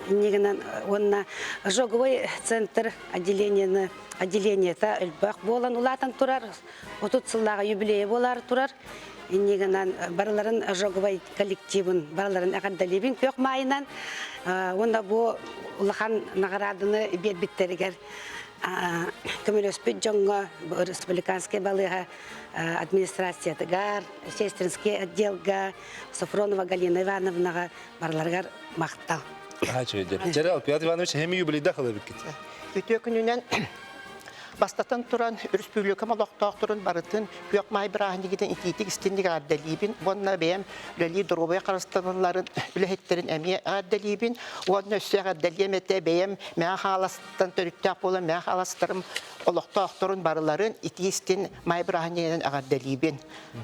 Иннигинэн уонна ожоговой центр отделениены отделениета элбэх буолан улаатан турар, 30 сыллааҕы юбилейа буолаары турар. Иннигинэн барыларын ожоговой коллективын барыларын эҕэрдэлиибин күөх маайынан уонна бу улахан наҕарааданы биэрбиттэригэр көмөлөспүт дьоҥҥо республиканскай балыыһа администрациятыгар, сестринский отделга Софронова Галина Ивановнаҕа барыларыгар махтал. Дьэрэ Алпиат Иванович эми юбилейда халабыккит. Үтүө күнүнэн Бастатан туран, өрөспүүбүлүкэм олохтоохторун барытын Күөх Маай бырааһынньыгытын итиитик истинник эҕэрдэлиибин уонна бэйэм үлэлии доруобуйа харыстабылларын үлэһиттэрин эмиэ эҕэрдэлиибин уонна өссө эҕэрдэлиэм этэ бэйэм Мэҥэ Хаҥаластан төрүттээх буолан Мэҥэ Хаҥаластарым олохтоохторун барыларын итии истин Маай бырааһынньыгынан эҕэрдэлиибин.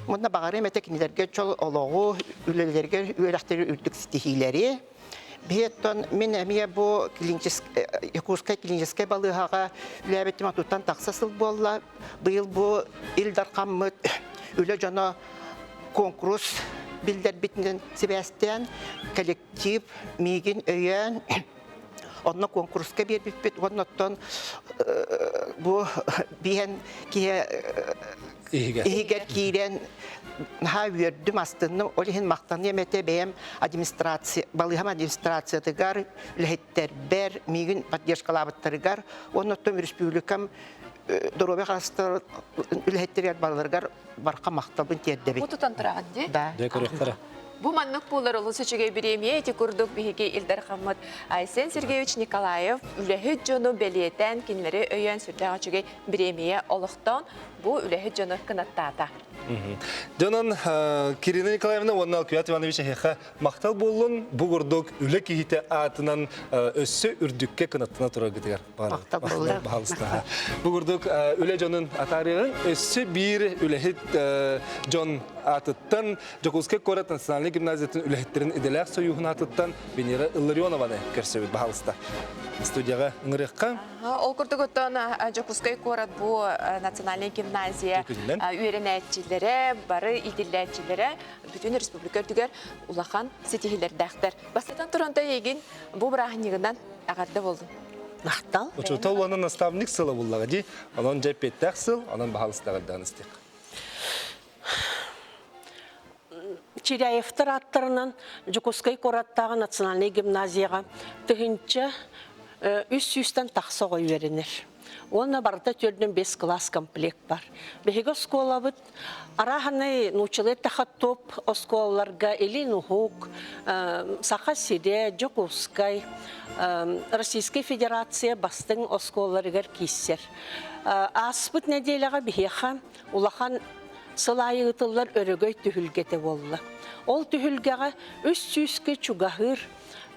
Уонна баҕарыам этэ кинилэргэ чол олоҕу, үлэлэригэр үөрэхтэри үрдүк ситиһиилэри, Биһиэттэн мин эмиэ бу Якутскай клиническэй балыыһаҕа үлээбитим отуттан тахса сыл буолла. Быйыл бу Ил Дархаммыт үлэ дьоно куонкурус биллэрбитинэн сибээстээн коллектив миигин өйөөн онно куонкуруска биэрбиппит уонна оттон бу биһэн киһи иһигэр киирэн наһаа үөрдүм, астынным. Ол иһин махтаныам этэ бэйэм администрация, балыыһам администрациятыгар, үлэһиттэрбэр, миигин поддержкалаабыттарыгар, уонна оттон республикам доруобуйа харыстабылын үлэһиттэригэр барыларыгар барха махталбын тиэрдэбин. Бу тутан тураҕын дии? Да. Дьэ көрүөхтэрэ. Бу маннык буолар олус үчүгэй бириэмийэ ити курдук биһиги Ил Дархаммыт Айсен Сергеевич Николаев үлэһит дьону бэлиэтээн, кинилэри өйөөн сүрдээх үчүгэй бириэмийэ олохтоон бу үлэһит дьону кынаттаата. Дьонон Кирина Николаевна уонна Алквиат Иванович эһиэхэ махтал буоллун, бу курдук үлэ киһитэ аатынан өссө үрдүккэ кынаттана тураргытыгар махтал баһалыстаха. Бу курдук үлэ дьонун атаарыаҕын өссө биир үлэһит дьон аатыттан Дьокуускай куорат национальнай гимназиятын үлэһиттэрин идэлээх сойууһун аатыттан Венера Илларионованы көрсөбүт баһалыста. Студияҕа ыҥырыахха. Ол курдук оттон Дьокуускай куорат бу национальнай гимназия үөрэнээччилэрэ, бары иитиллээччилэрэ бүтүн республика үрдүгэр улахан ситиһиилэрдээхтэр. Бастатан туран эйигин бу бырааһынньыгынан эҕэрдэ буоллун. Махтал. Учуутал уонна наставник сыла буллаҕа дии. Онон дьэ эппиэттээх сыл, онон баһалыста эҕэрдэҕин истиэх. Чиряевтар ааттарынан Дьокуускай куораттааҕы национальнай гимназияҕа 1300-тэн тахса оҕо үөрэнэр. Уонна барыта 45 кылаас комплект бар. Биһиги оскуолабыт арааһынай нууччалыы эттэххэ топ оскуолаларга Илин Уһук, Саха сирэ, Дьокуускай, Российскай Федерация бастыҥ оскуолаларыгар киирсэр. Ааспыт нэдиэлэҕэ биһиэхэ улахан сыл аайы ыытыллар өрөгөй түһүлгэтэ буолла. Ол түһүлгэҕэ 300-кэ чугаһыыр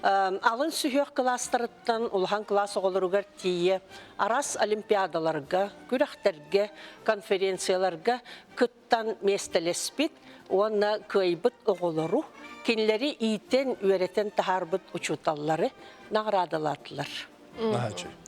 алын сүһүөх кылаастарыттан улахан кылаас оҕолоругар тиийэ араас олимпиадаларга, күрэхтэргэ, конференцияларга кыттан миэстэлэспит уонна кыайбыт оҕолору, кинилэри иитэн, үөрэтэн таһаарбыт учууталлары наҕараадалаатылар. Наһаа үчүгэй.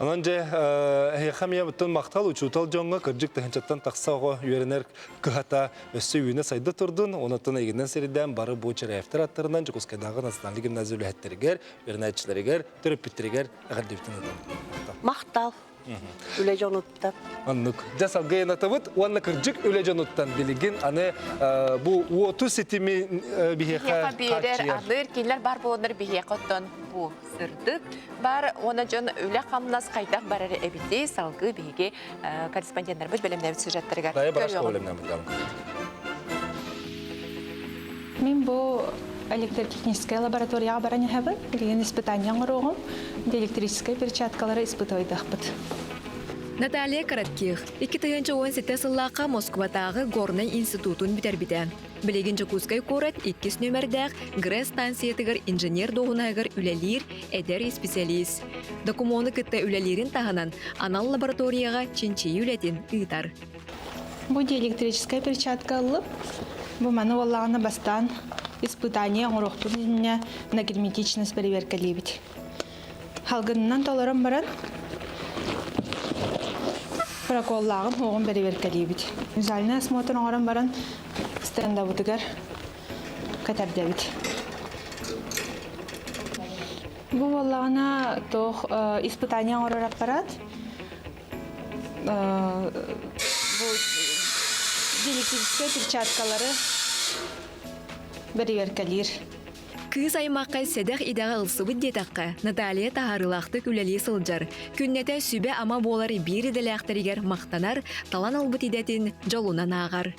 Онон дьэ, эһиэхэ эмиэ буттан махтал учуутал дьоҥҥо кырдьык тыһыынчаттан тахса оҕо үөрэнэр кыһата өссө үүнэ-сайда турдун, онуттан эйигинэн сирдээн бары бу Чиряевтар аттарынан Дьокуускайдааҕы национальнай гимназия үлэһиттэригэр, үөрэнээччилэригэр, төрөппүттэригэр эҕэрдэбитин ыытабыт. Махтал. Үлэ дьонуттан. Оннук. Дьэ салгыы анатабыт уонна кырдьык үлэ дьонуттан билигин аны бу уоту ситими биһиэхэ биэрэр, аныыр кинилэр бар буоланнар биһиэхэ оттон бу сырдык бар уонна дьон үлэ-хамнас хайдах барар эбитий салгыы биһиги корреспонденнарбыт бэлэмнээбит сюжеттарыгар көрүөҕүм. Мин бу электротехническай лабораторияҕа баран иһэбин. Билигин испытание оҥоруоҕум. Электрическай перчаткалары испытывайдахпыт. Наталья Коротких 2017 сыллаахха Москватааҕы Горнай институтун бүтэрбитэ. Билигин Дьокуускай куорат иккис нүөмэрдээх ГРЭС станциятыгар инженер дуоһунаһыгар үлэлиир эдэр исписэлиис. Докумуону кытта үлэлиирин таһынан анал лабораторияҕа чинчийии үлэтин ыытар. Бу диэлектрическай перчатка ыллым. Бу маны буоллаҕына бастаан испытание оҥоруохпут иннинэ на герметичность бэрэбиэркэлиибит. Халгынынан толорон баран проколлааҕын уоҕун бэрэбиэркэлиибит. Визуальный осмотр оҥорон баран стендабытыгар кэтэрдэбит. Бу буоллаҕына туох испытание оҥорор аппарат бу диэлектрическэй перчаткалары бэрэбиэркэлиир. Кыыс аймахха сэдэх идэҕэ ылсыбыт диэтэххэ, Наталья таһаарыылаахтык үлэлии сылдьар. Күннэтэ сүбэ-ама буолар биир идэлээхтэригэр махтанар, талан ылбыт идэтин дьолунан ааҕар.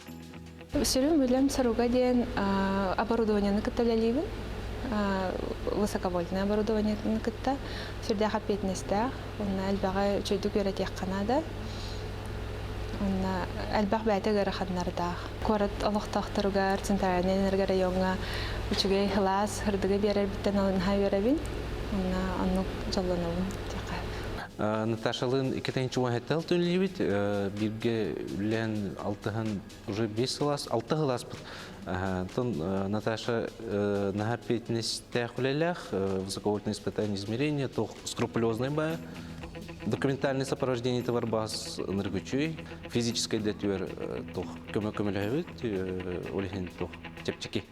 Сүрүн үлэм соруга диэн оборудованиены кытта үлэлиибин. Высоковольтное оборудованиены кытта сүрдээх эппиэтинэстээх. Онно элбэҕи үчүгэйдик үөрэтиэххэ наада. Онно элбэх бэйэтэ ыараханнардаах. Куорат олохтоохторугар, центральнай энергорайоҥҥа үчүгэй сылаас сырдыгы биэрэрбиттэн наһаа үөрэбин. Онно оннук дьоллонобун диэххэ. Наташалыын 2017 үлэлиибит. Бииргэ үлэлээн алтыһан уже 5 сыл 6 сыл ааспыт. Онтон Наташа наһаа эппиэтинэстээх үлэлээх, высоковольтное испытание измерения, туох скрупулезный баа. Документальное сопровождение товар баас ыныргычүй, физическэй да түөр туох көмө көмөлөһөбүт, ол иһин туох чэпчэки.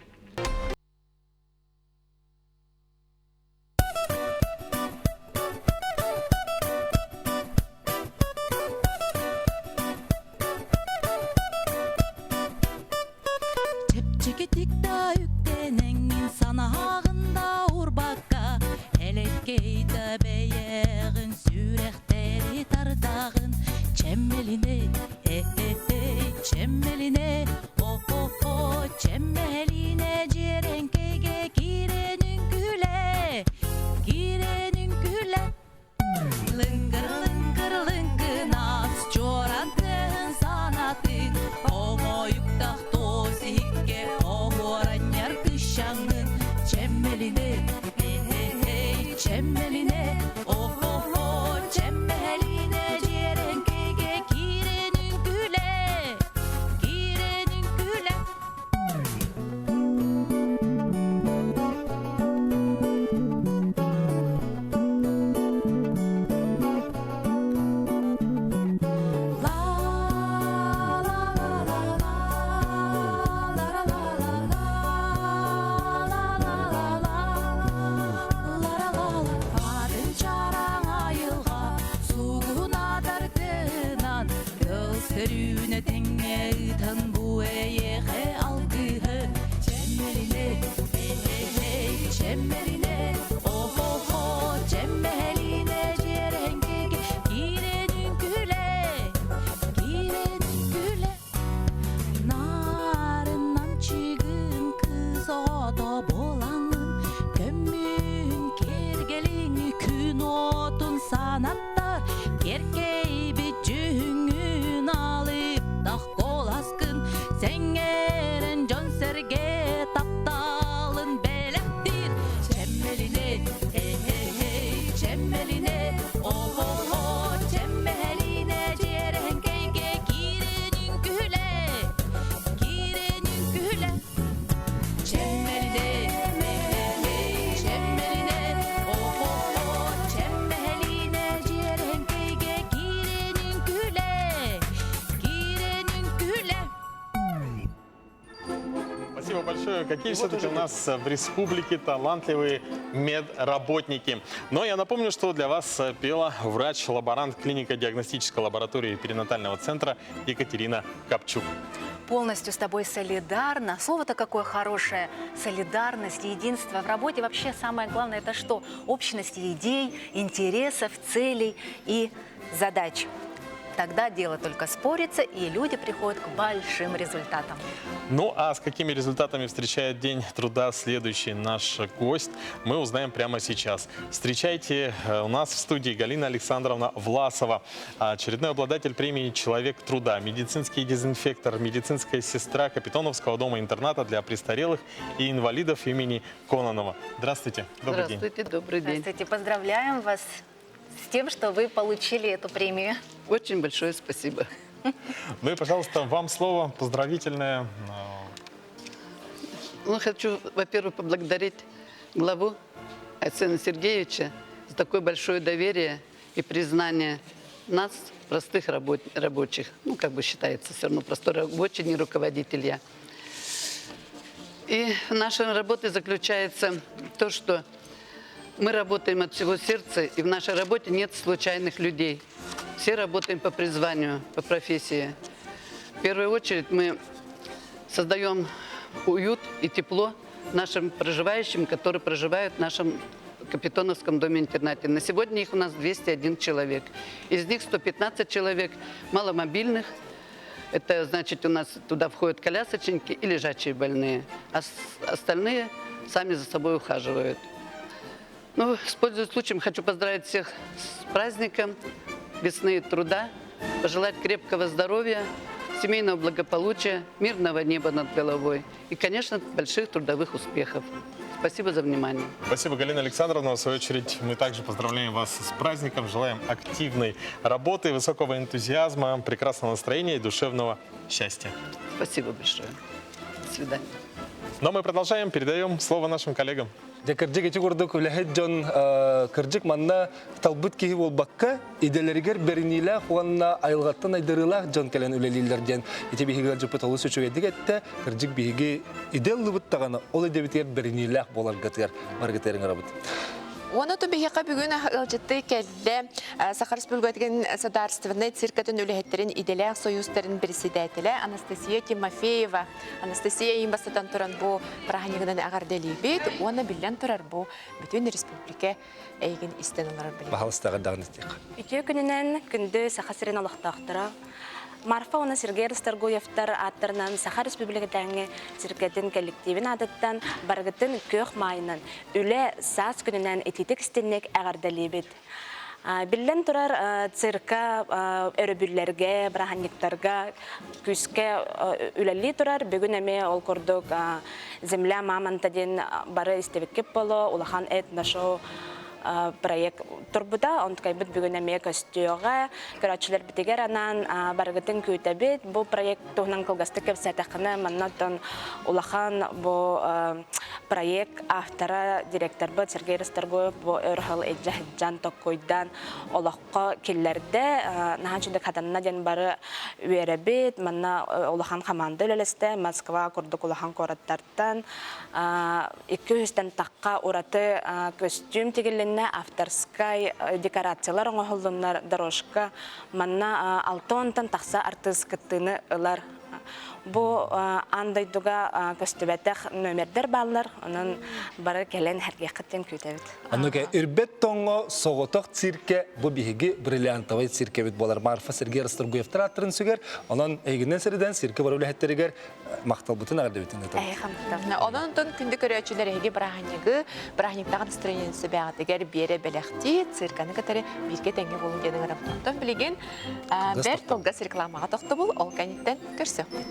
Чэпчэкитик да үктэнэҥҥин санааҕын да урбакка элэккэй да бэйэҕин сүрэхтэри тардаҕын чэммэлинэ э-э-эй чэммэлинэ о-о-о чэммэлинэ дьиэрэҥкэйгэ киирэн үҥкүүлэ киирэн үҥкүүлэ Лыҥкыр-лыҥкыр лыҥкынас, чуоран тыаһын санатын, оҥой Өтөрүүнэ тэҥҥэ ыытан бу эйиэхэ алгыһы Чэммэлинэ, эй-эй-эй, чэммэлинэ, о-хо-хо, чэммэһэлинэ дьиэрэҥкэгэ киирэн үҥкүүлэ, киирэн үҥкүүлэ. Нарынан чыгын кыз оҕото буолаҥҥын, көммүн киэргэлиҥ күн уотун санаттар, киэркэйбит дьүһүҥҥүн алыптах куоласкын, сэҥээрэн дьон-сэргэ тапталын бэлэхтиир. Чэммэлинэ, эй-эй-эй, чэммэлинэ, о-о-о, чэммэһэлинэ дьиэрэҥкэйгэ киирэн үҥкүүлэ, киирэн үҥкүүлэ. Чэммэлинэ, эй-эй-эй, чэммэлинэ, о-о-о, чэммэһэлинэ дьиэрэҥкэйгэ киирэн үҥкүүлэ, киирэн үҥкүүлэ. Спасибо большое. Какие все-таки у нас в республике талантливые медработники. Но я напомню, что для вас пела врач-лаборант клинико-диагностической лаборатории перинатального центра Екатерина Капчук. Полностью с тобой солидарна. Слово-то какое хорошее. Солидарность, единство. В работе вообще самое главное это что? Общность идей, интересов, целей и задач. Тогда дело только спорится, и люди приходят к большим результатам. Ну а с какими результатами встречает День труда следующий наш гость, мы узнаем прямо сейчас. Встречайте э, у нас в студии Галина Александровна Власова, очередной обладатель премии «Человек труда», медицинский дезинфектор, медицинская сестра Капитоновского дома-интерната для престарелых и инвалидов имени Кононова. Здравствуйте, добрый день. Здравствуйте, добрый день. Здравствуйте, поздравляем вас с тем, что вы получили эту премию. Очень большое спасибо. Ну и, пожалуйста, вам слово поздравительное. Ну, хочу, во-первых, поблагодарить главу Айсена Сергеевича за такое большое доверие и признание нас, простых рабо- рабочих. Ну, как бы считается, все равно простой рабочий, не руководитель я. И наша работа заключается в том, что мы работаем от всего сердца, и в нашей работе нет случайных людей. Все работаем по призванию, по профессии. В первую очередь мы создаем уют и тепло нашим проживающим, которые проживают в нашем Капитоновском доме-интернате. На сегодня их у нас 201 человек. Из них 115 человек маломобильных. Это значит, у нас туда входят колясочники и лежачие больные. А остальные сами за собой ухаживают. Ну, пользуясь случаем, хочу поздравить всех с праздником весны и труда, пожелать крепкого здоровья, семейного благополучия, мирного неба над головой и, конечно, больших трудовых успехов. Спасибо за внимание. Спасибо, Галина Александровна. В свою очередь, мы также поздравляем вас с праздником, желаем активной работы, высокого энтузиазма, прекрасного настроения и душевного счастья. Спасибо большое. До свидания. Но мы продолжаем, передаем слово нашим коллегам. Дьэ кырдьык ити курдук үлэһит дьон кырдьык манна талбыт киһи буолбакка идэлэригэр бэриниилээх уонна айылҕаттан айдарыылаах дьон кэлэн үлэлииллэр диэн ити биһиги ыалдьыппыт олус үчүгэйдик эттэ. Кырдьык биһиги идэ ыллыбыт даҕаны ол идэбитигэр бэриниилээх буоларгытыгар баргытыгар ыҥырабыт. Уонна то биһиэхэ бүгүн ыалдьыттыы кэллэ Саха Республикатын Государственнай циркатын үлэһиттэрин идэлээх союзтарын председателэ Анастасия Тимофеева. Анастасия иин бастатан туран бу бырааһынньыгынан эҕэрдэлиибит уонна биллэн турар бу бүтүн республика эйигин истэн олорор билим. Баһалыстаҕа даҕаны истиэх. Үтүө күнүнэн күндү Саха сирин олохтоохторо Марфа уонна Сергей Расторгуевтар ааттарынан Саха Республикатааҥы циркэтин коллективин аатыттан барыгытын күөх маайынан үлэ саас күнүнэн итиитик истинник эҕэрдэлиибит. Биллэн турар, цирка өрөбүллэргэ, бырааһынньыктарга күүскэ үлэлии турар. Бүгүн эмиэ ол курдук «Земля мамонта» диэн бары истибиккит боло, улахан этно-шоу проект турбута. Онтукайбыт бүгүн эмиэ көстүөҕэ. Көрөөччүлэрбитигэр анаан барыгытын күүтэбит. Бу проект туһунан кылгастык кэпсээтэххинэ, манна оттон улахан бу проект автора, директорбыт Сергей Расторгуев бу өр сыл илдьэ сылдьан, токкуйдаан олоххо киллэрдэ. Наһаа үчүгэй хатанна диэн бары үөрэбит. Манна улахан хамаанда үлэлэстэ. Москва курдук улахан куораттартан 200-тэн тахха ураты көстүүм тигилиннэ. Итиэннэ авторскай декорациялар оҥоһуллуннар, дорожка. Манна 60-тан тахса артыыс кыттыыны ылар. Бу аан дойдуга көстүбэтэх номердэр бааллар, онон бары кэлэн сэргиэххит диэн күүтэбит. Оннук Ирбэт тоҥҥо соҕотох циркэ бу биһиги бриллиантовай циркэбит буолар. Марфа Сергей Расторгуевтар ааттарын сүгэр. Онон эйигинэн сиридэн циркэ бары үлэһиттэригэр махталбытын эҕэрдэбитин ыытабыт. Онон онтон күндү көрөөччүлэр эһиги бырааһынньыгы, бырааһынньыктааҕы настроение сөбэҕитигэр биэрэ бэлэхтии, цирканы кытары бииргэ тэҥҥэ буолун диэн ыҥырабыт. Онтон билигин бэрт кылгас рекламаҕа тохтобул, ол кэнниттэн көрсүөхпүт.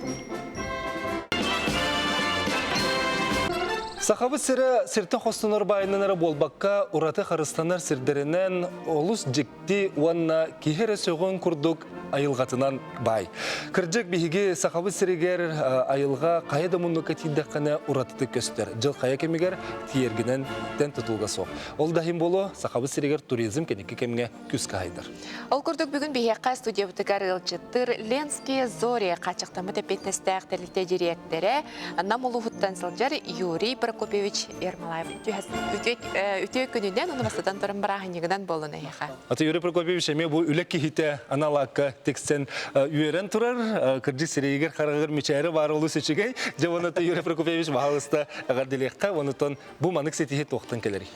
Сахабыт сирэ сиртэн хостонор баайынан эрэ буолбакка, ураты харыстанар сирдэринэн олус дьикти уонна киһи эрэ сөҕүөн курдук айылҕатынан баай. Кырдьык, биһиги Сахабыт сиригэр айылҕа хайа да муннукка тиийдэххинэ уратытык көстөр. Дьыл хайа кэмигэр тиийэргинэн тэн тутулуга суох. Ол да иһин буолуо, Сахабыт сиригэр туризм кэнники кэмҥэ күүскэ хайдар. Ол курдук бүгүн биһиэхэ студиябытыгар ыалдьыттыр Ленские зори хааччахтаммыт эппиэтинэстээх тэрилтэ дириэктэрэ Нам улууһуттан сылдьар Юрий Прокопьевич Ермолаев үтүө күнүнэн уонна бастатан туран бырааһынньыгынан буоллун эһиэхэ. Аты Юрий Прокопьевич эмиэ бу үлэ киһитэ анал аакка тиксэн үөрэн турар, кырдьык сирэйигэр хараҕыгар мичээри баар олус үчүгэй. Дьэ уонна Юрий Прокопьевич баһаалыста эҕэрдэлиэххэ, онутон бу манык ситиһи туохтан кэлэрий?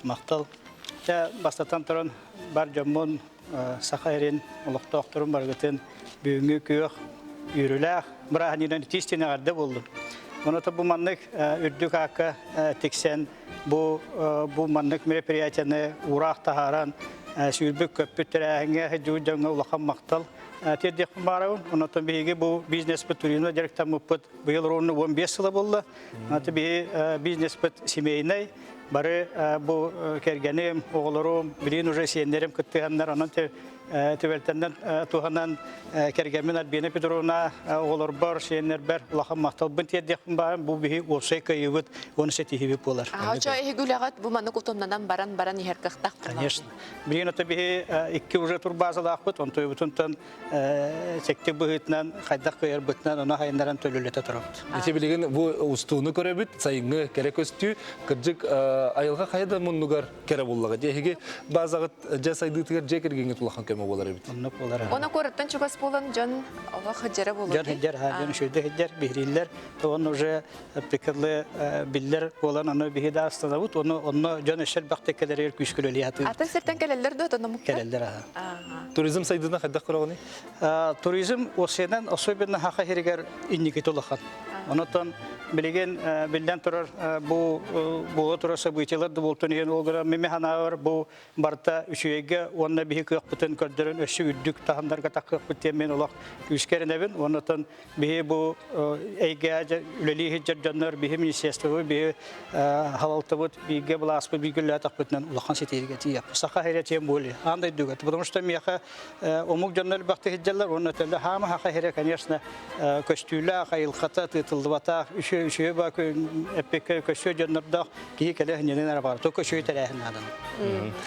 Махтал. Дьэ, бастатан туран, бар дьоммун, Саха эрин олохтоохторун барыгытын бүгүҥҥү күөх үөрүүлээх бырааһынньыгынан итиистин эҕэрдэ буоллун. Оното бу маннык үрдүк аакка тиксэн бу бу маннык мероприятияны уураах таһааран сүүрбүт-көппүт тэрээһиҥҥэ сылдьыбыт дьоҥҥо улахан махтал тиэрдиэхпин баҕарабын. Онотон биһиги бу бизнеспит туризмҥа дьарыктаммыппыт быйыл ровно 15 сыла буолла. Оното биһи бизнеспит семейнай, Бары бу кэргэним, оҕолорум, билигин уже сиэннэрим кыттыһаннар, онон түбэлтэннэн туһанан кэргэммин Альбина Петровна оҕолорбор, сиэннэрбэр улахан махталбын тиэрдиэхпин баҕарабын. Бу биһи уопсай кыайыыбыт уонна ситиһиибит буолар. Очо эһиги үлэҕит бу маннык утумнанан баран-баран иһэр кыахтаах Конечно. Билигин ото биһи икки уже турбаазалаахпыт, онтуйбутунтан сектик быһыытынан хайдах кыайарбытынан ону хайыннаран төлөлөтө турабыт. Ити билигин бу устууну көрөбүт, сайыҥҥы кэрэ көстүү, кырдьык айылҕа хайа да муннугар кэрэ буллаҕа. Дьэ эһиги баазаҕыт дьэ сайдыытыгар дьиэ кэргэҥҥит улахан көмө буолар эбит. Оннук буолар. Оны куораттан чугас буолан дьон олох хыдьара буолуо. Дьон хыдьар, дьон үчүгэй хыдьар, биһирииллэр. Тоҕон уже пикерлы биллэр буолан ону биһи да астынабыт, ону онно дьон өссө элбэхтик кэлэригэр күүскэ үлэлии сатыыбыт. Атын сиртэн кэлэллэр дуо, тономукка? Кэлэллэр аха. Туризм сайдыына хайдах көрөҕүнүй? Туризм осенан особенно Хаха сиригэр инникити улахан. Онотон билигин биллэн турар бу буола турар событиялар да буолтун иһин ол гынан мими санаабар бу барыта үчүгэйгэ уонна биһи кыахпытын көрдөрөн өссө үрдүк таһымнарга таххыахпыт диэн мин олох күүскэ эрэнэбин. Онотон биһи бу эйгэ үлэлии сылдьар дьоннор биһи министерствобыт биһи халалтыбыт бииргэ былааспыт бииргэ үлэлээтэхпитинэн улахан ситиһиигэ тиийэппит саха сирэ тем более аан дойдуга потому что миэхэ омук дьоннор элбэхтик сылдьаллар уонна төлө хаама саха сирэ конечно көстүүлээх айылҕата тыытыллыбатах үчүгэй үчүгэй ба эппиккэ көстүө дьоннордоох киһи кэлэ сынньанан эрэ баар только үчүгэй тэрээһин наада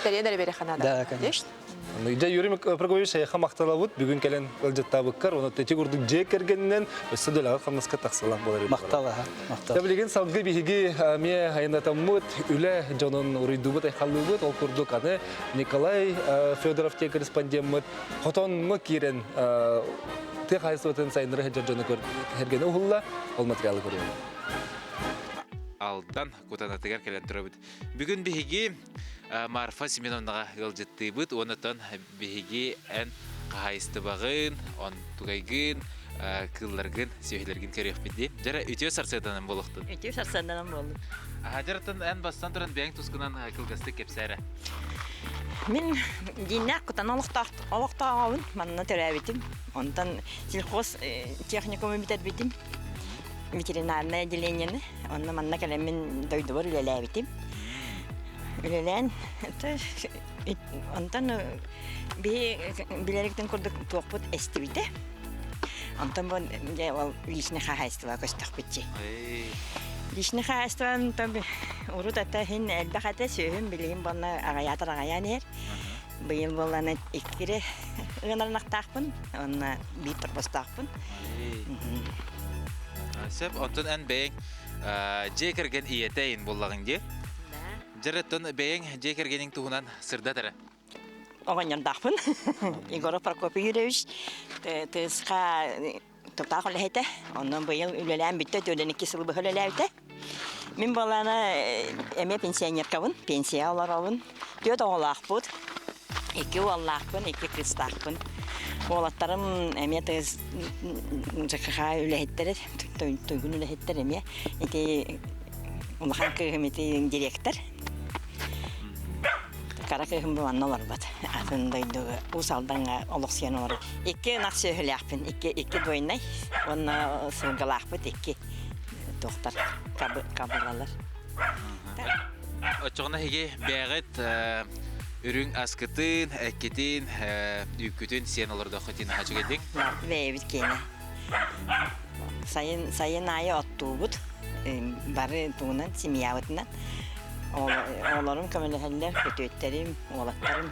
Тэрийэн эрэ береха наада да конечно Дьэ, Юрий Прокопьевич, эйиэхэ махталабыт. Бүгүн кэлэн ыалдьыттаабыккар, уонна ити курдук дьиэ кэргэнинэн өссө да үлэҕэ хамнаска тахсалаах буолар эбит. Махтал, аха, махтал. Дьэ, билигин салгыы биһиги эмиэ айаннатаммыт, үлэ дьонун уруйдуубут, айхаллыыбыт. Ол курдук аны Николай Федоров тиэ корреспондеммыт хотоҥҥо киирэн тыа хаһаайыстыбатын сайыннара сылдьар дьону кэргэнэ уһулла, ол материалы көрүөҕүҥ. Алдан Кутанатыгар кэлэн турабыт. Бүгүн биһиги Марфа Семеновнаҕа ыалдьыттыыбыт уонна биһиги эн хаһаайыстыбаҕын, онтугайгын, кыылларгын, сүөһүлэргин көрүөхпүт дии. Дьара үтүө сарсыарданан буолуохтун. Үтүө сарсыарданан буоллун. Дьараттан эн бастан туран бэйэҥ тускунан кылгастык кэпсээ эрэ. Мин дьиҥнээх кутан олохтооҕобун, манна төрөөбүтүм. Онтон сельхоз техникуму бүтэрбитим, ветеринарное отделениены. Онно манна кэлэммин дойдубар үлэлээбитим. Үлэлээн, онтон биһи билэригитин курдук туохпут эстибитэ. Онтон бу дьэ ол личный хаһаайыстыба көстөхпүт дии. Личный хаһаайыстыбам урут ата иһин элбэх этэ, сүөһүм билигин буолла аҕыйаатар аҕыйаан иһэр. Быйыл буоллаана иккири ыанарынахтаахпын, уонна биир торбостоохпун. Сөп, онтон эн бэйэҥ дьиэ кэргэн ийэтэйин буоллаҕыҥ дии? Дьарыттан бэйэҥ дьиэ кэргэниҥ туһунан сырдат эрэ. Оҕонньордоохпун. Егоров Прокопий Юрьевич тыска тутаах үлэһитэ. Онон быйыл үлэлээн бүттэ, 42 сыл быһа үлэлээбитэ. Мин буоллаана эмиэ пенсионеркабын, пенсия олоробун. Түөрт оҕолоохпут, икки уоллаахпын, икки кыыстаахпын. Уолаттарым эмиэ тыас ЖКХ үлэһиттэрэ, туйгун үлэһиттэр эмиэ. Ити улахан кыыһым ити директор. Кара кыыһым бу манна олорбот. Атын дойдуга Уус Алдаҥҥа олохсуйан олорор. Икки ынах сүөһүлээхпин, икки икки двойнай уонна сылгылаахпыт икки туохтар кабылалар. Оччоҕуна эһиги бэйэҕит үрүҥ аскытын, эккитин, үүккүтүн сиэн олордоххутун наһаа үчүгэйдик. Бэйэбит киэнэ. Сайын, сайын аайы оттуубут. Бары тугунан, семьябытынан. Оҕолорум көмөлөһөллөр, күтүөттэрим, уолаттарым.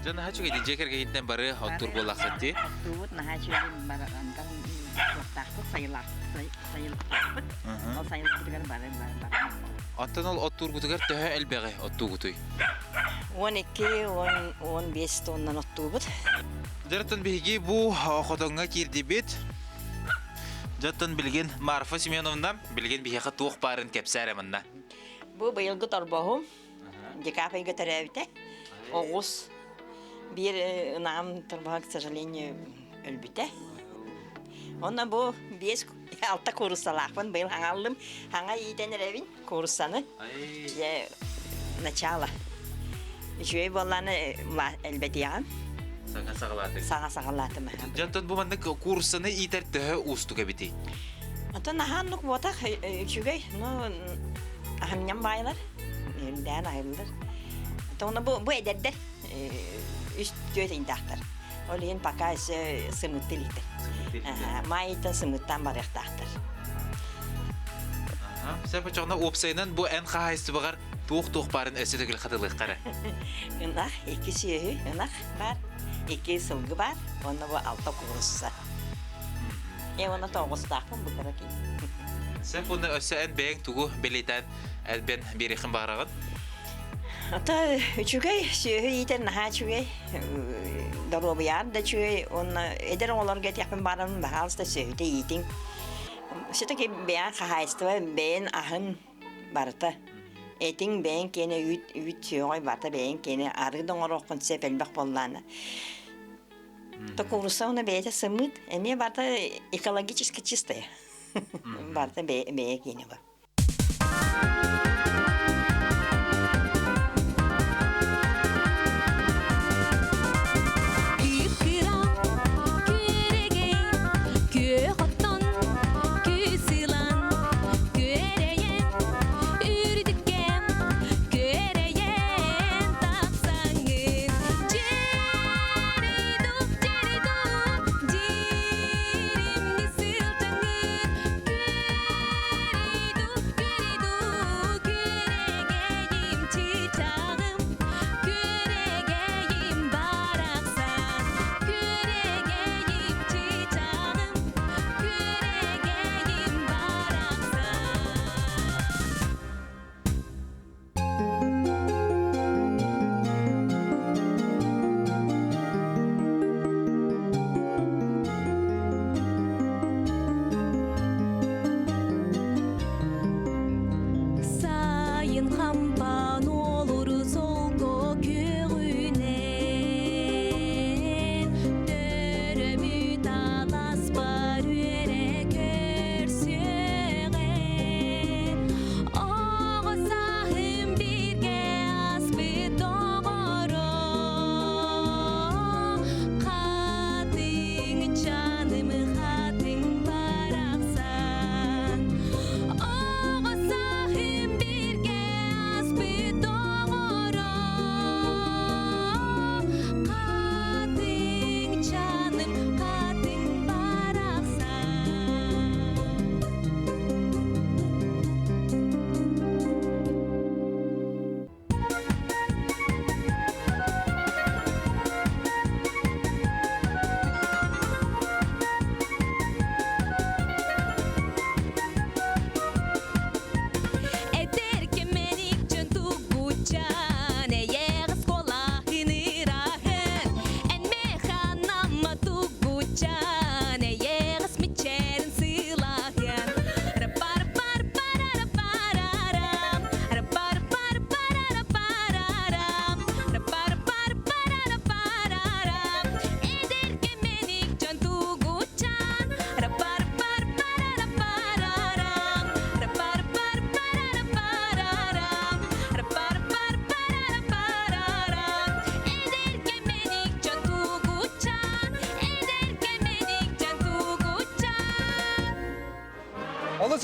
Дьэ наһаа үчүгэй дьиэ кэргэнитинэн бары оттуур буоллаххыт дии. Оттуубут наһаа үчүгэй бары антан туохтаахпыт, сайылыктаахпыт. Ол сайылыкпытыгар бары бары бары. Оттон ол оттуургутугар төһө элбэҕи оттуугутуй? 12, 10, 15 тоннан оттуубут. Дьэ, биһиги бу хотоҥҥо киирдибит. Дьэ, билигин Марфа Семеновна билигин биһиэхэ туох баарын кэпсээр манна. Бу быйылгы торбоһум декабрьга төрөөбүтэ. Оҕус биир ынаҕым торбоһо, к сожалению, өлбүтэ. Онно бу биэс алта кууруссалаахпын быйыл хаҥа аллым. Хаҥа иитэн эрэбин кууруссаны. Дьэ, начало. Үчүгэй буоллааны элбэтиэҕим. Саҥа саҕалаатыҥ. Саҥа саҕалаатым. Дьэ, оттон бу маннык кууруссаны иитэр төһө уустук эбитий? Оттон аһаан нук буотах үчүгэй, ну аһымньам баайлар, үрдээн айыллар. Оттон бу бу эдэрдэр үс түөрт ыйдаахтар. Ол иһин пока өссө сымыытты иликтэр. Маайыттан сымыыттаан барыахтаахтар. Сөп очоҕуна уопсайынан бу эн хаһаайыстыбаҕар туох-туох баарын өссө төгүл хатылыахха эрэ. Ынах, икки сүөһү, ынах баар, икки сылгы баар, уонна бу алта куурусса. Э, уонна тоҕустаахпын бу кыра киһи. Сөп уонна өссө эн бэйэҥ тугу бэлиэтээн элбэн биэриэххин баҕараҕын? Ата үчүгэй, сүөһү иитэр наһаа үчүгэй, доруобуйаар да үчүгэй уонна эдэр оҕолорго этиэхпин баҕарабын, баһаалыста сүөһүтэ иитиҥ. Все-таки бэйэҥ хаһаайыстыба бэйэн аһын барыта. Этиҥ бэйэҥ киэнэ үүт үүт сүөҕэй барыта бэйэҥ киэнэ арыы да оҥоруоххун сөп элбэх буоллаана. То куурусса уонна бэйэтэ сымыыт эмиэ барыта экологически чистая. Барыта бэйэ киэнэ бар. Кып-кыра күөрэгэй, күөх оттон күс ылан, күөрэйэн үрдүккэ, күөрэйэн тахсаҥҥын, дьиэрий-дук, дьиэрий-дук, дьиримни сылдьаҥҥын, күөрий-дук.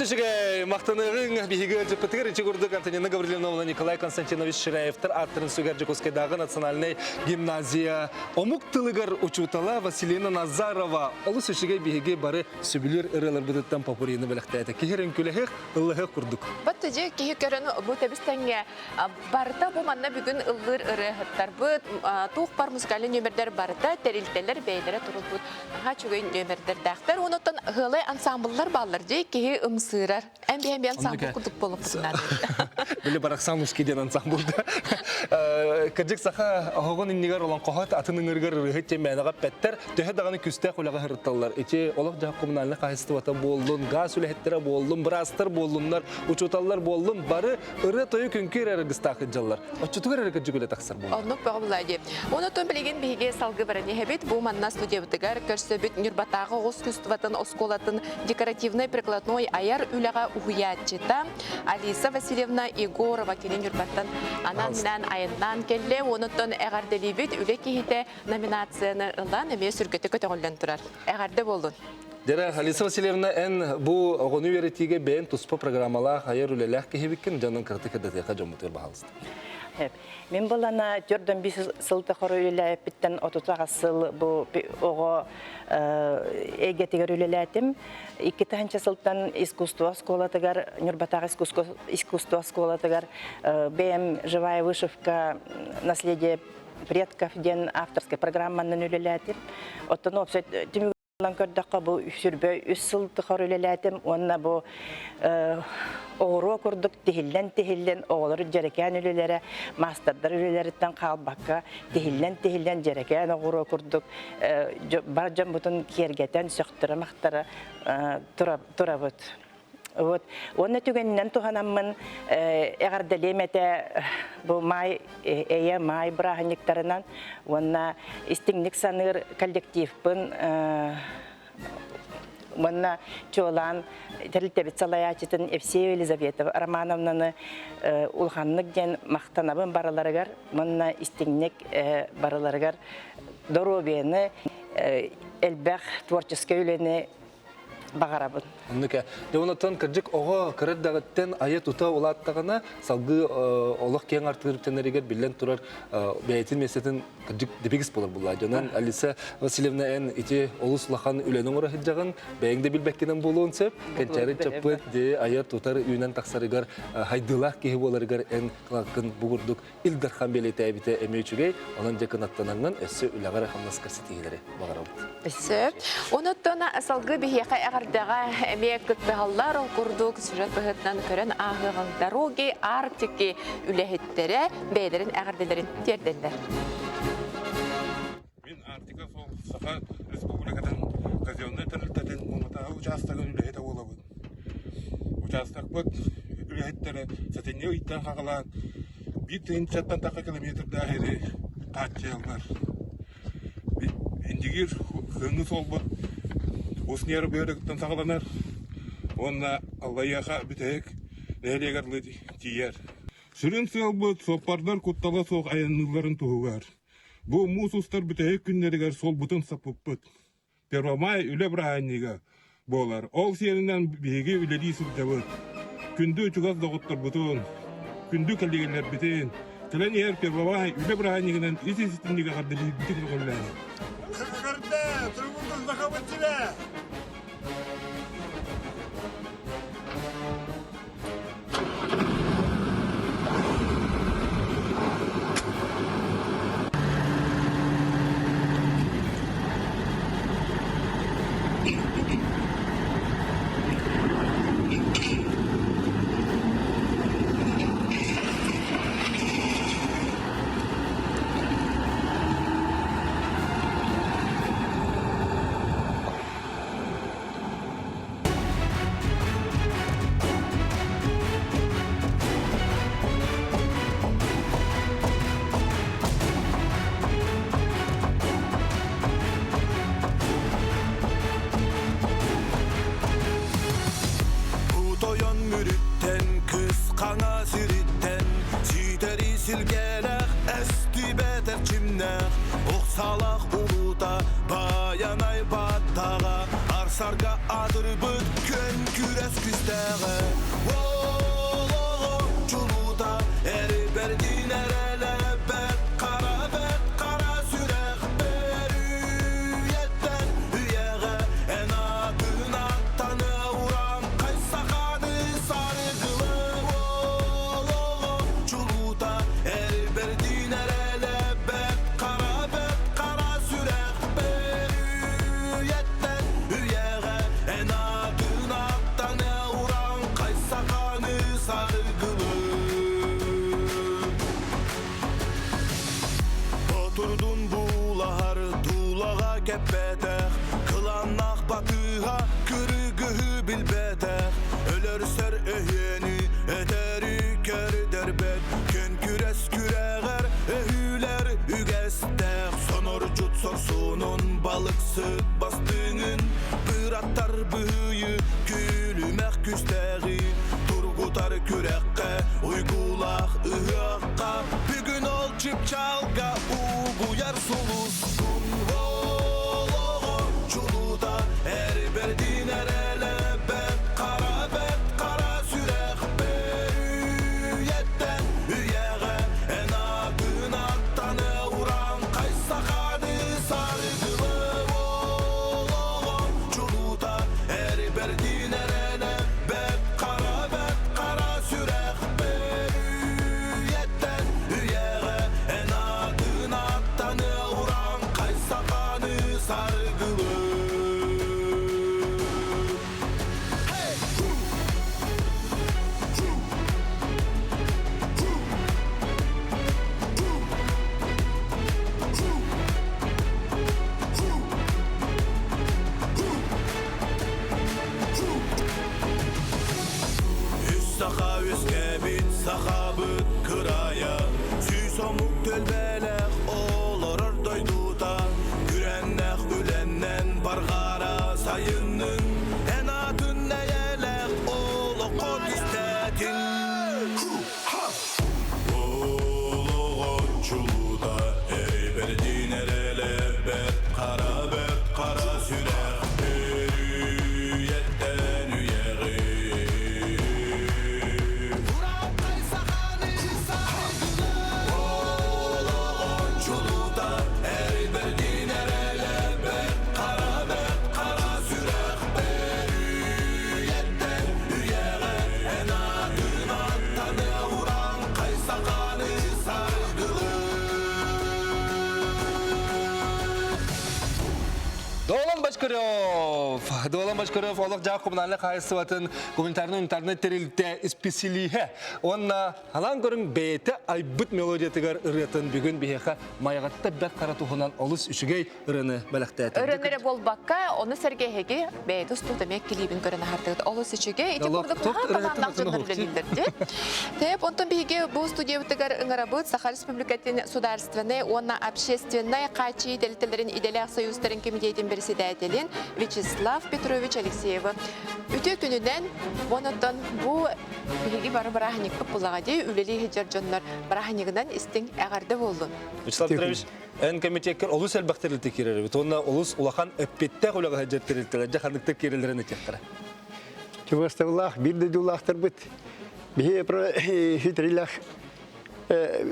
үчүгэй махтаныаҕыҥ биһиги ыалдьыппытыгар ичи курдук Антонина Гаврильевна Николай Константинович Ширяевтар ааттарын сүгэр Дьокуускайдааҕы национальнай гимназия омук тылыгар учуутала Василина Назарова олус үчүгэй биһиги бары сөбүлүүр ырыаларбытыттан попурины бэлэхтээтэ. Киһи үҥкүлэһиэх, ыллаһыах курдук. Бат дьэ киһи көрөн бу тэбис тэҥҥэ барыта бу манна бүгүн ыллыыр ырыаһыттарбыт, туох бар музыкальный нүөмэрдэр барыта тэрилтэлэр бэйэлэрэ турулбут наһаа үчүгэй нүөмэрдэрдээхтэр. Онуттан ыһыалай ансамбллар бааллар дьэ киһи ымсыырар. Эн биһэн би ансамбл курдук буолуппутунан. Били Барахсан узкий диэн ансамблда. Кырдьык саха оһоҕун иннигэр олоҥхоһот атын ыҥырыгар ырыаһыт диэн мээнэҕэ эппэттэр. Төһө даҕаны күстээх үлэҕэ сырытталлар. Ити олох-дьаһах коммунальнай хаһаайыстыбата буоллун, гаас үлэһиттэрэ буоллун, быраастар буоллуннар, учууталлар буоллун, бары ырыа-тойук үҥкүү эрэ аргыстаах ыдьаллар. Оччотугар эрэ кырдьык үлэ тахсар буолар. Оннук бөҕө буолаа дии. Онотон билигин биһиги салгыы баран иһэбит. Бу манна студиябытыгар көрсөбүт Ньурбатааҕы оҕус искусствотын оскуолатын декоративнай-прикладной айар үлэҕэ уһуйааччыта Алиса Васильевна Егорова кини Ньурбаттан анаан-минээн айаннаан кэллэ. Онуттан эҕэрдэлиибит үлэ киһитэ номинацияны ылан эмиэ сүргэтэ көтөҕүллэн турар. Эҕэрдэ буоллун! Дьэрэ, Алиса Васильевна, эн бу оҕону үөрэтиигэ бэйэн туспа программалаах, айар үлэлээх киһибиккин, дьонун кыратык кырдатыаха дьоммутугар баһаалыста. Мин булана төрдөн бис сыл тохору үлэлээппиттэн 38 сыл бу оҕо эйгэтигэр үлэлээтим. Икки тыһанча сылтан искусство оскуолатыгар, Ньурбатааҕы искусство оскуолатыгар бэйэм «Живая вышивка. Наследие предков» диэн авторскай программанан үлэлээтим. Оттон уопсай түмүгүнэн көрдөххө бу сүрбэ үс сыл тухары үлэлээтим уонна бу оҕуруо курдук тиһиллэн-тиһиллэн оҕолор дьэрэкээн үлэлэрэ маастардар үлэлэриттэн хаалбакка тиһиллэн-тиһиллэн дьэрэкээн оҕуруо курдук бар дьоммутун киэргэтэн сөхтөрө-махтара турабыт. Вот. Уонна түгэнинэн туһанаммын эҕэрдэлиэм этэ бу маай эйэ маай бырааһынньыктарынан уонна истиҥник саныыр коллективпын уонна чуолаан тэрилтэбит салайааччытын Евсеева Елизавета Романовнаны улаханнык диэн махтанабын барыларыгар уонна истиҥник барыларыгар доруобуйаны элбэх творческай үлэни баҕарабын. Оннук ээ. Дьэ онтон кырдьык оҕо кыра эрдэҕиттэн айа-тута улааттаҕына салгыы олох киэҥ артыырыктанарыгар биллэн турар бэйэтин миэстэтин кырдьык дэбигис буолар буоллаа. Дьонон Алиса Васильевна эн ити олус улахан үлэни оҥоро сылдьаҕын, бэйэҥ да билбэккинэн буолуон сөп. Кэнчээри чаппыт дии айар тутар үүнэн тахсарыгар хайдыылаах киһи буоларыгар эн кылааккын бу курдук Ил Дархан бэлиэтээбитэ эмиэ үчүгэй, онон дьэ кынаттанаҥҥын өссө үлэҕэр хамнаска ситиһиилэри баҕарабыт. Сөп. Онуттан салгыы биһиэхэ эҕэрдэҕэ эмиэ кыттыһаллар. Ол курдук сюжет быһыытынан көрөн ааһыаҕыҥ Дороги Арктики үлэһиттэрэ бэйэлэрин эҕэрдэлэрин тиэрдэллэр. Мин Арктика суол Саха Республикатын казеннай тэрилтэтин Муҥутааҕы учаастагын үлэһитэ буолабын. Учаастакпыт үлэһиттэрэ сэтинньи ыйтан хаҕалаан биир тыһыынчаттан тахса километрдаах ири хааччыйаллар. Индигир кыһыҥҥы суолбут Уснера бөһүөлэгиттэн саҕаланар уонна Аллайыаха бүтэһик нэһилиэгэр тиийэр. Сүрүн сыалбыт суоппардар куттала суох айанныылларын туһугар. Бу муус устар бүтэһик күннэригэр суолбутун саппыппыт. Первомай үлэ бырааһынньыга буолар. Ол сиэринэн биһиги үлэлии сылдьабыт. Күндү чугас доҕотторбутун, күндү кэллигэлэрбитин кэлэн иһэр Первомай үлэ бырааһынньыгынан ис-истинник эҕэрдэлиирбитин көҕүлээһин. Эҕэрдэ! Туругурдун Сахабыт сирэ! кэппэтэх Кыланнах батыыһа кырыгыһы билбэтэх Өлөрсөр өһүөнү өтөрү көрдөрбөт Күн күрэс күрэҕэр өһүүлэр үгэстээх Сонордьут сорсунун балыксыт бастыҥын Быраттар быһыйы күлүмэх күстээҕи Тургутар күрэххэ уйгулаах ыһыахха Бүгүн ол чыпчаалга угуйар сулускун Олоҕо чулуута эр бэрдин эрэлэбэт Хара бэт хара сүрэх бөрүйэттэн үйэҕэ Эн аатын аттаны урааҥхай саханы саргылы Олоҕо чулуута эр бэрдин эрэлэбэт Хара бэт хара сүрэх бөрүйэттэн үйэҕэ Эн аатын аттаны урааҥхай саханы саргылы Үс саха үөскээбит сахабыт кырайа, Сүүс омук төлбөлөх олорор дойдута, Күрэннэх үлэннэн барҕара сайыннын, Эн атын эйэлээх олоххо түстэтин. Олоҕун чулуута эрибэрдин эрэлэбэт хара бэрт хара сүрэх үрүйэттэн үйэҕи. Олоҕун чулуута эрибэрдин эрэлэбэт хара бэрт хара сүрэх бөрүйэттэн үйэҕэ эн аатын аттаны урааҥхай саханы саргылыы. Долан Бочкарев! Долан Бочкарев олох-дьаах коммунальнай хаһаайыстыбатын гуманитарнай интернет тэрилтэ исписэлииһэ. Уонна халаан көрүҥ бэйэтэ айбыт мелодиятыгар ырыатын бүгүн биһиэхэ Майаҕатта Бэрт Хара туһунан олус үчүгэй ырыаны бэлэхтээтэ. Ырыаны эрэ буолбакка, ону сэргэ эһиги бэйэтэ устуута эмиэ клибин көрөн аһардыгыт. Олус үчүгэй. Ити курдук наһаа талааннаах дьоннор үлэлииллэр дии. Тэп, онтон биһиги бу студиябытыгар ыҥырабыт Саха Республикатын судаарственнай уонна общественнай хааччыйыы тэрилтэлэрин идэлээх союзтарын кэмитиэтин председателин Вячеслав Петрович Алексеевы. Үтүө күнүнэн, онтон бу биһиги бары бырааһынньыкпыт булаҕа дии, үлэлии сылдьар дьоннор бырааһынньыгынан истиҥ эҕэрдэ буоллун. Вячеслав Петрович, эн комитеккэр олус элбэх тэрилтэ киирэр эбит. Уонна олус улахан эппиэттээх үлэҕэ сылдьар тэрилтэлэр дьэ ханныктар киирэллэрин этиэхтэрэ. Чугастабыллаах биир дойдулаахтарбыт биһи хитрилээх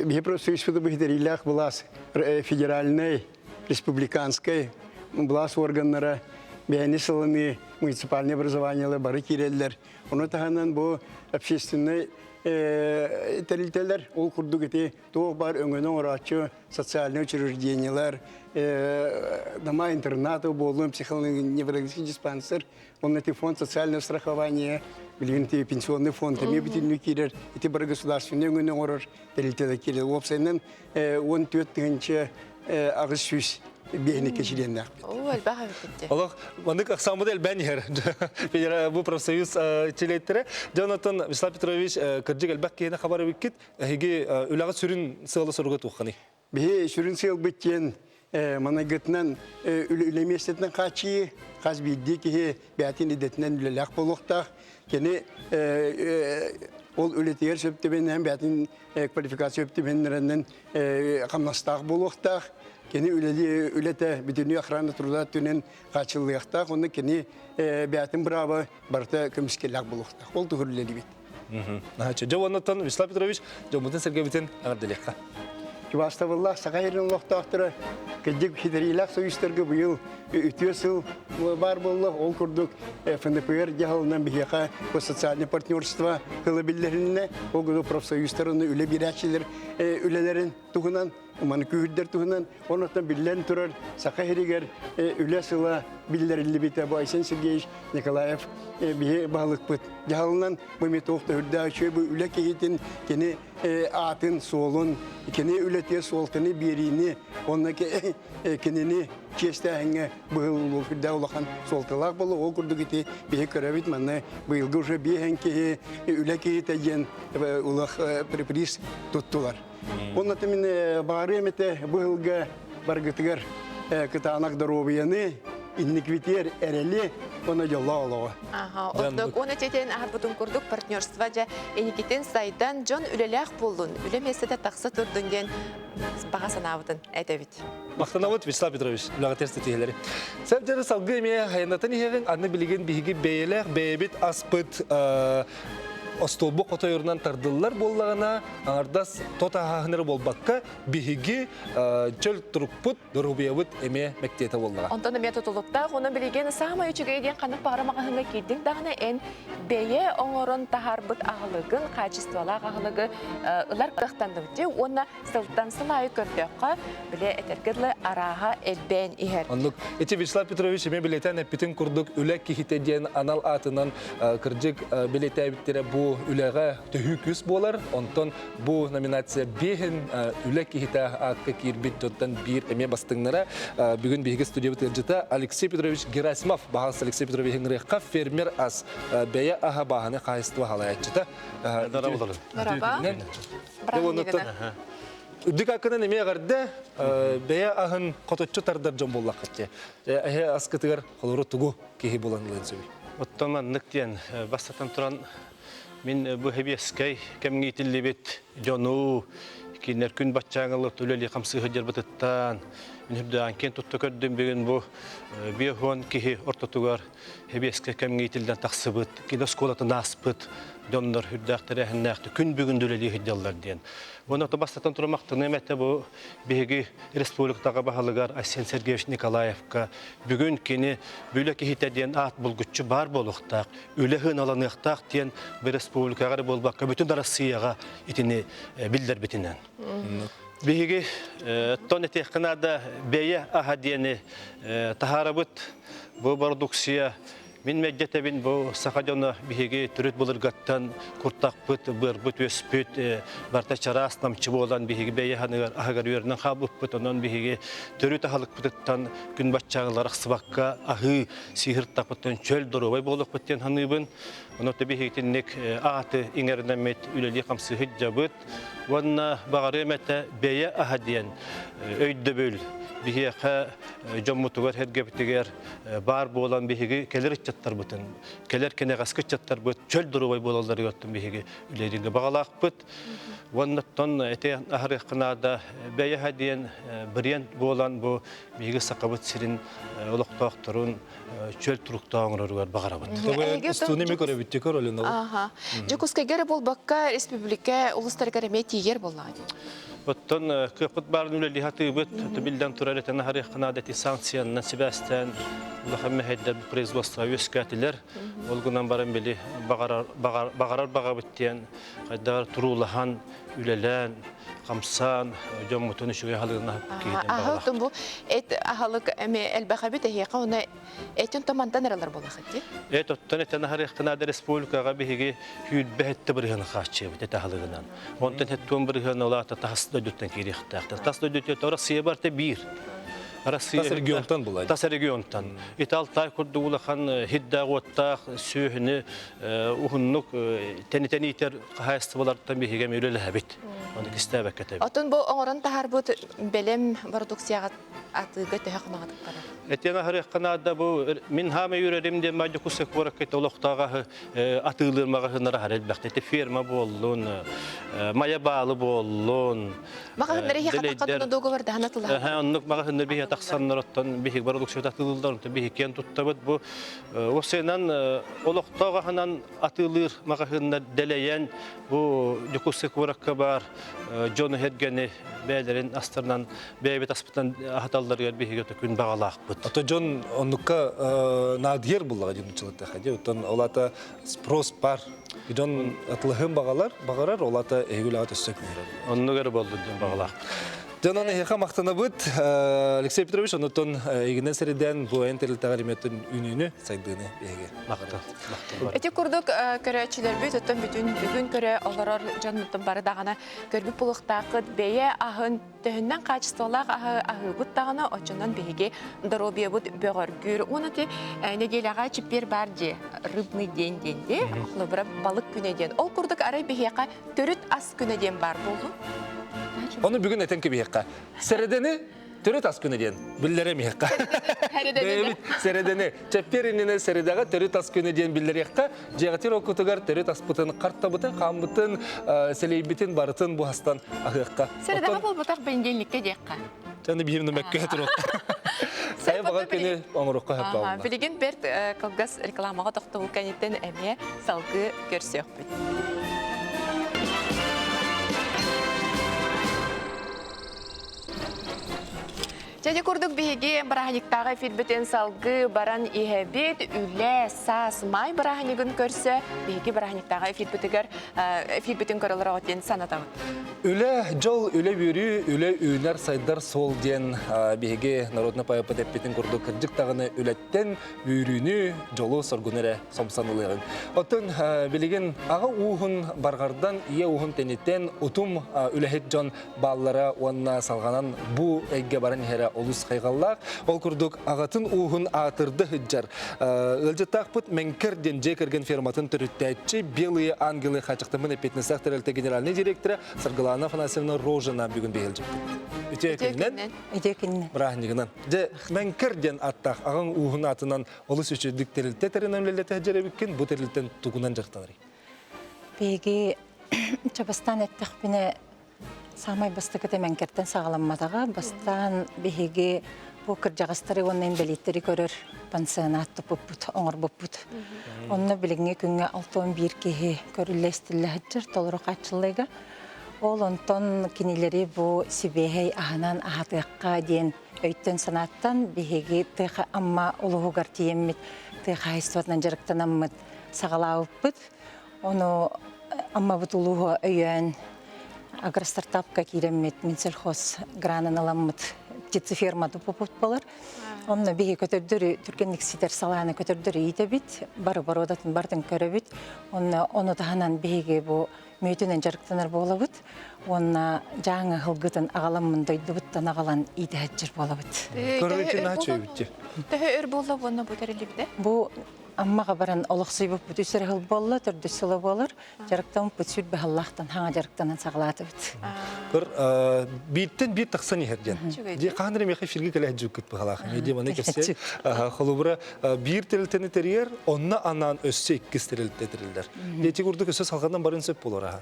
биһи профсоюзпут хитрилээх былаас федеральнай, республиканскай былаас органнара бэйэни сылыныы муниципальный образованиелар бары киирэллэр. Ону таһынан бу общественнай тэрилтэлэр ол курдук ити туох баар өҥөнү оҥорооччу социальнай учреждениелар, дома интернаты буоллун, психоневрологический диспансер, онно ити фонд социального страхования, билигин ити пенсионный фонд эмиэ бүтүннүү киирэр, ити бары государственный өҥөнү оҥорор тэрилтэлэр киирэр. Уопсайынан 14 тыһыынча 800 биэһиниккэ чилиэннээхпит. Оо, элбэх эбит Олох маннык ахсааммыт элбээн иһэр. Бу профсоюз чилиэттэрэ. Дьон оттон Вячеслав Петрович кырдьык элбэх киһини хабар эбиккит. Эһиги үлэҕит сүрүн сыала-соруга туохханый? Биһи сүрүн сыалбыт диэн манайгытынан үлэ миэстэтинэн хааччыйыы, хас биирдии киһи бэйэтин идэтинэн үлэлээх буолуохтаах. Кини ол үлэтигэр сөп түбэһинэн бэйэтин квалификация сөп түбэһиннэринэн хамнастаах буолуохтаах. Кини үлэлии үлэтэ бүтүннүү охрана труда өттүнэн хааччыллыахтаах. Онно кини бэйэтин бырааба барыта көмүскэллээх буолуохтаах. Ол туһугар үлэлиибит. Дьэ уоннаттан Вячеслав Петрович дьоммутун сэргэбитин эҕэрдэлиэххэ. Чубаастабыллаах Саха сирин олохтоохторо кырдьык хитэриилээх союзтарга быйыл үтүө сыл баар буолла. Ол курдук ФНПР дьаһалынан биһиэхэ социальное партнерство тыла биллэриннэ. Ол курдук профсоюзтар уонна үлэ биэрээччилэр үлэлэрин туһунан. Маны күүһүрдэр туһунан онуттан биллэн турар Саха сиригэр үлэ сыла биллэриллибитэ бу Айсен Сергеевич Николаев биһи баһылыкпыт дьаһалынан бу метох төһүрдээх үчүгэй бу үлэ киһитин кини аатын суолун кини үлэтигэр суолтаны биэриини уонна кинини чиэстээһиҥҥэ быһыл үрдээх улахан суолталаах буолла ол курдук ити биһи көрөбүт манна быйылгы уже биэһэн киһи үлэ киһитэ диэн улах приз туттулар. Онно мин баарыам этэ быһылга баргытыгар кытаанах доруобуйаны, инниквитиэр эрэли, уонна дьоллоох олоҕу. Аха, оннук уонна тетен аһарбытын курдук партнерство дьэ инникитин сайдан дьон үлэлээх буоллун, үлэ миэстэтэ тахса турдун диэн баҕа санаабытын этэбит. Махтанабыт Вячеслав Петрович, үлэҕитэр ситиһилэри. Сәбдері салгыы эмиэ хайаннатан иһэҕин, аны билигин биһиги бэйэлээх бэйэбит аспыт остуолбу хотойорунан тардыллар буоллаҕына, аҥардас тот аһааһынары буолбакка, биһиги чөл турукпут, доруобуйабыт эмиэ мэктиэтэ буоллаҕа. Онтон эмиэ тутулуктаах, онон билигин саамай үчүгэй диэн ханнык баҕара маҕаһыыҥҥа киирдиҥ даҕаны эн бэйэ оҥорон таһаарбыт аһылыгын, хаачыстыбалаах аһылыгы ылар кыахтанныбыт дии уонна сылтан сыл аайы көрдөххө, бile этэргэ дылы арааһа элбээн иһэр. Оннук. Ити Вячеслав Петрович эмиэ билэтэн эппитин курдук үлэ киһитэ диэн анал аатынан кырдьык билэтээбиттэрэ бу үлэҕэ төһүү күүс буолар. Онтон бу номинация биэһин үлэ киһитэ аакка киирбит дьонтон биир эмиэ бастыҥнара. Бүгүн биһиги студиябыт ыалдьыта Алексей Петрович Герасимов. Баһаас Алексей Петрович ыҥырыахха фермер ас бэйэ аһа бааһыны хаһайыстыба халайааччыта. Браво. Үрдүк аккынан эмиэ эҕэрдэ бэйэ аһын хоточчу тардар дьон буоллаххыт дии. Эһэ аскытыгар холору тугу киһи булан ылыан сөбүй? Оттон маннык диэн бастатан туран мин бу хэбиэскэй кэмҥэ иитиллибит дьону кинилэр күн баччааҥылы үлэлии хамсыы сылдьарбытыттан мин үрдээн киэн тутта көрдүм бүгүн бу биэһуон киһи ортотугар Хэбиэскэ кэмҥэ иитиллэн тахсыбыт, кино оскуолатын ааспыт дьоннор үрдээх тэрээһиннээхтик күн бүгүн үлэлии сылдьаллар диэн. Уонна бастатан туран махтаныам этэ бу биһиги республикатааҕы баһылыгар Айсен Сергеевич Николаевка бүгүн кини үлэ киһитэ диэн аат булгуччу баар буолуохтаах, үлэ сыаналаныахтаах диэн бу республикаҕа эрэ буолбакка бүтүн Россияҕа итини биллэрбитинэн. Биһиги тон этиэххэ наада бэйэ аһа диэни таһаарабыт. Бу бородуксуйа мин мэддьэтэбин бу саха дьоно биһиги төрүт былыргаттан куртахпыт, быарбыт, үөспүт барыта чараас намчы буолан биһиги бэйэ аһыгар үөрэнэн хаалбыппыт. Онон биһиги төрүт аһылыкпытыттан күн баччааҕылар ахсыбакка аһыы сиһиртахпыттан чөл доруобай буолуохпут диэн саныыбын. Онон биһиги итинник ааты иҥэринэммит үлэлии-хамсыы сылдьабыт. Уонна баҕарыам этэ бэйэ аһа диэн өйдөбүл биһиэхэ дьоммутугар сэргэбитигэр баар буолан биһиги кэлэр ыччаттарбытын, кэлэр кэнэҕэски ыччаттарбыт чөл доруобай буолалларыгар биһиги үлэлииргэ баҕалаахпыт. Уонна оттон эти аһарыахха наада бэйэ аһа диэн бренд буолан бу биһиги Сахабыт сирин олохтоохторун чөл туруктаах оҥороругар баҕарабыт. Устууну эмиэ көрөбүт көрөлүн ол. Аха. Дьокуускайга эрэ буолбакка республика улуустарыгар эмиэ тиийэр буоллаҕа дии. Оттон кыахпыт баарын үлэлии сатыыбыт. Биллэн турар этэн аһарыахха наада ити санкциянан сибээстээн улахан мэһэйдэр производство үөскээтилэр. Ол гынан баран били баҕарар баҕарар баҕабыт диэн хайдах туруулаһан үлэлээн хамсаан дьоммутун үчүгэй аһылыгынан киһитин Аһыл бу эт аһылык эми элбэх эбит эһиэхэ уна этин томантан эралар буолахыт дии. Эт оттон этен аһарыаххына республикаҕа биһиги сүүрбэ сэттэ бырыһыаны хааччыйабыт эт аһылыгынан. Онтон хэттуон бырыһыан олаата тас дойдуттан киириэхтээхтэр. Тас дойдуттан Россия барта биир. Россия тас регионтан булай. Тас регионтан. Италтай курдук улахан хиддаах уоттаах сүөһүнү уһуннук тэнитэн иитэр хаһаайыстыбалартан биһиги эмиэ үлэлэһэбит. Ону кистээбэккэ этэбит. Оттон бу оҥорон таһаарбыт бэлэм бородууксуйаҕа атыыга төһө хомаҕатык барар? Этиэн аһарыахха наада бу мин хаамай үрэрим диэн маа Дьокуускай куоракка олохтоох аһы атыылыыр маҕаһыыннар аһар элбэхтэ. Ити ферма буоллун, мая баалы буоллун. Маҕаһыыннар иһи хатахха договордаһан атылаһар. Оннук маҕаһыыннар биһи тахсаннар оттон биһи бородууксуйа атыылыыллар, онтон биһи киэн туттабыт. Бу Уопсайынан олохтоох аһынан атыылыыр маҕаһыыннар дэлэйэн бу Дьокуускай куоракка баар дьону сэргэни бэйэлэрин астарынан бэйэбит аспытынан аһаталларыгар биһиги күн баҕалаахпыт. Ото дьон оннукка наадыйар буллаҕа диэн учулаттаха дии. Оттон ол ата спрос бар. Дьон атылаһын баҕалар, баҕарар, ол ата эһиги үлэҕэ өссө күүһүрэр. Оннук эрэ буоллун диэн баҕалаах. Дьонон эһиэхэ махтанабыт. Алексей Петрович, онутун игинен сириден бу эн тэрилтэҕэр иметтин үнүүнү, сайдыыны биһиги. Махтал. Ити курдук көрөөччүлэрбит оттон бүтүн бүгүн көрө олорор дьоннуттан бары даҕаны көрбүт булуохтааххыт бэйэ аһын төһүннэн качестволаах аһы аһыыбыт даҕаны оччонон биһиги доруобуйабыт бөҕөргүүр. Уонна ти нэдиэлэҕэ чиппиэр бар дии рыбный день диэн дии холобура балык күнэ диэн. Ол курдук арай биһиэхэ төрүт ас күнэ диэн баар буоллун. Ону бүгүн этэн кэбиһиэххэ. Сэрэдэни төрүт ас күнэ диэн биллэремиэххэ. Бэйэбит сэрэдэни чэппиэр иннинэ сэрэдэҕэ төрүт ас күнэ диэн биллэриэххэ. Дьиэҕитин оккутугар төрүт аспытын, хартабытын, хааммытын, селейбитин барытын буһастан аһыахха. Сэрэдэҕэ буолбатах бэнидиэнньиккэ диэххэ. Чаны биһим мөккө туруохха. Сайа баҕар күнү оҥоруохха сөп Билигин бэрт кылгас рекламаҕа тохтобул кэнниттэн эмиэ салгыы көрсүөхпүт. Дьэ курдук биһиги бырааһынньыктааҕы эфирбитин салгыы баран иһэбит. Үлэ, саас, маай бырааһынньыгын көрсө биһиги бырааһынньыктааҕы эфирбитигэр эфирбитин көрө олороҕут диэн санатабыт. Үлэ, дьол, үлэ үөрүү, үлэ үүнэр, сайдар суол диэн биһиги народный поэппыт эппитин курдук кырдьык даҕаны үлэттэн үөрүүнү, дьолу, соргуну эрэ сомсон ылыаҕыҥ. Оттон билигин аҕа ууһун барҕардан, ийэ ууһун тэнитэн, утум үлэһит дьон бааллара уонна салҕанан бу эйгэ баран иһэрэ олус хайҕаллаах. Ол курдук аҕатын ууһун аатырда сылдьар ыалдьыттаахпыт Мэҥкэр диэн дьиэ кэргэн ферматын төрүттээччи Белые ангелы хааччахтаммын эппиэтинэстээх тэрилтэ генеральнай директора Саргылана Афанасьевна Рожина бүгүн биһилдьиппит. Үтүө күнүнэн. Үтүө күнүнэн. Бырааһынньыгынан. Дьэ, Мэҥкэр диэн аттаах аҕаҥ ууһун аатынан олус үчүгдүк тэрилтэ тэринэн үлэлэтэ сылдьар бу тэрилтэн тугунан дьарыктанарый? Биһиги чабастаан эттэхпинэ, саамай бастакыта Мэҥкэртэн саҕаламматаҕа. Бастаан биһиги бу кырдьаҕастары уонна инбэлииттэри көрөр пансионат туппуппут, оҥорбуппут. Онно билиҥҥи күҥҥэ 61 киһи көрүллэ истиллэ сылдьар, толору хааччыллыыга. Ол онтон кинилэри бу сибиэһэй аһынан аһатыахха диэн өйтөн-санааттан биһиги тыа Амма улууһугар тиийэммит тыа хаһаайыстыбатынан дьарыктанаммыт саҕалаабыппыт. Ону Аммабыт улууһа өйөөн агростартапка киирэммит Минсельхоз гранын ыламмыт птицеферма туппуппут болар. Онно биһи көтөрдөрү түргэнник ситэр салааны көтөрдөрү иитэбит, бары боруодатын бартын көрөбүт. Онно ону таһынан биһиги бу мүөтүнэн дьарыктанар буолабыт. Уонна дьааҥы һылгытын аҕаламмын дойдубуттан аҕалан иитэһэччир буолабыт. Төһө өр буолла уонна бу тэриллибитэ? Бу Аммаҕа баран олохсуйбуппут үс эрэ сыл буолла, төрдүс сыла буолар. Дьарыктаммыппыт сүрбэ сыллаахтан хаҥа дьарыктанан саҕалаатыбыт. Көр, бииртэн биир тахсан иһэр диэн. Дии хаһан эрэ миэхэ эфиргэ кэлэ сылдьыбыккыт быһалаах. Эмиэ дии маны кэпсээ. Холобура, биир тэрилтэни тэрийэр, онно анаан өссө иккис тэрилтэ тэриллэр. Ити курдук өссө салҕанан барын сөп буолар аха.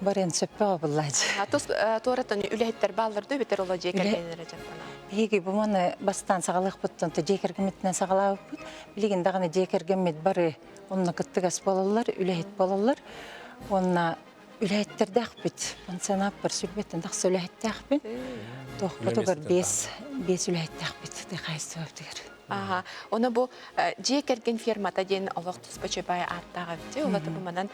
Барыан сөппө буллаачы. Тус туораттан үлэһиттэр бааллар дуу эбэтэр ола дьиэ кэргэннэрэ дьарыктанар? Биһиги бу маны бастаан саҕалыахпыттан дьиэ кэргэммитинэн саҕалаабыппыт. Билигин даҕаны дьиэ кэргэммит бары онно кыттыгас буолаллар, үлэһит буолаллар. Уонна үлэһиттэрдээхпит. Пансионаппар сүрбэттэн тахса үлэһиттээхпин. Туохпутугар биэс биэс үлэһиттээхпит тыа хаһаайыстыбабытыгар. Аха. Ону бу дьиэ кэргэн фермата диэн олох туспа чөбай ааттаах эбит. Улата бу манан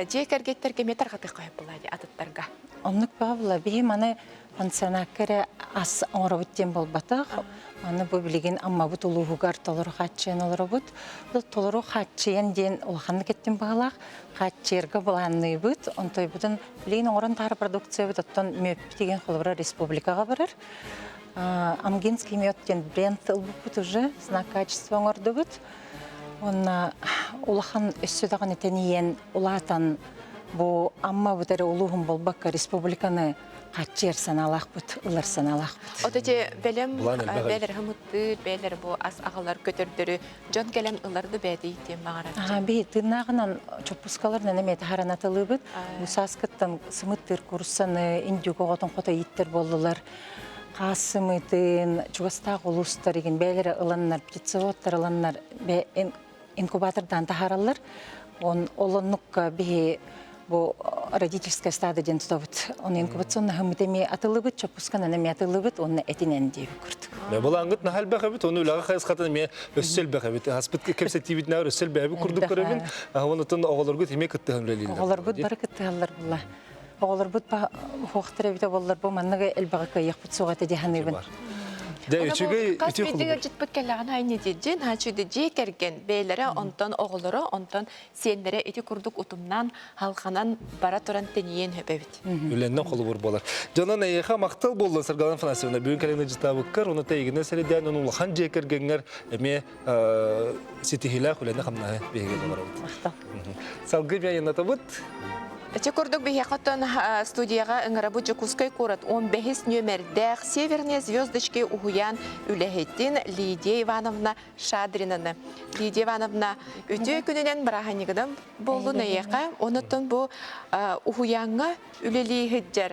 дьиэ кэргэттэргэ эмиэ тарҕатыахха сөп буолаа дии атыттарга. Оннук баҕабыла биһи маны пансионакка эрэ ас оҥоробут диэн буолбатах. Аны бу билигин Аммабыт улууһугар толору хааччыйан олоробут. Бұл толору хааччыйан диэн улаханнык эттим баҕалаах. Хааччыйарга былаанныыбыт. Онтойбутун билигин оҥорон таһар продукциябыт оттон мүөппүт деген холобура республикаҕа барар. Амгинский мед диэн бренд ылбыппыт уже, знак качества оҥордубут. Уонна улахан өссө даҕаны тэнийэн, улаатан бу Аммабыт эрэ улууһун буолбакка республиканы хааччыйар санаалаахпыт, ылар санаалаахпыт. От эти бэлэм бээлэр хымыттыыр, бээлэр бу ас аҕалар көтөрдөрү дьон кэлэн ылар да бэйэтэ ииттиэн баҕарар. Би тыыннааҕынан чоппускаларынан эмиэ таһааран атылыыбыт. Бу сааскыттан сымыттыыр куруссаны, индюк оҕотун хото ииттэр буоллулар. Хаас сымыытын, чугастаах улуустар игин бэйэлэрэ ыланнар, птицеводтар ыланнар инкубатордаан таһаараллар. Он олоннукка биһи бу родительское стадо диэн тутабыт. Оны инкубационный хымыт эмиэ атылыбыт, чоппусканан эмиэ атылыбыт, уонна этинэн диэбит курдук. Былаангыт наһаа элбэх эбит, оны үлэҕэ хайысхатын эмиэ өссө элбэх эбит. Аспыт кэпсэтиибитинээр өссө элбэхи курдук көрөбүн. Онутун оҕолоргут эмиэ кыттыһан үлэлииллэр. Оҕолорбут бары кыттыһаллар була. Оҕолорбут хуохтар эбитэ буоллар бу маннык элбэҕи кыайыахпыт суоҕа этэ дии саныыбын. Дэ үчүгэй Хас биирдии ыалдьыппыт кэллэҕин аайы дьиэ наачуйда дьиэ кэргэн бэйэлэрэ онтон оҕолоро онтон сиэннэрэ ити курдук утумнаан халханан бара туран тэнийиэн сөп эбит. Үлэннэн холобур буолар. Дьонон эйиэхэ махтал буоллун Саргалан Афанасьевна бүгүн кэлэн ыдьытаабыккар, уну тэйигинэ сэрэдээн, уну улахан дьиэ кэргэҥҥэр эмиэ ситиһиилээх үлэни-хамнаһы биһиги баҕарабыт. Махтал. Салгыы биайынатабыт. Ити курдук биһиэхэ оттон студияҕа ыҥырабыт Дьокуускай куорат 15 нүөмэрдээх «Северные звездочки» уһуйаан үлэһитин Лидия Ивановна Шадринаны. Лидия Ивановна үтүө күнүнэн бырааһынньыгынан буоллун эйиэхэ. Онуттан бу уһуйааҥҥа үлэлии сылдьар.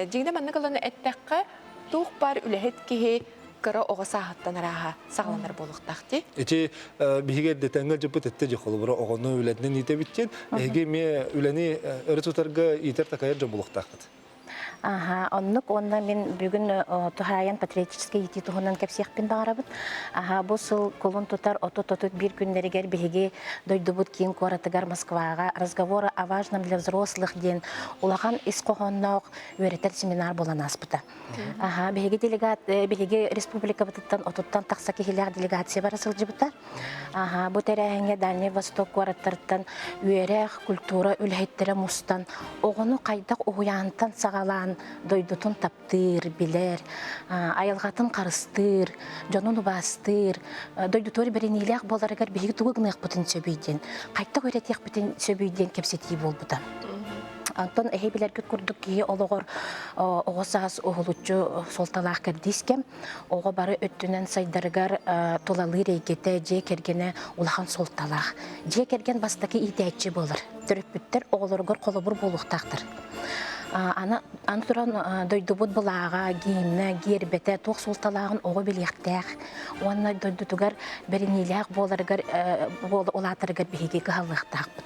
Дьиҥинэ маннык ылан эттэххэ, туох баар үлэһит киһи кыра оҕо сааһыттан арааһа саҕаланар буолуохтаах дии. Ити биһиги эрдэтээҥҥэ дьыппыт этте дьи холобура оҕону үлэтинэн иитэбит диэн эһиги эмиэ үлэни өрө тутарга иитэр-такайар дьон буолуохтааххыт. Аха, оннук уонна мин бүгүн туһаайан патриотическай иитии туһунан кэпсиэхпин баҕарабын. Аха, бу сыл кулун тутар 30-31 күннэригэр биһиги дойдубут киин куоратыгар Москваҕа «Разговоры о важном для взрослых» диэн улахан ис хоһоонноох үөрэтэр семинар буолан ааспыта. Аха, биһиги делегат, биһиги республикабытыттан отуттан тахса киһилээх делегация бара сылдьыбыта. Аха, бу тэрээһиҥҥэ Дальний Восток куораттарыттан үөрэх, культура үлэһиттэрэ мустан, оҕону хайдах уһуйаантан саҕалаан дойдутун таптыыр, билэр, айылҕатын харыстыыр, дьонун убаастыыр, дойдутугар бэриниилээх буоларыгар биһиги тугу гыныахпытын сөбүй диэн, хайдах үөрэтиэхпитин сөбүй диэн кэпсэтии буолбута. Онтон эһи билэргит курдук киһи олоҕор оҕо саас уһулуччу суолталаах кэрдиис кэм. Оҕо бары өттүнэн сайдарыгар тулалыыр эйгэтэ, дьиэ кэргэнэ улахан суолталаах. Дьиэ кэргэн бастакы иитээччи буолар. Төрөппүттэр оҕолоругар холобур буолуохтаахтар. Аны, аны туран дойдубут былааҕа, гимнэ, гиэрбэтэ туох суолталааҕын оҕо билиэхтээх уонна дойдутугар бэриниилээх буоларыгар улаатарыгар биһиги кыһаллыахтаахпыт.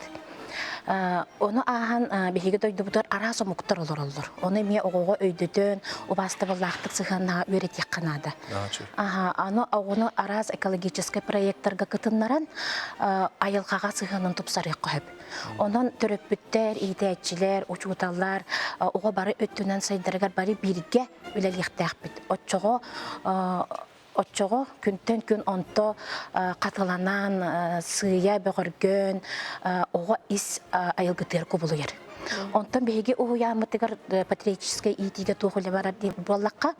Ону ааһан биһиги дойдубутугар араас омуктар олороллор. Ону эмиэ оҕоҕо өйдөтөн, убаастабыллаахтык сыһыаннаһа үөрэтиэххэ наада. Аны оҕону араас экологическай проектарга кытыннаран айылҕаҕа сыһыанын тупсарыахха сөп. Онон төрөппүттэр, иитээччилэр, учууталлар оҕо бары өттүнэн сайдарыгар бары бииргэ үлэлиэхтээхпит. Оччоҕо Оччоҕо күнтэн күн онто хатыланан, сыыйа бөҕөргөөн, оҕо ис айылгытыгар кубулуйар. Онтон биһиги уһуйааммытыгар патриотическай иитиигэ туох үлэ барар диэн буоллахха,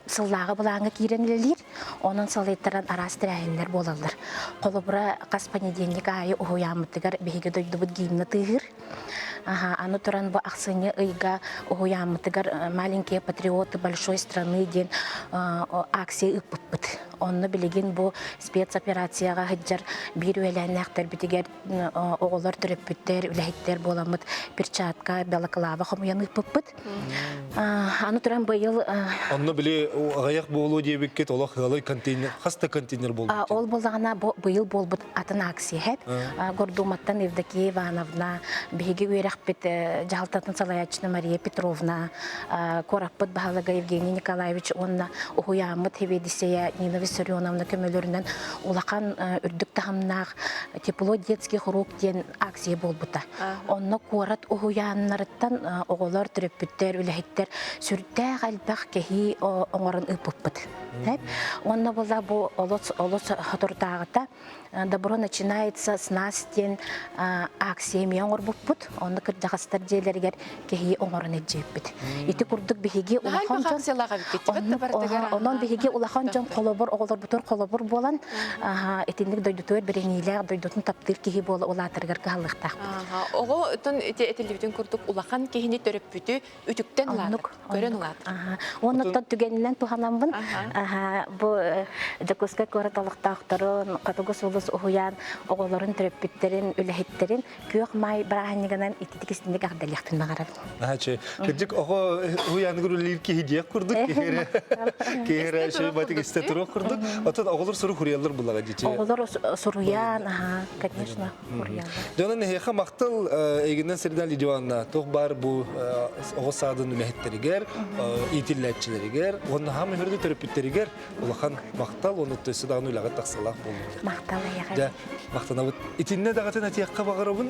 сыллааҕы былааҥҥа киирэн үлэлиир, онон салайтаран араас тэрээһиннэр буолаллар. Холобура, хас понедельник аайы уһуйааммытыгар биһиги дойдубут гимна тыаһыыр. Аны туран бу ахсынньы ыйга уһуйааммытыгар «Маленькие патриоты большой страны» диэн акция ыыппыппыт. Онно билигин бу спецоперацияҕа сылдьар биир үөлээннээхтэрбитигэр оҕолор, төрөппүттэр, үлэһиттэр буоламмыт перчатка, балаклава хомуйан ыыппыппыт. Аны туран быйыл Онно били аҕыйах буолуо диэбиккит олох ыалай контейнер, хас да контейнер буолбут. Ол буоллаҕына бу быйыл буолбут атын акция һэп. Гордуматтан Евдокия Ивановна, биһиги үөрэхпит дьаһалтатын салайааччыта Мария Петровна, куораппыт баһылыга Евгений Николаевич уонна уһуйааммыт сэбиэдиссэйэ Нина Виссарионовна көмөлөрүнэн улахан үрдүк таһымнаах «Тепло детских рук» диэн акция буолбута. Онно куорат уһуйааннарыттан оҕолор, төрөппүттэр, үлэһиттэр сүрдээх элбэх кэһии оҥорон ыыппыппыт. Уонна була бу олус олус соторутааҕыта «Добро начинается с нас» диэн акция эмиэ оҥорбуппут. Онно кырдьаҕастар дьиэлэригэр кэһии оҥорон илдьибиппит. Ити курдук биһиги улахан дьон онон биһиги улахан дьон холобур оҕолорбутугар холобур буолан итинник дойдутугар бэриниилээх дойдутун таптыыр киһи буола улаатарыгар кыһаллыахтаахпыт. Оҕо отон ити этиллибитин курдук улахан киһини төрөппүтү үтүктэн улаатар, көрөн улаатар. Уонна түгэнинэн туһанаммын бу Дьокуускай куорат олохтоохторун, Хотугу сулус уһуйаан оҕолорун төрөппүттэрин, үлэһиттэрин Күөх Маай бырааһынньыгынан ититик истинник эҕэрдэлиэхпин баҕарабын. Наһаа Кырдьык оҕо уһуйааныгар үлэлиир киһи диэх курдук киһи эрэ киһи эрэ батык истэ туруох курдук. курдук. Отон оҕолор сурук хуруйаллар буллаҕа дичи. Оҕолор суруйан, аха, конечно, хуруйаллар. Дьонун эһиэхэ махтал эйгинэн сирдэн Лидианна туох баар бу оҕо саадын үлэһиттэригэр, иитиллээччилэригэр, уонна хаам өһөрдө төрөппүттэригэр улахан махтал уонна өссө даҕаны үлэҕэ тахсалаах буоллун. Махтал эйэҕэ. Дьэ, махтанабыт. Итиннэ даҕатын этиэххэ баҕарабын,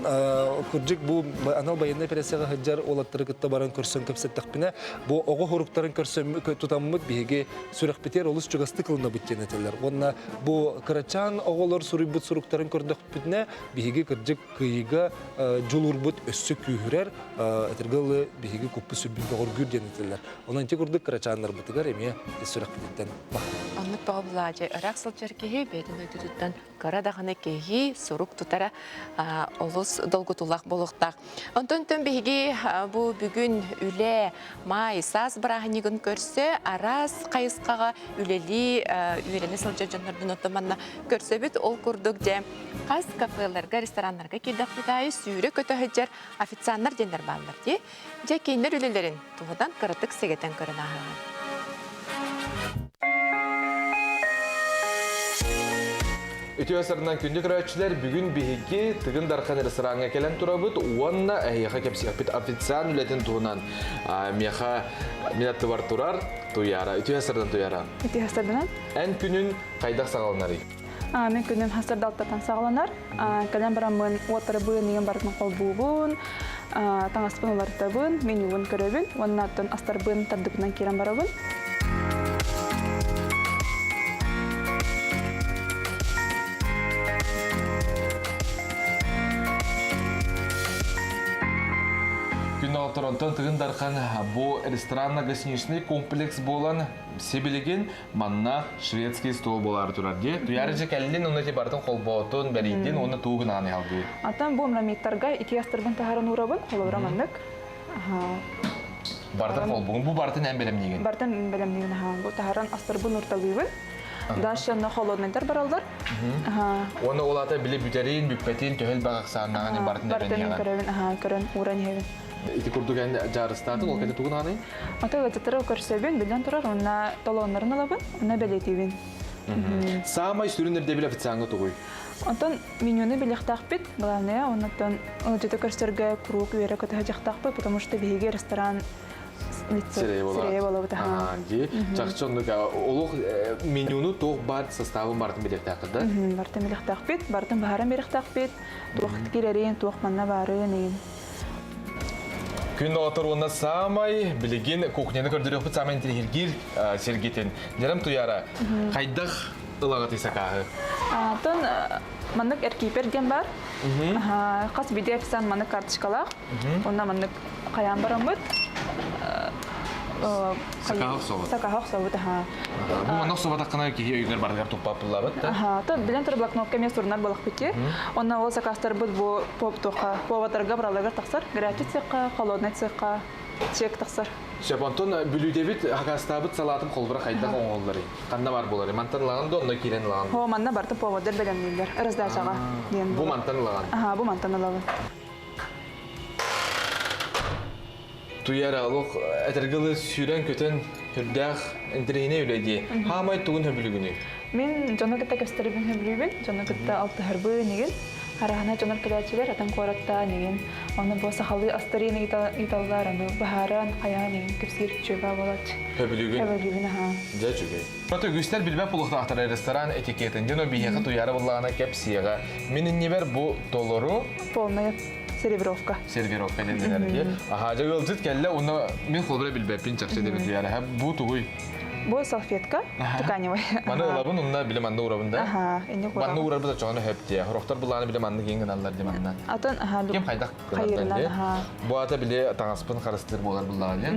кырдьык бу анал байыаннай операцияҕа сылдьар уолаттары кытта баран көрсөн кэпсэттэхпинэ, бу оҕо хоруктарын көрсөн тутаммыт биһиги сүрэхпитигэр олус чугастык ылынабыт диэн этэллэр. Уонна бу кырачаан оҕолор суруйбут суруктарын көрдөхпүтүнэ, биһиги кырдьык кыайыыга дьулуурбут өссө күүһүрэр, этэргэ дылы биһиги куппут сүрбүт бөҕөргүүр диэн этэллэр. Онон ити курдук кырачааннарбытыгар эмиэ сүрэхпититтэн махтанабыт. Оннук баҕабылаадьы ыраах сылдьар киһи бэйэтин дойдутуттан кыра даҕаны киһи сурук тутара олус долгутуулаах буолуохтаах. Онтон төн биһиги бу бүгүн үлэ, маай, саас бырааһынньыгын көрсө араас хайысхаҕа үлэлии үөрэнэ сылдьар дьоннордун оттон манна көрсөбүт. Ол курдук дьэ хас кафеларга, рестораннарга киирдэхпит аайы сүүрэ-көтө сылдьар официаннар диэннэр бааллар дии. Дьэ кинилэр үлэлэрин туһунан кыратык сэгэтэн көрөн ааһыаҕыҥ. Үтүө сарынан күндү көрөөччүлэр, бүгүн биһиги Тыгын Дархан рестораҥҥа кэлэн турабыт уонна эһиэхэ кэпсиэхпит официант үлэтин туһунан миэхэ мин аттыбар турар Туяра. Үтүө сарынан Туяра. Үтүө сарынан. Эн күнүн хайдах саҕаланарый? Мин күнүм хасырдалтатан саҕаланар. Кэлэн бараммын уоттарыбын, игин барытын холбуубун, таҥаспын уларытабын, менюбун көрөбүн уонна оттон астарбын тардыбытынан киирэн барабын. Күн Торонтон Тыгын Дархан бу ресторанно-гостиничный комплекс буолан сибилигин манна шведский стол буолаары турар дии. Туярыжы кэллин, уонна ти барытын холбоотун, бэрийдин, уонна туу гынааны халгыы. Аттан бу мрамиттарга ити астарбын таһарын уурабын, холобура маннык. Барытын холбугун, бу барытын эн бэлэмниигин? Барытын бэлэмниигин, аха. Бу таһаран астарбын урталыыбын. Дальше онно холодныйдар бараллар. Уонна ол ата били бүтэрин, бүппэтин, төһөл баҕа ахсааннаҕын барытын Барытын көрөбүн, аха, көрөн ууран иһэбин. Ити курдук эн дьаарыстаатын, ол кэннэ тугун аҕаный? Ата ыалдьыттары көрсөбүн, биллэн турар, уонна толооннорун ылабын, уонна бэлиэтиибин. Саамай сүрүн ирдэбил официаҥҥа тугуй? Онтон менюну билиэхтээхпит, главное, оннуттан ыалдьыты көрсөргө куруук үөрэ-көтө сылдьыахтаахпыт, потому что биһиги ресторан сирэйэ буолабыт. Дии. Чахчы оннук олох менюну туох баар составын барытын билиэхтээххит да? Барытын билиэхтээхпит, барытын баһаран биэриэхтээхпит, туох киирэрин, туох манна баарын, игин. Күн доҕоттор уонна саамай билигин кухняны көрдөрүөхпүт саамай интириһиргиир сиргитин. Дьарам Туяра, хайдах ылаҕытый сакааһы? Атын маннык эркиипер диэн бар. Хас биирдии официант маннык карточкалаах. Онно маннык хайаан бараммыт. Сакааһы охсобут. Сакааһы охсобут, аха. Бу манна охсубатаххына киһи өйүгэр барытыгар туппаппыллабыт да? Аха, то билэн турар блокнотка эмиэ сурунар буолахпыт дии. Онно ол сакаастарбыт бу туохха, поводтарга бараларыгар тахсар. Горячий цехха, холодный цехха чек тахсар. Сөп, онтон бүлүүдэбит хакастаабыт салаатын холбура хайдах оҥоһулларый? Ханна бар буоларый? Мантан ылаҕын да, онно киирэн ылаҕын? О, манна барыта поводдар бэлэмнииллэр. Раздачаҕа диэн. Бу мантан ылаҕын? Аха, бу мантан ылабын. Туяра олох этэргэ дылы сүүрэн-көтөн үрдээх интэриэһинэй үлэ дии. Хаамай тугун сөбүлүүгүнүй? Мин дьону кытта көстөрбүн сөбүлүүбүн, дьону кытта алтыһарбын игин. Араһына дьонор кэлээччилэр атын куораттаан игин. Оны бу сахалыы астарыын ыйталлар, аны баһааран, хайаан игин кэпсиир үчүгэй буолааччы. Сөбүлүүгүн? Сөбүлүүбүн, аха. Дьэ үчүгэй. Ото үгүстэр билбэт булуохтаахтар ресторан этикетин. Дьоно биһиэхэ Туяра буллаҕына кэпсиэҕэ. Мин иннибэр бу толору Полная сервировка. Сервировка диэн дии. Аха, дьэ ыалдьыт кэллэ, уонна мин холобура билбэппин чахчы диэбит Туяра. Бу тугуй? Бу салфетка тканевый. Маны ылабын, онно били манна уурабын да? Аха, инник Манна уурарбыт очоҕуна хөп дии. Сорохтор былааны били манна киин гыналлар дии манна. Атын аха. Ким хайдах гынардан дии. Бу ата били таҥаспын харыстыыр буолар буллаҕа дии.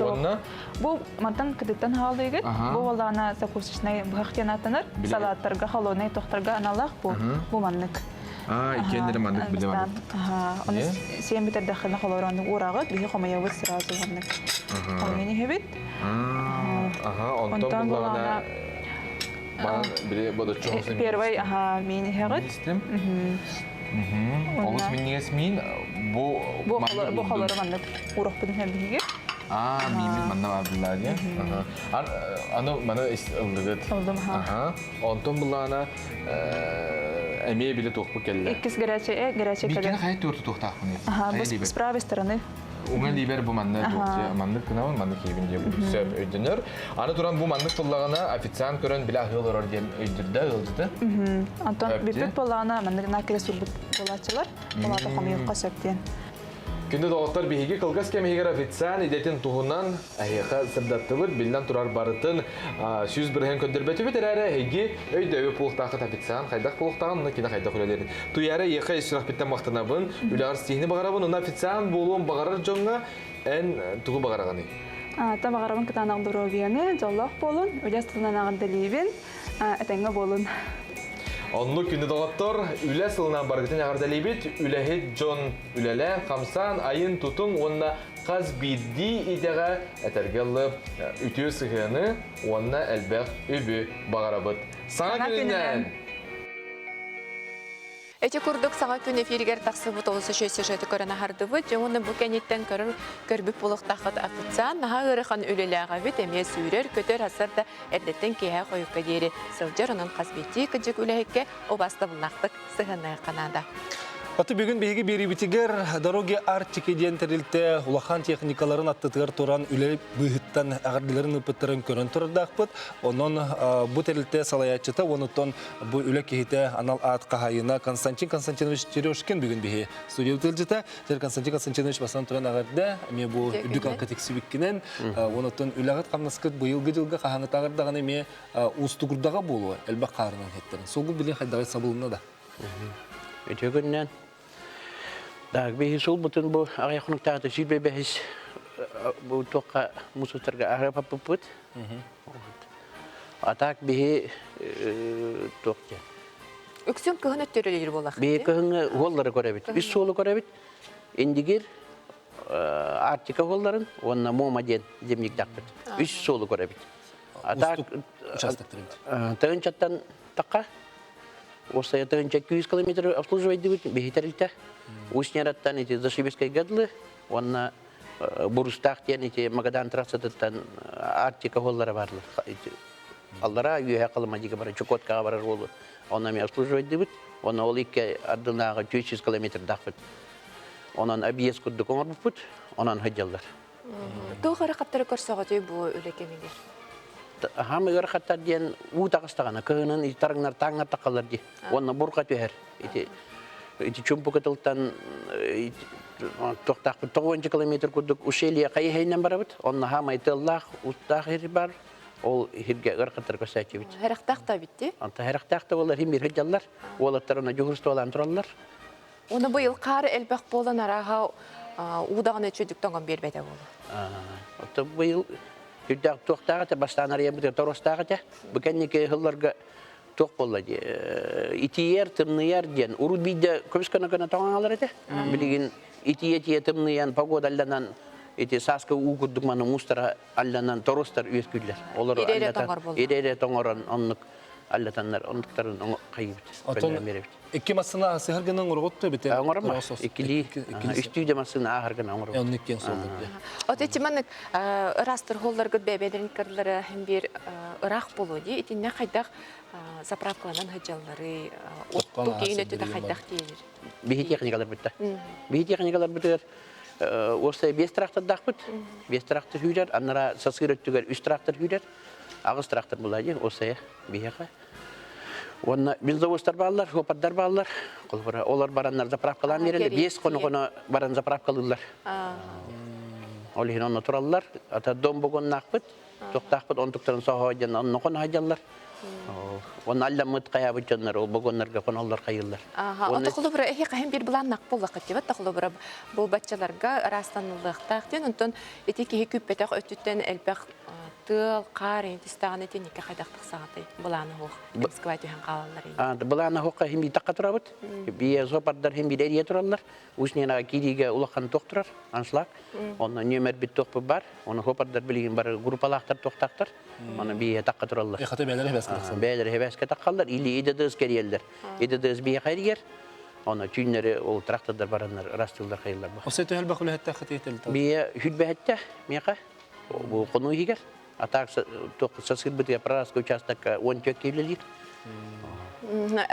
Уонна Бу мантан кытыттан хаалыыгыт. Бу буоллаҕына закусочный быһах диэн ааттанар. Салаттарга, холодный тохтарга аналлаах бу. Бу маннык. Аа, иккиэннэри маннык билэ маннык. Оны сиэн бүтэрдэххинэ холоронук уураҕыт, биһи хомуйабыт сразу маннык. Хомуйан иһэбит. Аха, онтон буллаҕына Манан били бодоччу Первый, аха, миин иһэҕит. Олус минньигэс миин бу Бу холору маннык уурахпытын иһэн биһиги. Аа, миимин манна баар буллаа диэн. Аны маны ыллыгыт. Ыллым, аха. Онтон буллаана эмиэ били туохпут кэллэ. Иккис горячий, горячий кэлэр. Биккини хайа түөртү туохтаахпыный? Аха, с правой стороны. Уҥа лиибэр бу манна маннык гынабын, маннык киһибин диye сөп өйдөнөр. Аны туран бу маннык буллаҕына официант көрөн билэ аһыы олорор диэн өйдүрдэ ыалдьыты. Онтон бүппүт буоллаҕына маннык накеле сурбут буолааччылар. Олата хомуйуохха сөп диэн. Күндү доҕоттор, биһиги кылгас кэм иһигэр официант идэтин туһунан эһиэхэ сырдаттыбыт, биллэн турар барытын 100% көрдөрбөтүбүт эрээри эһиги өйдөбү буолуохтааххыт официант хайдах буолуохтааҕын, уонна кини хайдах үлэлиирин. Туйаара эйиэхэ ис сүрэхпиттэн махтанабын, үлэҕэр ситиһиини баҕарабын, уонна официант буолуон баҕарар дьоҥҥо эн тугу баҕараҕыный? Та баҕарабын кытаанах доруобуйаны, дьоллоох буолун, үлэ сылынан эҕэрдэлиибин, этэҥҥэ буолун. Оннук күндү доҕоттор, үлэ сылынан барыгытын эҕэрдэлиибит. Үлэһит дьон үлэлээн, хамсаан, айын-тутуҥ уонна хас биирдии идэҕэ этэргэ ылы үтүө сыһыаны уонна элбэх үбү баҕарабыт. Саҥа күнүнэн! Эти курдук саҥа күн эфиригэр тахсыбыт олус үчүгэй сюжеты көрөн аһардыбыт. Дьэ уонна бу кэнниттэн көрөр көрбүт буолуохтааххыт официант наһаа ыарахан үлэлээх эбит, эмиэ сүүрэр, көтөр, асар да эрдэттэн киэһэ хойукка диэри сылдьар, онон хас биирдии кыдьык үлэһиккэ убаастабыллаахтык сыһыаннаһыахха наада. Аты бүгүн биһиги биэриибитигэр Дороги Арктики диэн тэрилтэ улахан техникаларын аттытыгар туран үлэ быыһыттан эҕэрдэлэрин ыыппыттарын көрөн турардаахпыт. Онон бу тэрилтэ салайааччыта уонуттан бу үлэ киһитэ анал аат хаһайына Константин Константинович Терешкин бүгүн биһи студия тылдьыта. Константин Константинович бастан туран эҕэрдэ эмиэ бу үрдүк алка тиксибиккинэн онуттан үлэҕит хамнаскыт быйылгы дьылга хаһааҥҥытааҕар даҕаны эмиэ уустугурдаҕа буолуо элбэх хаарынан иһиттэрин. Суолгут билин хайдаҕай сабылынна да? Үтүө күннэн. Так, биһи суолбутун бу аҕыйах хонуктааҕыта 25 бу туохха мусуттарга аһараппыппыт. А так биһи туох диэн. Үксүн кыһын өттөрөлүүр буолах. Биһи кыһыҥҥы уоллары көрөбүт. Үс суолу көрөбүт. Индигир, Арктика уолларын уонна Мома диэн зимниктаахпыт. Үс суолу көрөбүт. А так тыһынчаттан тахха Уостайа 1200 километр обслуживайдыбыт биһи тэрилтэ. Усть-Нераттан ити Зашибескайга дылы уонна Бурустаах диэн ити Магадан трассатыттан Арктика уоллара баарлар. Аллара үөһэ Халымадига барар, Чукоткаҕа барар уолу. Онно эмиэ обслуживайдыбыт. Онно ол икки ардынааҕы 400 километрдаахпыт. Онон объезд курдук оҥорбуппут. Онон сылдьаллар. Туох ыарахаттары көрсөҕүтүй бу үлэ кэмигэр? Хаам ыарахаттар диэн уу таҕыстаҕына кыһынын тарыҥнар тааҥнар тахаллар дии. Уонна бурха түһэр. Ити ити чумпу кытылтан туохтаахпыт 90 километр курдук ущелье хайыһайынан барабыт. Онно хаамай тыаллаах, уттаах сир бар. Ол сиргэ ыарахаттар көрсөөччүбүт. Хэрэхтээх да битти. Онто хэрэхтээх да буолар хим бир сылдьаллар. Уолаттар онно дьуһурстволаан тураллар. Уну быйыл хаар элбэх буолан арааһа уу даҕаны үчүгдүк тоҥон биэрбэтэ буолуо. Оттон быйыл үрдээх туохтаах этэ, бастаан арыйабыт торуостаах этэ. Бу кэнники сылларга туох буолла дии, итийэр, тымныйар диэн урут биирдэ көмүс көнө-көнө тоҥон этэ. Билигин итийэ-итийэ тымныйан, погода алланан ити сааскы уу курдук маны муустара алланан торуостар үөскүүллэр. Олору Ире-ире тоҥор буолла. Ире-ире тоҥорон оннук аллатаннар оннуктарын хайыбыт. Отон Икки массыына сыһар гына оҥороҕут да бите? Оҥоромма. Иккилии. Үстүү да массыына ааһар гына оҥоробут. Оннук киэн суоллар дии. От ити маннык ыраастыр холларгыт бэйбэдэрин кырлары һин биир ыраах буолуо дии. Итиннэ хайдах заправкаланан сылдьаллары, отту киин өттүтэ хайдах диир? Биһи техникалар битта. Биһи техникалар битигэр уостай биэс трактордаахпыт. Биэс трактор сүүрэр, аннара сасыыр өттүгэр үс трактор сүүрэр. Аҕыс трактор буолла дии, уостайа биһиэхэ. Уонна бензовозтар бааллар, хопардар бааллар. Холобура, олор бараннар заправкалаан биэрэллэр. Биэс хоно-хоно баран заправкалыыллар. Ол иһин онно тураллар. Ата дом богоннаахпыт, туохтаахпыт онтуктарын соһо дьон онно хоно сылдьаллар. Онно алламмыт хайаабыт дьоннор ол богоннарга хоноллор хайыыллар. Ото холобура эһи хаһан бир былааннах буоллаххыт дибат холобура бу баччаларга ыраастаныллыахтаах диэн онтон ити киһи күүппэтэх өттүттэн элбэх тыал, хаар итистаҕына итинникке хайдах тахсаҕытай? Былаана суох. Москва түһэн хаалаллар ини. Былаана суохха хим биитахха турабыт. Бие зоопардар хим биир эрийэ тураллар. Усть-Ненаҕа киириигэ улахан туох турар, аншлаг. Онно нүөмэрбит туохпут бар. Оны зоопардар билигин бары группалаахтар туохтаахтар. Оны бие тахха тураллар. Эхата бээлэр хебэскэ тахсаллар. Бээлэр хебэскэ таххаллар. Или ИДДС кэрийэллэр. ИДДС биэхэ эрийэр. Оны түүннэри ол трактордар бараннар ырастыыллар хайыллар бу. Осе төһөлбөх үлэһиттээх хатыйталта? Бие хүрбэһэтте миэхэ бу хонуу иһигэр. А так сасырбытыгар Прарскай участокка 14 киһи үлэлиир.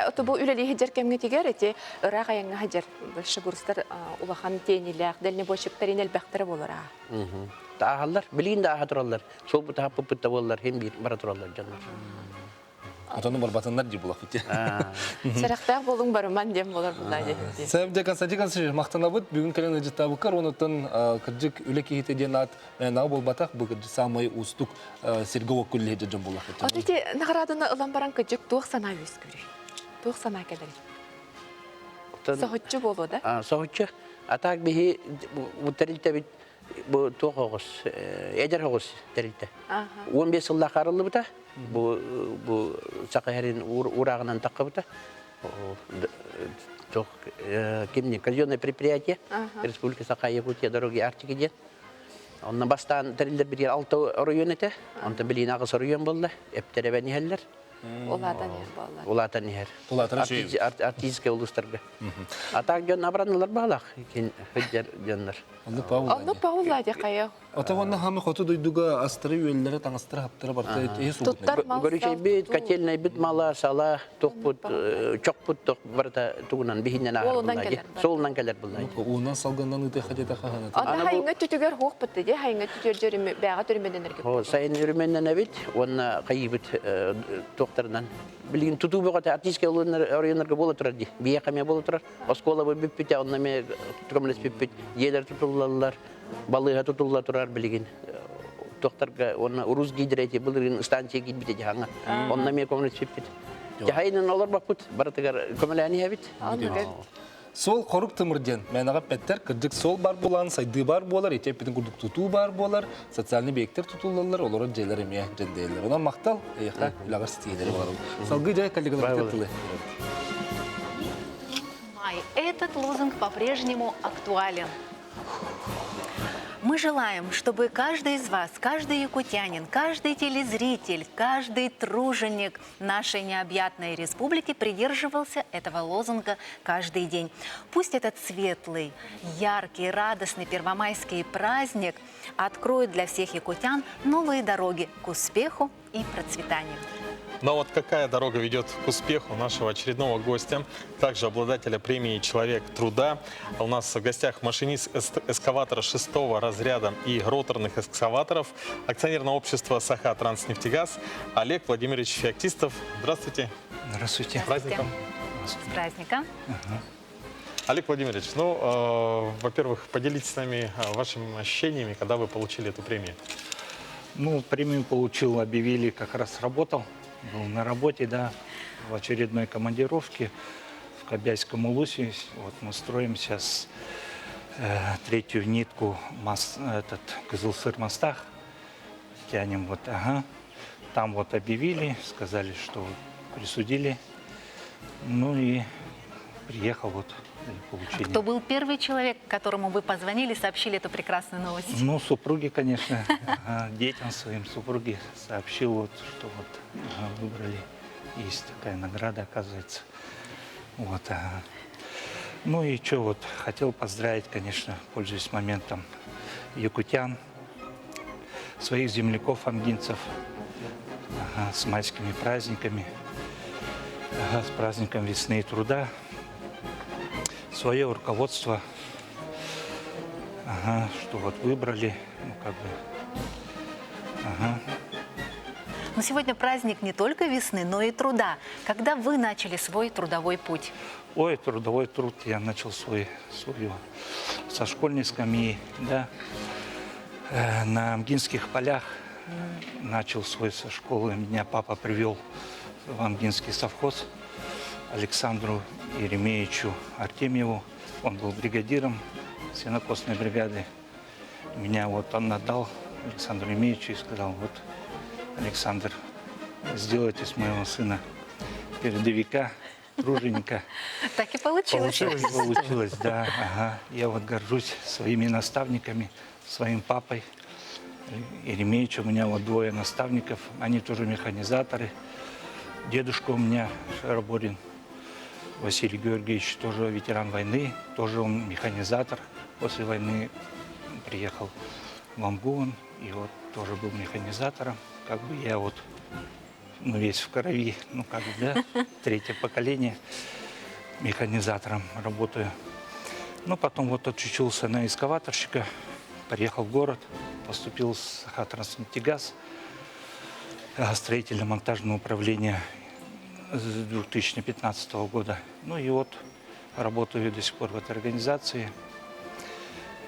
Ото бу үлэлии сылдьар кэмҥитигэр ити ыраах айаҥҥа сылдьар большегурстар улахан тиэнилээх дальнобойщиктарын элбэхтэрэ буолар аа. Тааһаллар, билигин да ааһа тураллар. Суолбут таһаппыппыт да буоллар, хин биир бара тураллар дьоннор. Отону барбатыннар дии булах ити. Сэрэхтээх буолуҥ барыман диэн буолар буллаа диэхти. Сэбде Константин Константинович махтанабыт бүгүн кэлэн ыдьыттаабыккар онуттан кырдьык үлэ киһитэ диэн аат мээнэҕэ буолбатах бу кырдьык саамай уустук сиргэ уокка үлэлиһи дьон буоллах. От ити наҕарааданы ылан баран кырдьык туох санаа үөскүүрүй? Туох санаа кэлэрий? Соһуччу буолуо да? Соһуччу. А так биһи бу тэрилтэбит бу туох оҕус эдэр оҕус тэрилтэ. 15 сыллаах арыллыбыта. Бу бу саха сирин урааҕынан таххыбыта. Туох кимни казенное предприятие Республика Саха Якутия дороги Арктики диэн. Онно бастаан тэриллэр алта оройуон этэ. Онтон билигин аҕыс оройуон буолла. Эптерэбэн иһэллэр. Улаатан иһэр буолла. Улаатан иһэр. Улаатан Артистическай улуустарга. А так дьон абыраналар баалаах сылдьар дьоннор. Онно Павла хайа. Ата уонна хамы хоту дойдуга астары үөллэрэ таҥастары хаптара барта эһи Туттар мал Көрүчэйбит, котельнайбыт мала, сала, тохпут, чохпут тох барыта тугунан биһиннен ааһар булла. Суолунан кэлэр булла. Уунан салгыннан ытыха дете хахана. Ата хайыңа түтүгэр хуох бытты де хайыңа түтүөр жөрүмү бэҕэ түрүмэннэнэрге. О, сайын үрүмэннэнэбит уонна хайыбыт туохтарынан билигин тутуу бөҕөтө артистскай оройуоннарга буола турар дии. Биһиэхэ эмиэ буола турар. Оскуола бүппүтэ, онно эмиэ көмөлөспүппүт. Дьиэлэр тутуллаллар, балыыһа тутулла турар билигин. Туохтарга уонна Урус гидрети былырыын станция киирбитэ дьаһаҥа. Онно эмиэ көмөлөспүппүт. Дьаһайынан олорбоппут, барытыгар көмөлөөн иһэбит. Суол хорук тымыр диэн мээнэҕэ эппэттэр, кырдьык суол бар буолан, сайдыы бар буолар, ити эппитин курдук тутуу бар буолар, социальный объектар тутуллаллар, олорор дьиэлэр эмиэ дьэндэйэллэр. Онон махтал, эйиэхэ үлэҕэр ситиһиилэри баҕарабын. Салгыы дьэ коллегаларбытыгар тылы Май. Этот лозунг по-прежнему актуален. Мы желаем, чтобы каждый из вас, каждый якутянин, каждый телезритель, каждый труженик нашей необъятной республики придерживался этого лозунга каждый день. Пусть этот светлый, яркий, радостный первомайский праздник откроет для всех якутян новые дороги к успеху и процветанию. Но вот какая дорога ведет к успеху нашего очередного гостя, также обладателя премии «Человек труда». У нас в гостях машинист эскаватора шестого разряда и роторных экскаваторов акционерного общества «Саха Транснефтегаз» Олег Владимирович Феоктистов. Здравствуйте. Здравствуйте. С праздником. С праздником. Олег Владимирович, ну, э, во-первых, поделитесь с нами э, вашими ощущениями, когда вы получили эту премию. Ну, премию получил, объявили, как раз работал. Был на работе, да, в очередной командировке в Кобяйском Улусе. Вот мы строим сейчас э, третью нитку мас, этот, Кызылсыр мостах. Тянем вот, ага. Там вот объявили, сказали, что присудили. Ну и приехал вот для получения. Кто был первый человек, которому вы позвонили, сообщили эту прекрасную новость? Ну, супруге, конечно, детям своим супруге сообщил, вот, что вот выбрали. Есть такая награда, оказывается. Вот. Ну и что, вот, хотел поздравить, конечно, пользуясь моментом, якутян, своих земляков, амгинцев, с майскими праздниками, с праздником весны и труда, свое руководство, ага, что вот выбрали, ну как бы, ага. Но сегодня праздник не только весны, но и труда. Когда вы начали свой трудовой путь? Ой, трудовой труд я начал свой, свою со школьной скамьи, да, э, на Амгинских полях начал свой со школы. Меня папа привел в Амгинский совхоз Александру Еремеевичу Артемьеву. Он был бригадиром сенокосной бригады. Меня вот он отдал Александру Еремеевичу и сказал, вот, Александр, сделайте с моего сына передовика, труженика. Так и получилось. Получилось, получилось, да. Ага. Я вот горжусь своими наставниками, своим папой Еремеевичем. У меня вот двое наставников, они тоже механизаторы. Дедушка у меня Шараборин. Василий Георгиевич тоже ветеран войны, тоже он механизатор. После войны приехал в Амгун, и вот тоже был механизатором. Как бы я вот, ну, весь в крови, ну, как бы, да, третье поколение механизатором работаю. Ну, потом вот отучился на экскаваторщика, приехал в город, поступил в Сахатранснефтегаз, строительно-монтажное управление с 2015 года. Ну и вот работаю до сих пор в этой организации.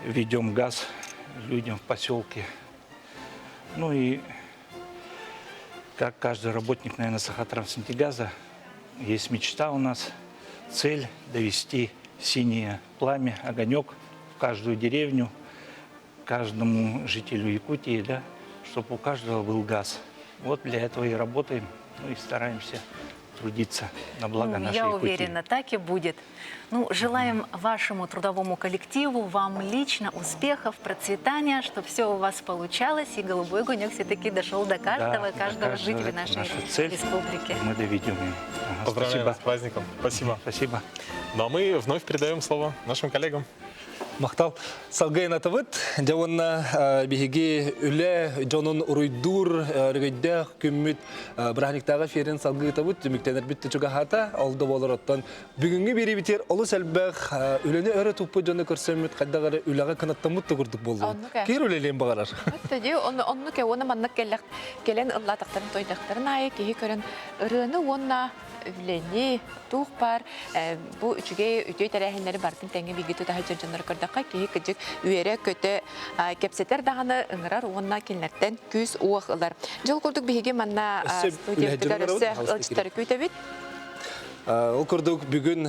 Ведем газ людям в поселке. Ну и как каждый работник, наверное, Сахатранснефтегаза, есть мечта у нас, цель довести синее пламя, огонек в каждую деревню, каждому жителю Якутии, да, чтобы у каждого был газ. Вот для этого и работаем, ну и стараемся трудиться на благо Ну, нашей я Якутии. уверена, так и будет. Ну, желаем вашему трудовому коллективу, вам лично успехов, процветания, чтобы все у вас получалось, и голубой огонек все-таки дошел до каждого, Да, до каждого жителя Это нашей наша цель. республики. Мы доведем ее. Ага, Поздравляем спасибо. вас с праздником. Спасибо. Спасибо. Ну а мы вновь передаем слово нашим коллегам. Махтал. Салгыы атабыт, дьэ уонна биһиги үлэ дьонун уруйдуур өрөгөйдөөх күммүт бырааһынньыктааҕы эфирин салгыы ыытабыт түмүктэнэрбит чугаһаата. Ол да буолар оттон бүгүҥҥү биэриибитигэр олус элбэх үлэни өрө туппут дьону көрсөммүт хайдах эрэ үлэҕэ кынаттаммыт да курдук буоллубут. Оннук ээ. Киир үлэлиэн баҕарар. Дии, оннук ээ, уонна маннык кэллэх кэлэн ыллаатахтарын тойдахтарын аайы киһи көрөн ырыаны уонна үлэни туох баар бу үчүгэй үтүө тэрээһиннэри барытын тэҥҥэ бииргэ тутаһа дьоннору көрдөххө киһи кыдьык үөрэ-көтө кэпсэтэр даҕаны ыҥырар уонна кинилэртэн күүс-уох ылар. Дьол курдук биһиги манна студиябытыгар өссө ыалдьыттары күүтэбит. Ол курдук бүгүн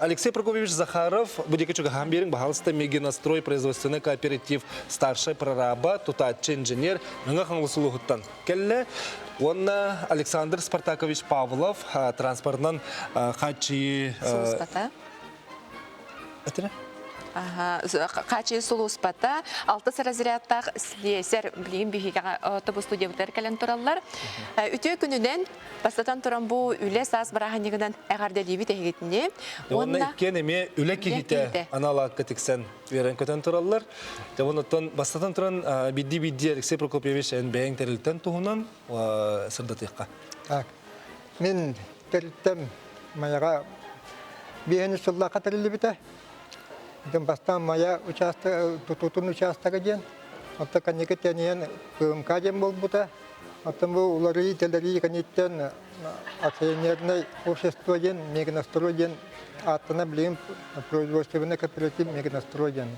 Алексей Прокопьевич Захаров бу диэки чугаһаан биэриҥ баһаалыста Мегинострой производственный кооператив старшай прораба, тутааччы инженер Мэҥэ Хаҥалас улууһуттан кэллэ. Уонна Александр Спартакович Павлов транспортынан хааччыйыы... Сулууспата. Этэрэ? Хааччыйыы сулууспата алтыс разрядтаах слесарь билигин биһигэҕэ тобу студиябытыгар кэлэн тураллар. Үтүө күнүнэн бастатан туран бу үлэ саас бырааһынньыгынан эҕэрдэлиибит эһигитини. Уонна иккиэн эмиэ үлэ киһитэ анал аакка тиксэн үөрэн-көтөн тураллар. Дьэ, онуттан бастатан туран биирдии-биирдии Алексей Прокопьевич эн бэйэҥ тэрилтэн туһунан сырдатыахха. Так, мин тэрилтэм Майаҕа биэһин сыллаахха тэриллибитэ. Итин бастаан Майа учаастак, тутуутун учаастага диэн, оттон кэнники тэнийэн ПМК диэн буолбута. Оттон бу уларыйыы-тэлэрии кэнниттэн акционернай общество диэн, Мегинострой диэн ааттана билигин производственный кооператив Мегинострой диэн.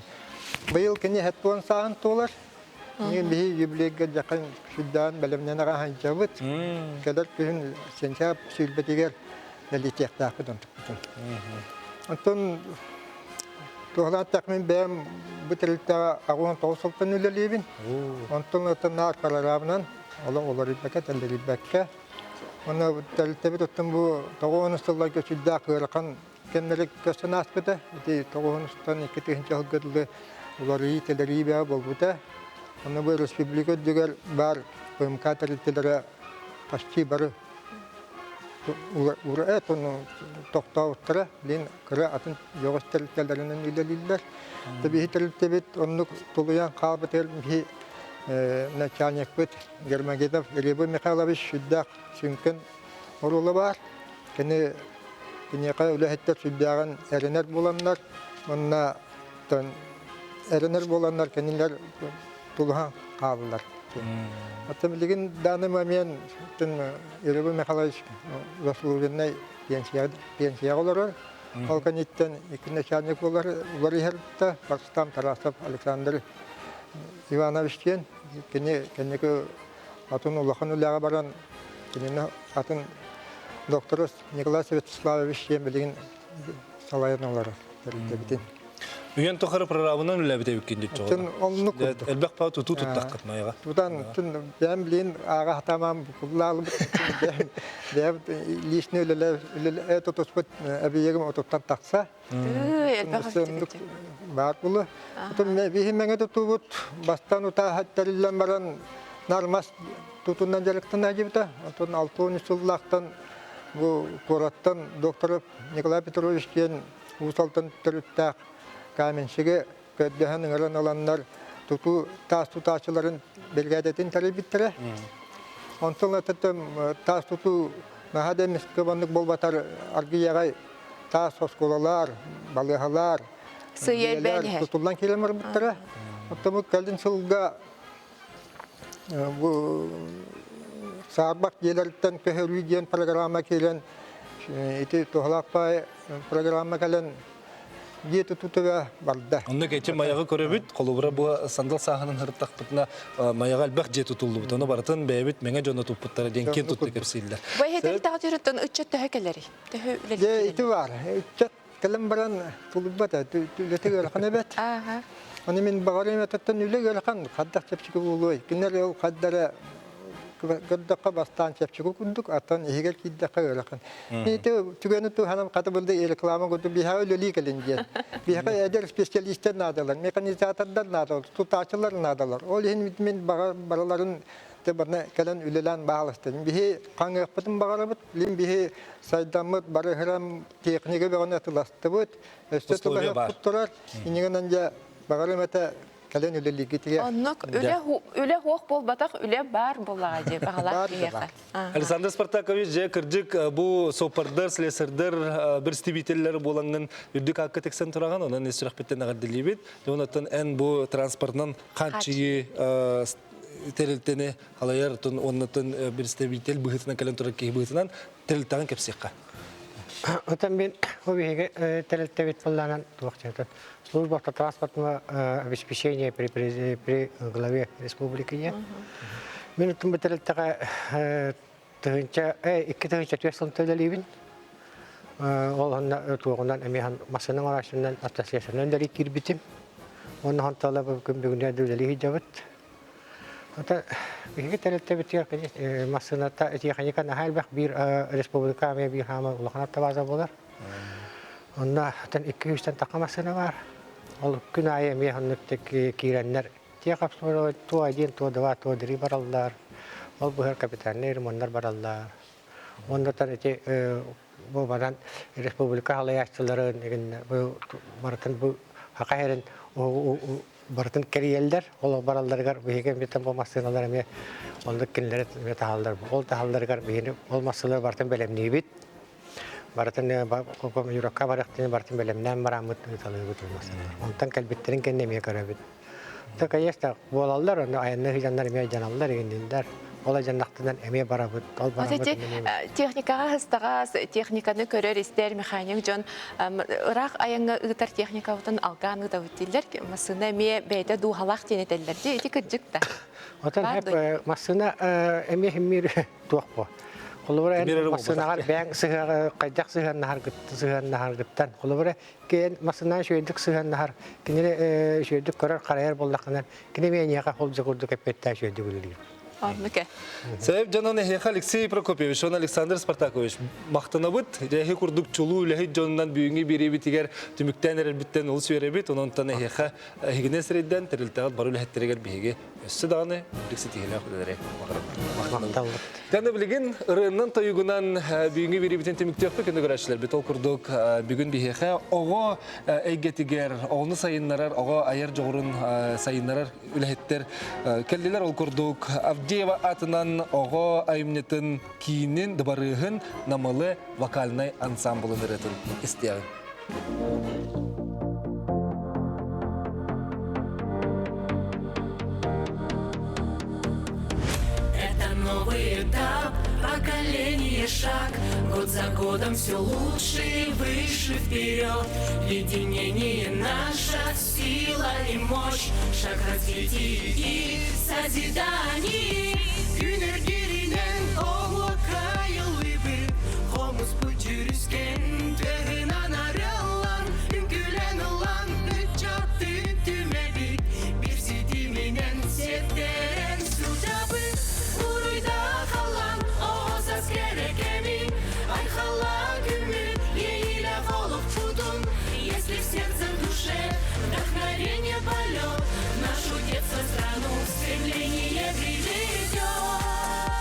Быйыл кини 70 сааһын туолар. Мин биһи юбилейга дьахан сүрдээн бэлэмнэн аҕаһанчабыт. Кэлэр күһүн сентябрь сүүрбэтигэр бэлиэтиэхтээхпит онтукпутун. Онтон туһалаан мин бэйэм бу тэрилтэҕэ 69 сылтан үлэлиибин. Онтон оттон наар прорабынан олох уларыйбакка, тэллэрийбэккэ. Уонна тэрилтэбит оттон бу 90 сылларга сүрдээх ыарахан кэмнэри көрсөн ааспыта. Ити 90-тан 2000 сылга дылы уларыйыы-тэлэрии бөҕө буолбута. Онно бу республика үрдүгэр баар ПМК тэрилтэлэрэ почти бары тохтообуттара. Билин кыра атын дьоҕус тэрилтэлэринэн үлэлииллэр. Биһи тэрилтэбит оннук тулуйан хаалбытыгар биһи начальникпыт Гермогенов Глеб Михайлович сүрдээх сүҥкэн оруола баар. Кини киниэхэ үлэһиттэр сүрдээҕин эрэнэр буоланнар уонна эрэнэр буоланнар кинилэр тулуһан хааллылар. Оттон билигин данный момент Юрий Михайлович заслуженный пенсияҕа олорор. Ол кэнниттэн икки начальник буолар уларыйар Рустам Тарасов Александр Иванович диэн кини кэнники атын улахан үлэҕэ баран кинини атын доктор Николай Святославович диэн билигин салайан олорор тэрилтэбитин. Үйэн тухары прорабынан үлэбит эбиккин диэт Тын оннук курдук. Элбэх па тутуу туттаххыт майаҕа. Тутан тын бэйэм билин ааҕа хатамам букуллаалыбыт бэйэм бэйэм личный үлэлэ тутуспут эбийиэгим отуттан тахса. Элбэх баар булу. Отун биһи мэҥэ тутуубут бастан утаа тэриллэн баран нармас тутунан дьарыктана дьибитэ. Отун 63 сыллаахтан. Бу куораттан Докторов Николай Петрович диэн Уус Алдан төрүттээх каменщигы көрдөһөн ыҥыран ыланнар тутуу таас тутааччыларын биригээдэтин тэрийбиттэрэ. Онтон ылатыттан таас тутуу наһаа да эмискэ маннык буолбатар аргыйаҕай таас оскуолалар, балыыһалар, дьиэлэр тутуллан киирэн барбыттара. Оттон бу кэлин сылга бу саарбах дьиэлэриттэн көһөрүү диэн программа киирэн ити туһалаах паай программа кэлэн дьиэ тутуута барда. Онно кэчи майаҕы көрөбүт, холобура бу сандал сааһынан ырыттахпытына майаҕа элбэх дьиэ тутуллубут. Ону барытын бэйэбит мэҥэ дьоно туппуттара диэн киэн тутта кэпсииллэр. Бу эһэтэр таҕа ыччат төһө кэлэрий? Төһө үлэлиир? Ити бар. Ыччат Кэлэн баран тулуйбат ээ, үлэтэ ыарахан эбээт. Аны мин баҕарыам этиттэн үлэ ыарахан, хайдах чэпчэки буолуой? Кинилэр ол хайдара көрдөххө бастаан чэпчэки курдук, аттан иһигэр киирдэххэ ыарахан. Ити түгэни туһанан хата булда реклама курдук биһиэхэ үлэлии кэлин диэн. Биһиэхэ эдэр специалистэр наадалар, механизатордар наадалар, тутааччылар наадалар. Ол иһин мин барыларын Дьэ манна кэлэн үлэлээн бааластын. Биһи хаҥыахпытын баҕарабыт. Билин биһи сайдаммыт барыһырам техника бөҕөнү атыластыбыт. Өссө тулаһыахпыт турар. Иннигинэн дьэ баҕарым этэ кэлэн үлэлииргитигэр. Оннук үлэ үлэ хуох буолбатах, үлэ баар буоллаҕа дии баҕалаах киһиэхэ. Александр Спартакович, дьэ кырдьык бу соппордар, слесардар бір стибителлер буолаҥҥын үрдүк аакка тиксэн тураҕын, онон ис сүрэхпиттэн эҕэрдэлиибит. Онон эн бу транспортынан хааччыйыы тэрилтэни халайар уоннатын представитель быһыытынан кэлэн турар киһи быһыытынан тэрилтэҕин кэпсиэххэ. Отон мен бу биһиги тэрилтэбит буоллаанан туох диэтэ служба автотранспортного обеспечения при при главе республики Мен утум бу тэрилтэҕэ тыһыынча 2 тыһыынча сыл төлөлүүбүн. Ол онно туоҕунан эмиэ массыына оҥорооччунан автослесарынан үлэлии киирбитим. Уонна онтон күн бүгүнүгэр үлэлии сылдьабыт. Ата биһиги тэрилтэбитигэр массыыната тиэхиньикэ наһаа элбэх биир республика эмиэ биир хаама улахан автобаза буолар. Онно 200-тэн тахха массыына баар. Ол күн аайы эмиэ оннук киирэннэр техобслуживание то один, то два, то три бараллар. Ол быһар капитальный ремоннар бараллар. Оннотон ити бу баран республика халайааччыларын барытын бу хака хэрин барытын кэрийэллэр. Ол баралларыгар биһиги эмиэ бу массыыналар эмиэ оннук кинилэри эмиэ таһаллар. Ол таһалларыгар биһини ол массыыналар барытын бэлэмниибит. Барытын Юрокка барыахтыны барытын бэлэмнээн бараммыт ыыталыыбыт ол массыыналар. Онтон кэлбиттэрин кэннэ эмиэ көрөбүт. Да, конечно, буолаллар, онно айанны сылдьаннар эмиэ дьаналлар, игинниллэр. Ол дьаннахтынан эмиэ барабыт, ол Вот бараммыт эти техникаҕа ыстаҕас, техниканы көрөр-истэр механик дьон ыраах айаҥҥа ыытар техникабытын алгаан ыытабыт дииллэр. Массыына эмиэ бэйэтэ дууһалаах диэн этэллэр дии. Ити кырдьык да. Отон Баар дуо? массыына эмиэ химмиир туох бу. Холобура эн массыынаҕар бэйэҥ сыһыаҕы хайдах сыһыаннаһаргыттан, холобура киэн массыынаҕа үчүгэйдик сыһыаннаһар, кинини үчүгэйдик көрөр-харайар буоллаххына, кини эмиэ эйиэхэ холдьа курдук эппиэттээх үчүгэйдик үлэлиир. Оннук э. Сэбэп дьонун эһиэхэ Алексей Прокопьевич уонна Александр Спартакович махтанабыт. Эһи курдук чулуу үлэһит дьонунан бүгүҥҥү биэриибитигэр түмүктээн эрэрбиттэн олус үөрэбит. Онон эһиэхэ эһигинэн сирэйдэн тэрилтэҕит бары үлэһиттэригэр биһиги өссө даҕаны үрдүк ситиһиилээх үлэлэри баҕарабыт. Таны билигин ырыаннан тойугунан бүгүҥҥү биэриибитин түмүктүөхпүт күндү көрөөччүлэрбит. Ол курдук бүгүн биһиэхэ оҕо эйгэтигэр оҕону сайыннарар, оҕо айар дьоҕурун сайыннарар үлэһиттэр кэллилэр. Ол курдук Авдеева атынан оҕо айымньытын киинин дыбарыаһын Намылы вокальнай ансамблын ырыатын истиэҕиҥ. Это новый этап, поколение шаг, Год за годом все лучше и выше вперед. Единение наша сила и мощь, Шаг развития и созидании. Күнүргиринен оһуокайылыыбыт, Хомуспут дьүрүскэн тыһынан арыллан, Үҥкүүлэн ылан ыччаты түмэбит, Биир ситиминэн сиэттэрэн сылдьабыт. Уруйда халан оҕосас кэрэ кэмин, Айхалла күммүт иэйиилээх олохпутун. Если в сердце, в душе вдохновение полет, Нашу детство страну стремление приведет.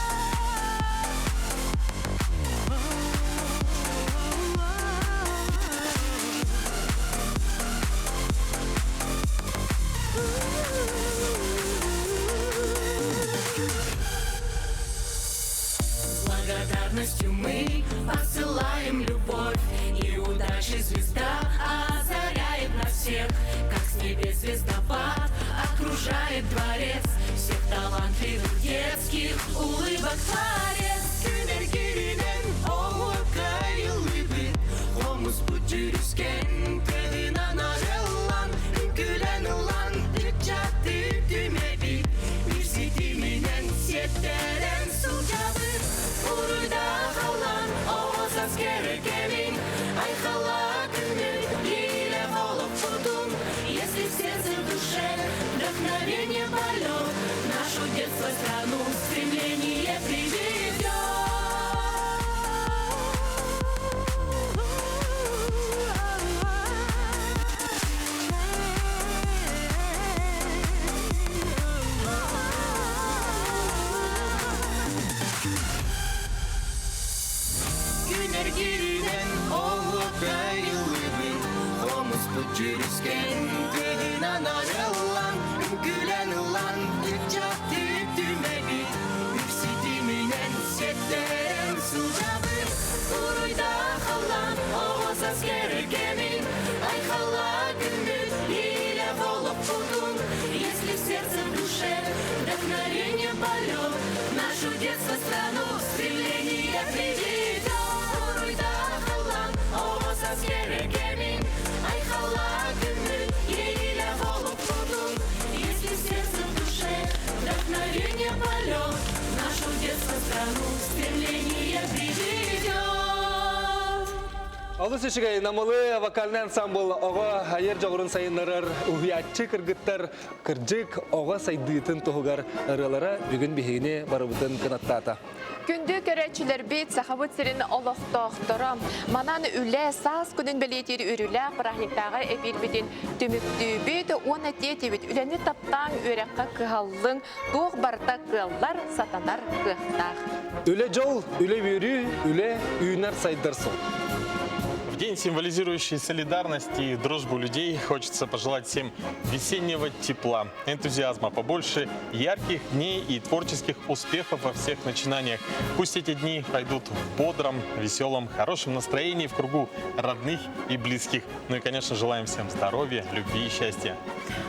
Благодарностью мы посылаем любовь И удачи звезда озаряет нас всех Как с небес звездопад окружает дворец Всех талантливых детских улыбок творец Күн эргииринэн оһуокай ыллыыбыт Хомуспут дьүрүскэн тыаһынан арыаллаан Үҥкүүлээн ыллаан ыччаты түмэбит Биир ситиминэн сиэттэрэн сылдьабыт Уруйдаа халлаан оҕо саас кэрэ кэмин Айхаллаа күнү иилээх олохпутун Если в сердце в душе вдохновение полет Нашу детство страну стремление приведет Күн эргииринэн оһуокай ыллыыбыт Хомуспут дьүрүскэн тыаһынан арыаллаан Үҥкүүлээн ыллаан ыччаты түмэбит Үп ситиминэн сиэттэрэн сылдьабыт Уруйдаа халлаан оҕо саас кэрэ кэмин Айхаллаа күммүт иилээх олохпутун Если в сердце в душе вдохновение полет Нашу детство страну стремление приведет Уруйдаа халлаан оҕо саас кэрэ кэмин Айхаллаа күммүт иилээх олохпутун Если в сердце в душе вдохновение полет Нашу детство страну стремление приведет Олус үчүгэй Намылы вокальный ансамбл оҕо айар дьоҕурун сайыннарар уһуйааччы кыргыттар кырдьык оҕо сайдыытын туһугар ырыалара бүгүн биһигини барыбытын кынаттаата. Күндү көрөөччүлэрбит, Сахабыт сирин олохтоохторо, манан үлэ саас күнүн бэлиэтиир үөрүүлээх бырааһынньыктааҕы эпиирбитин түмүктүүбүт уонна тиэтибит. Үлэни таптааҥ, үөрэххэ кыһаллыҥ, туох барыта кыаллар, сатанар кыахтаах. Үлэ дьол, үлэ үөрүү, үлэ үүнэр сайдар сыл. В день, символизирующий солидарность и дружбу людей, хочется пожелать всем весеннего тепла, энтузиазма, побольше ярких дней и творческих успехов во всех начинаниях. Пусть эти дни пройдут в бодром, веселом, хорошем настроении в кругу родных и близких. Ну и, конечно, желаем всем здоровья, любви и счастья.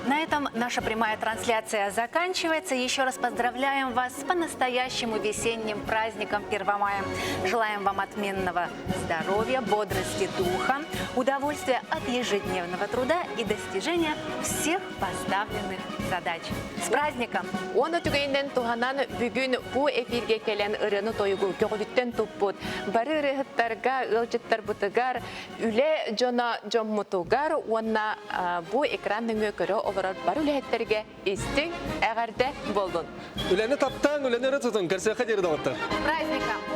На этом наша прямая трансляция заканчивается. Еще раз поздравляем вас с по-настоящему весенним праздником Первомаем. Желаем вам отменного здоровья, бодрости духа, удовольствия от ежедневного труда и достижения всех поставленных задач. С праздником! Уонна түгэнинэн туһанан бүгүн бу эфиргэ кэлэн ырыаны тойугу көҕүлүттэн туппут бары ырыаһыттарга, ыалдьыттарбытыгар, үлэ дьоно дьоммутугар уонна бу экран нөҥүө көрө олорор бары үлэһиттэргэ истиҥ эҕэрдэ буоллун! Үлэни таптаан, үлэни өрө тутун, көрсүөххэ диэри доҕоттор! Праздником!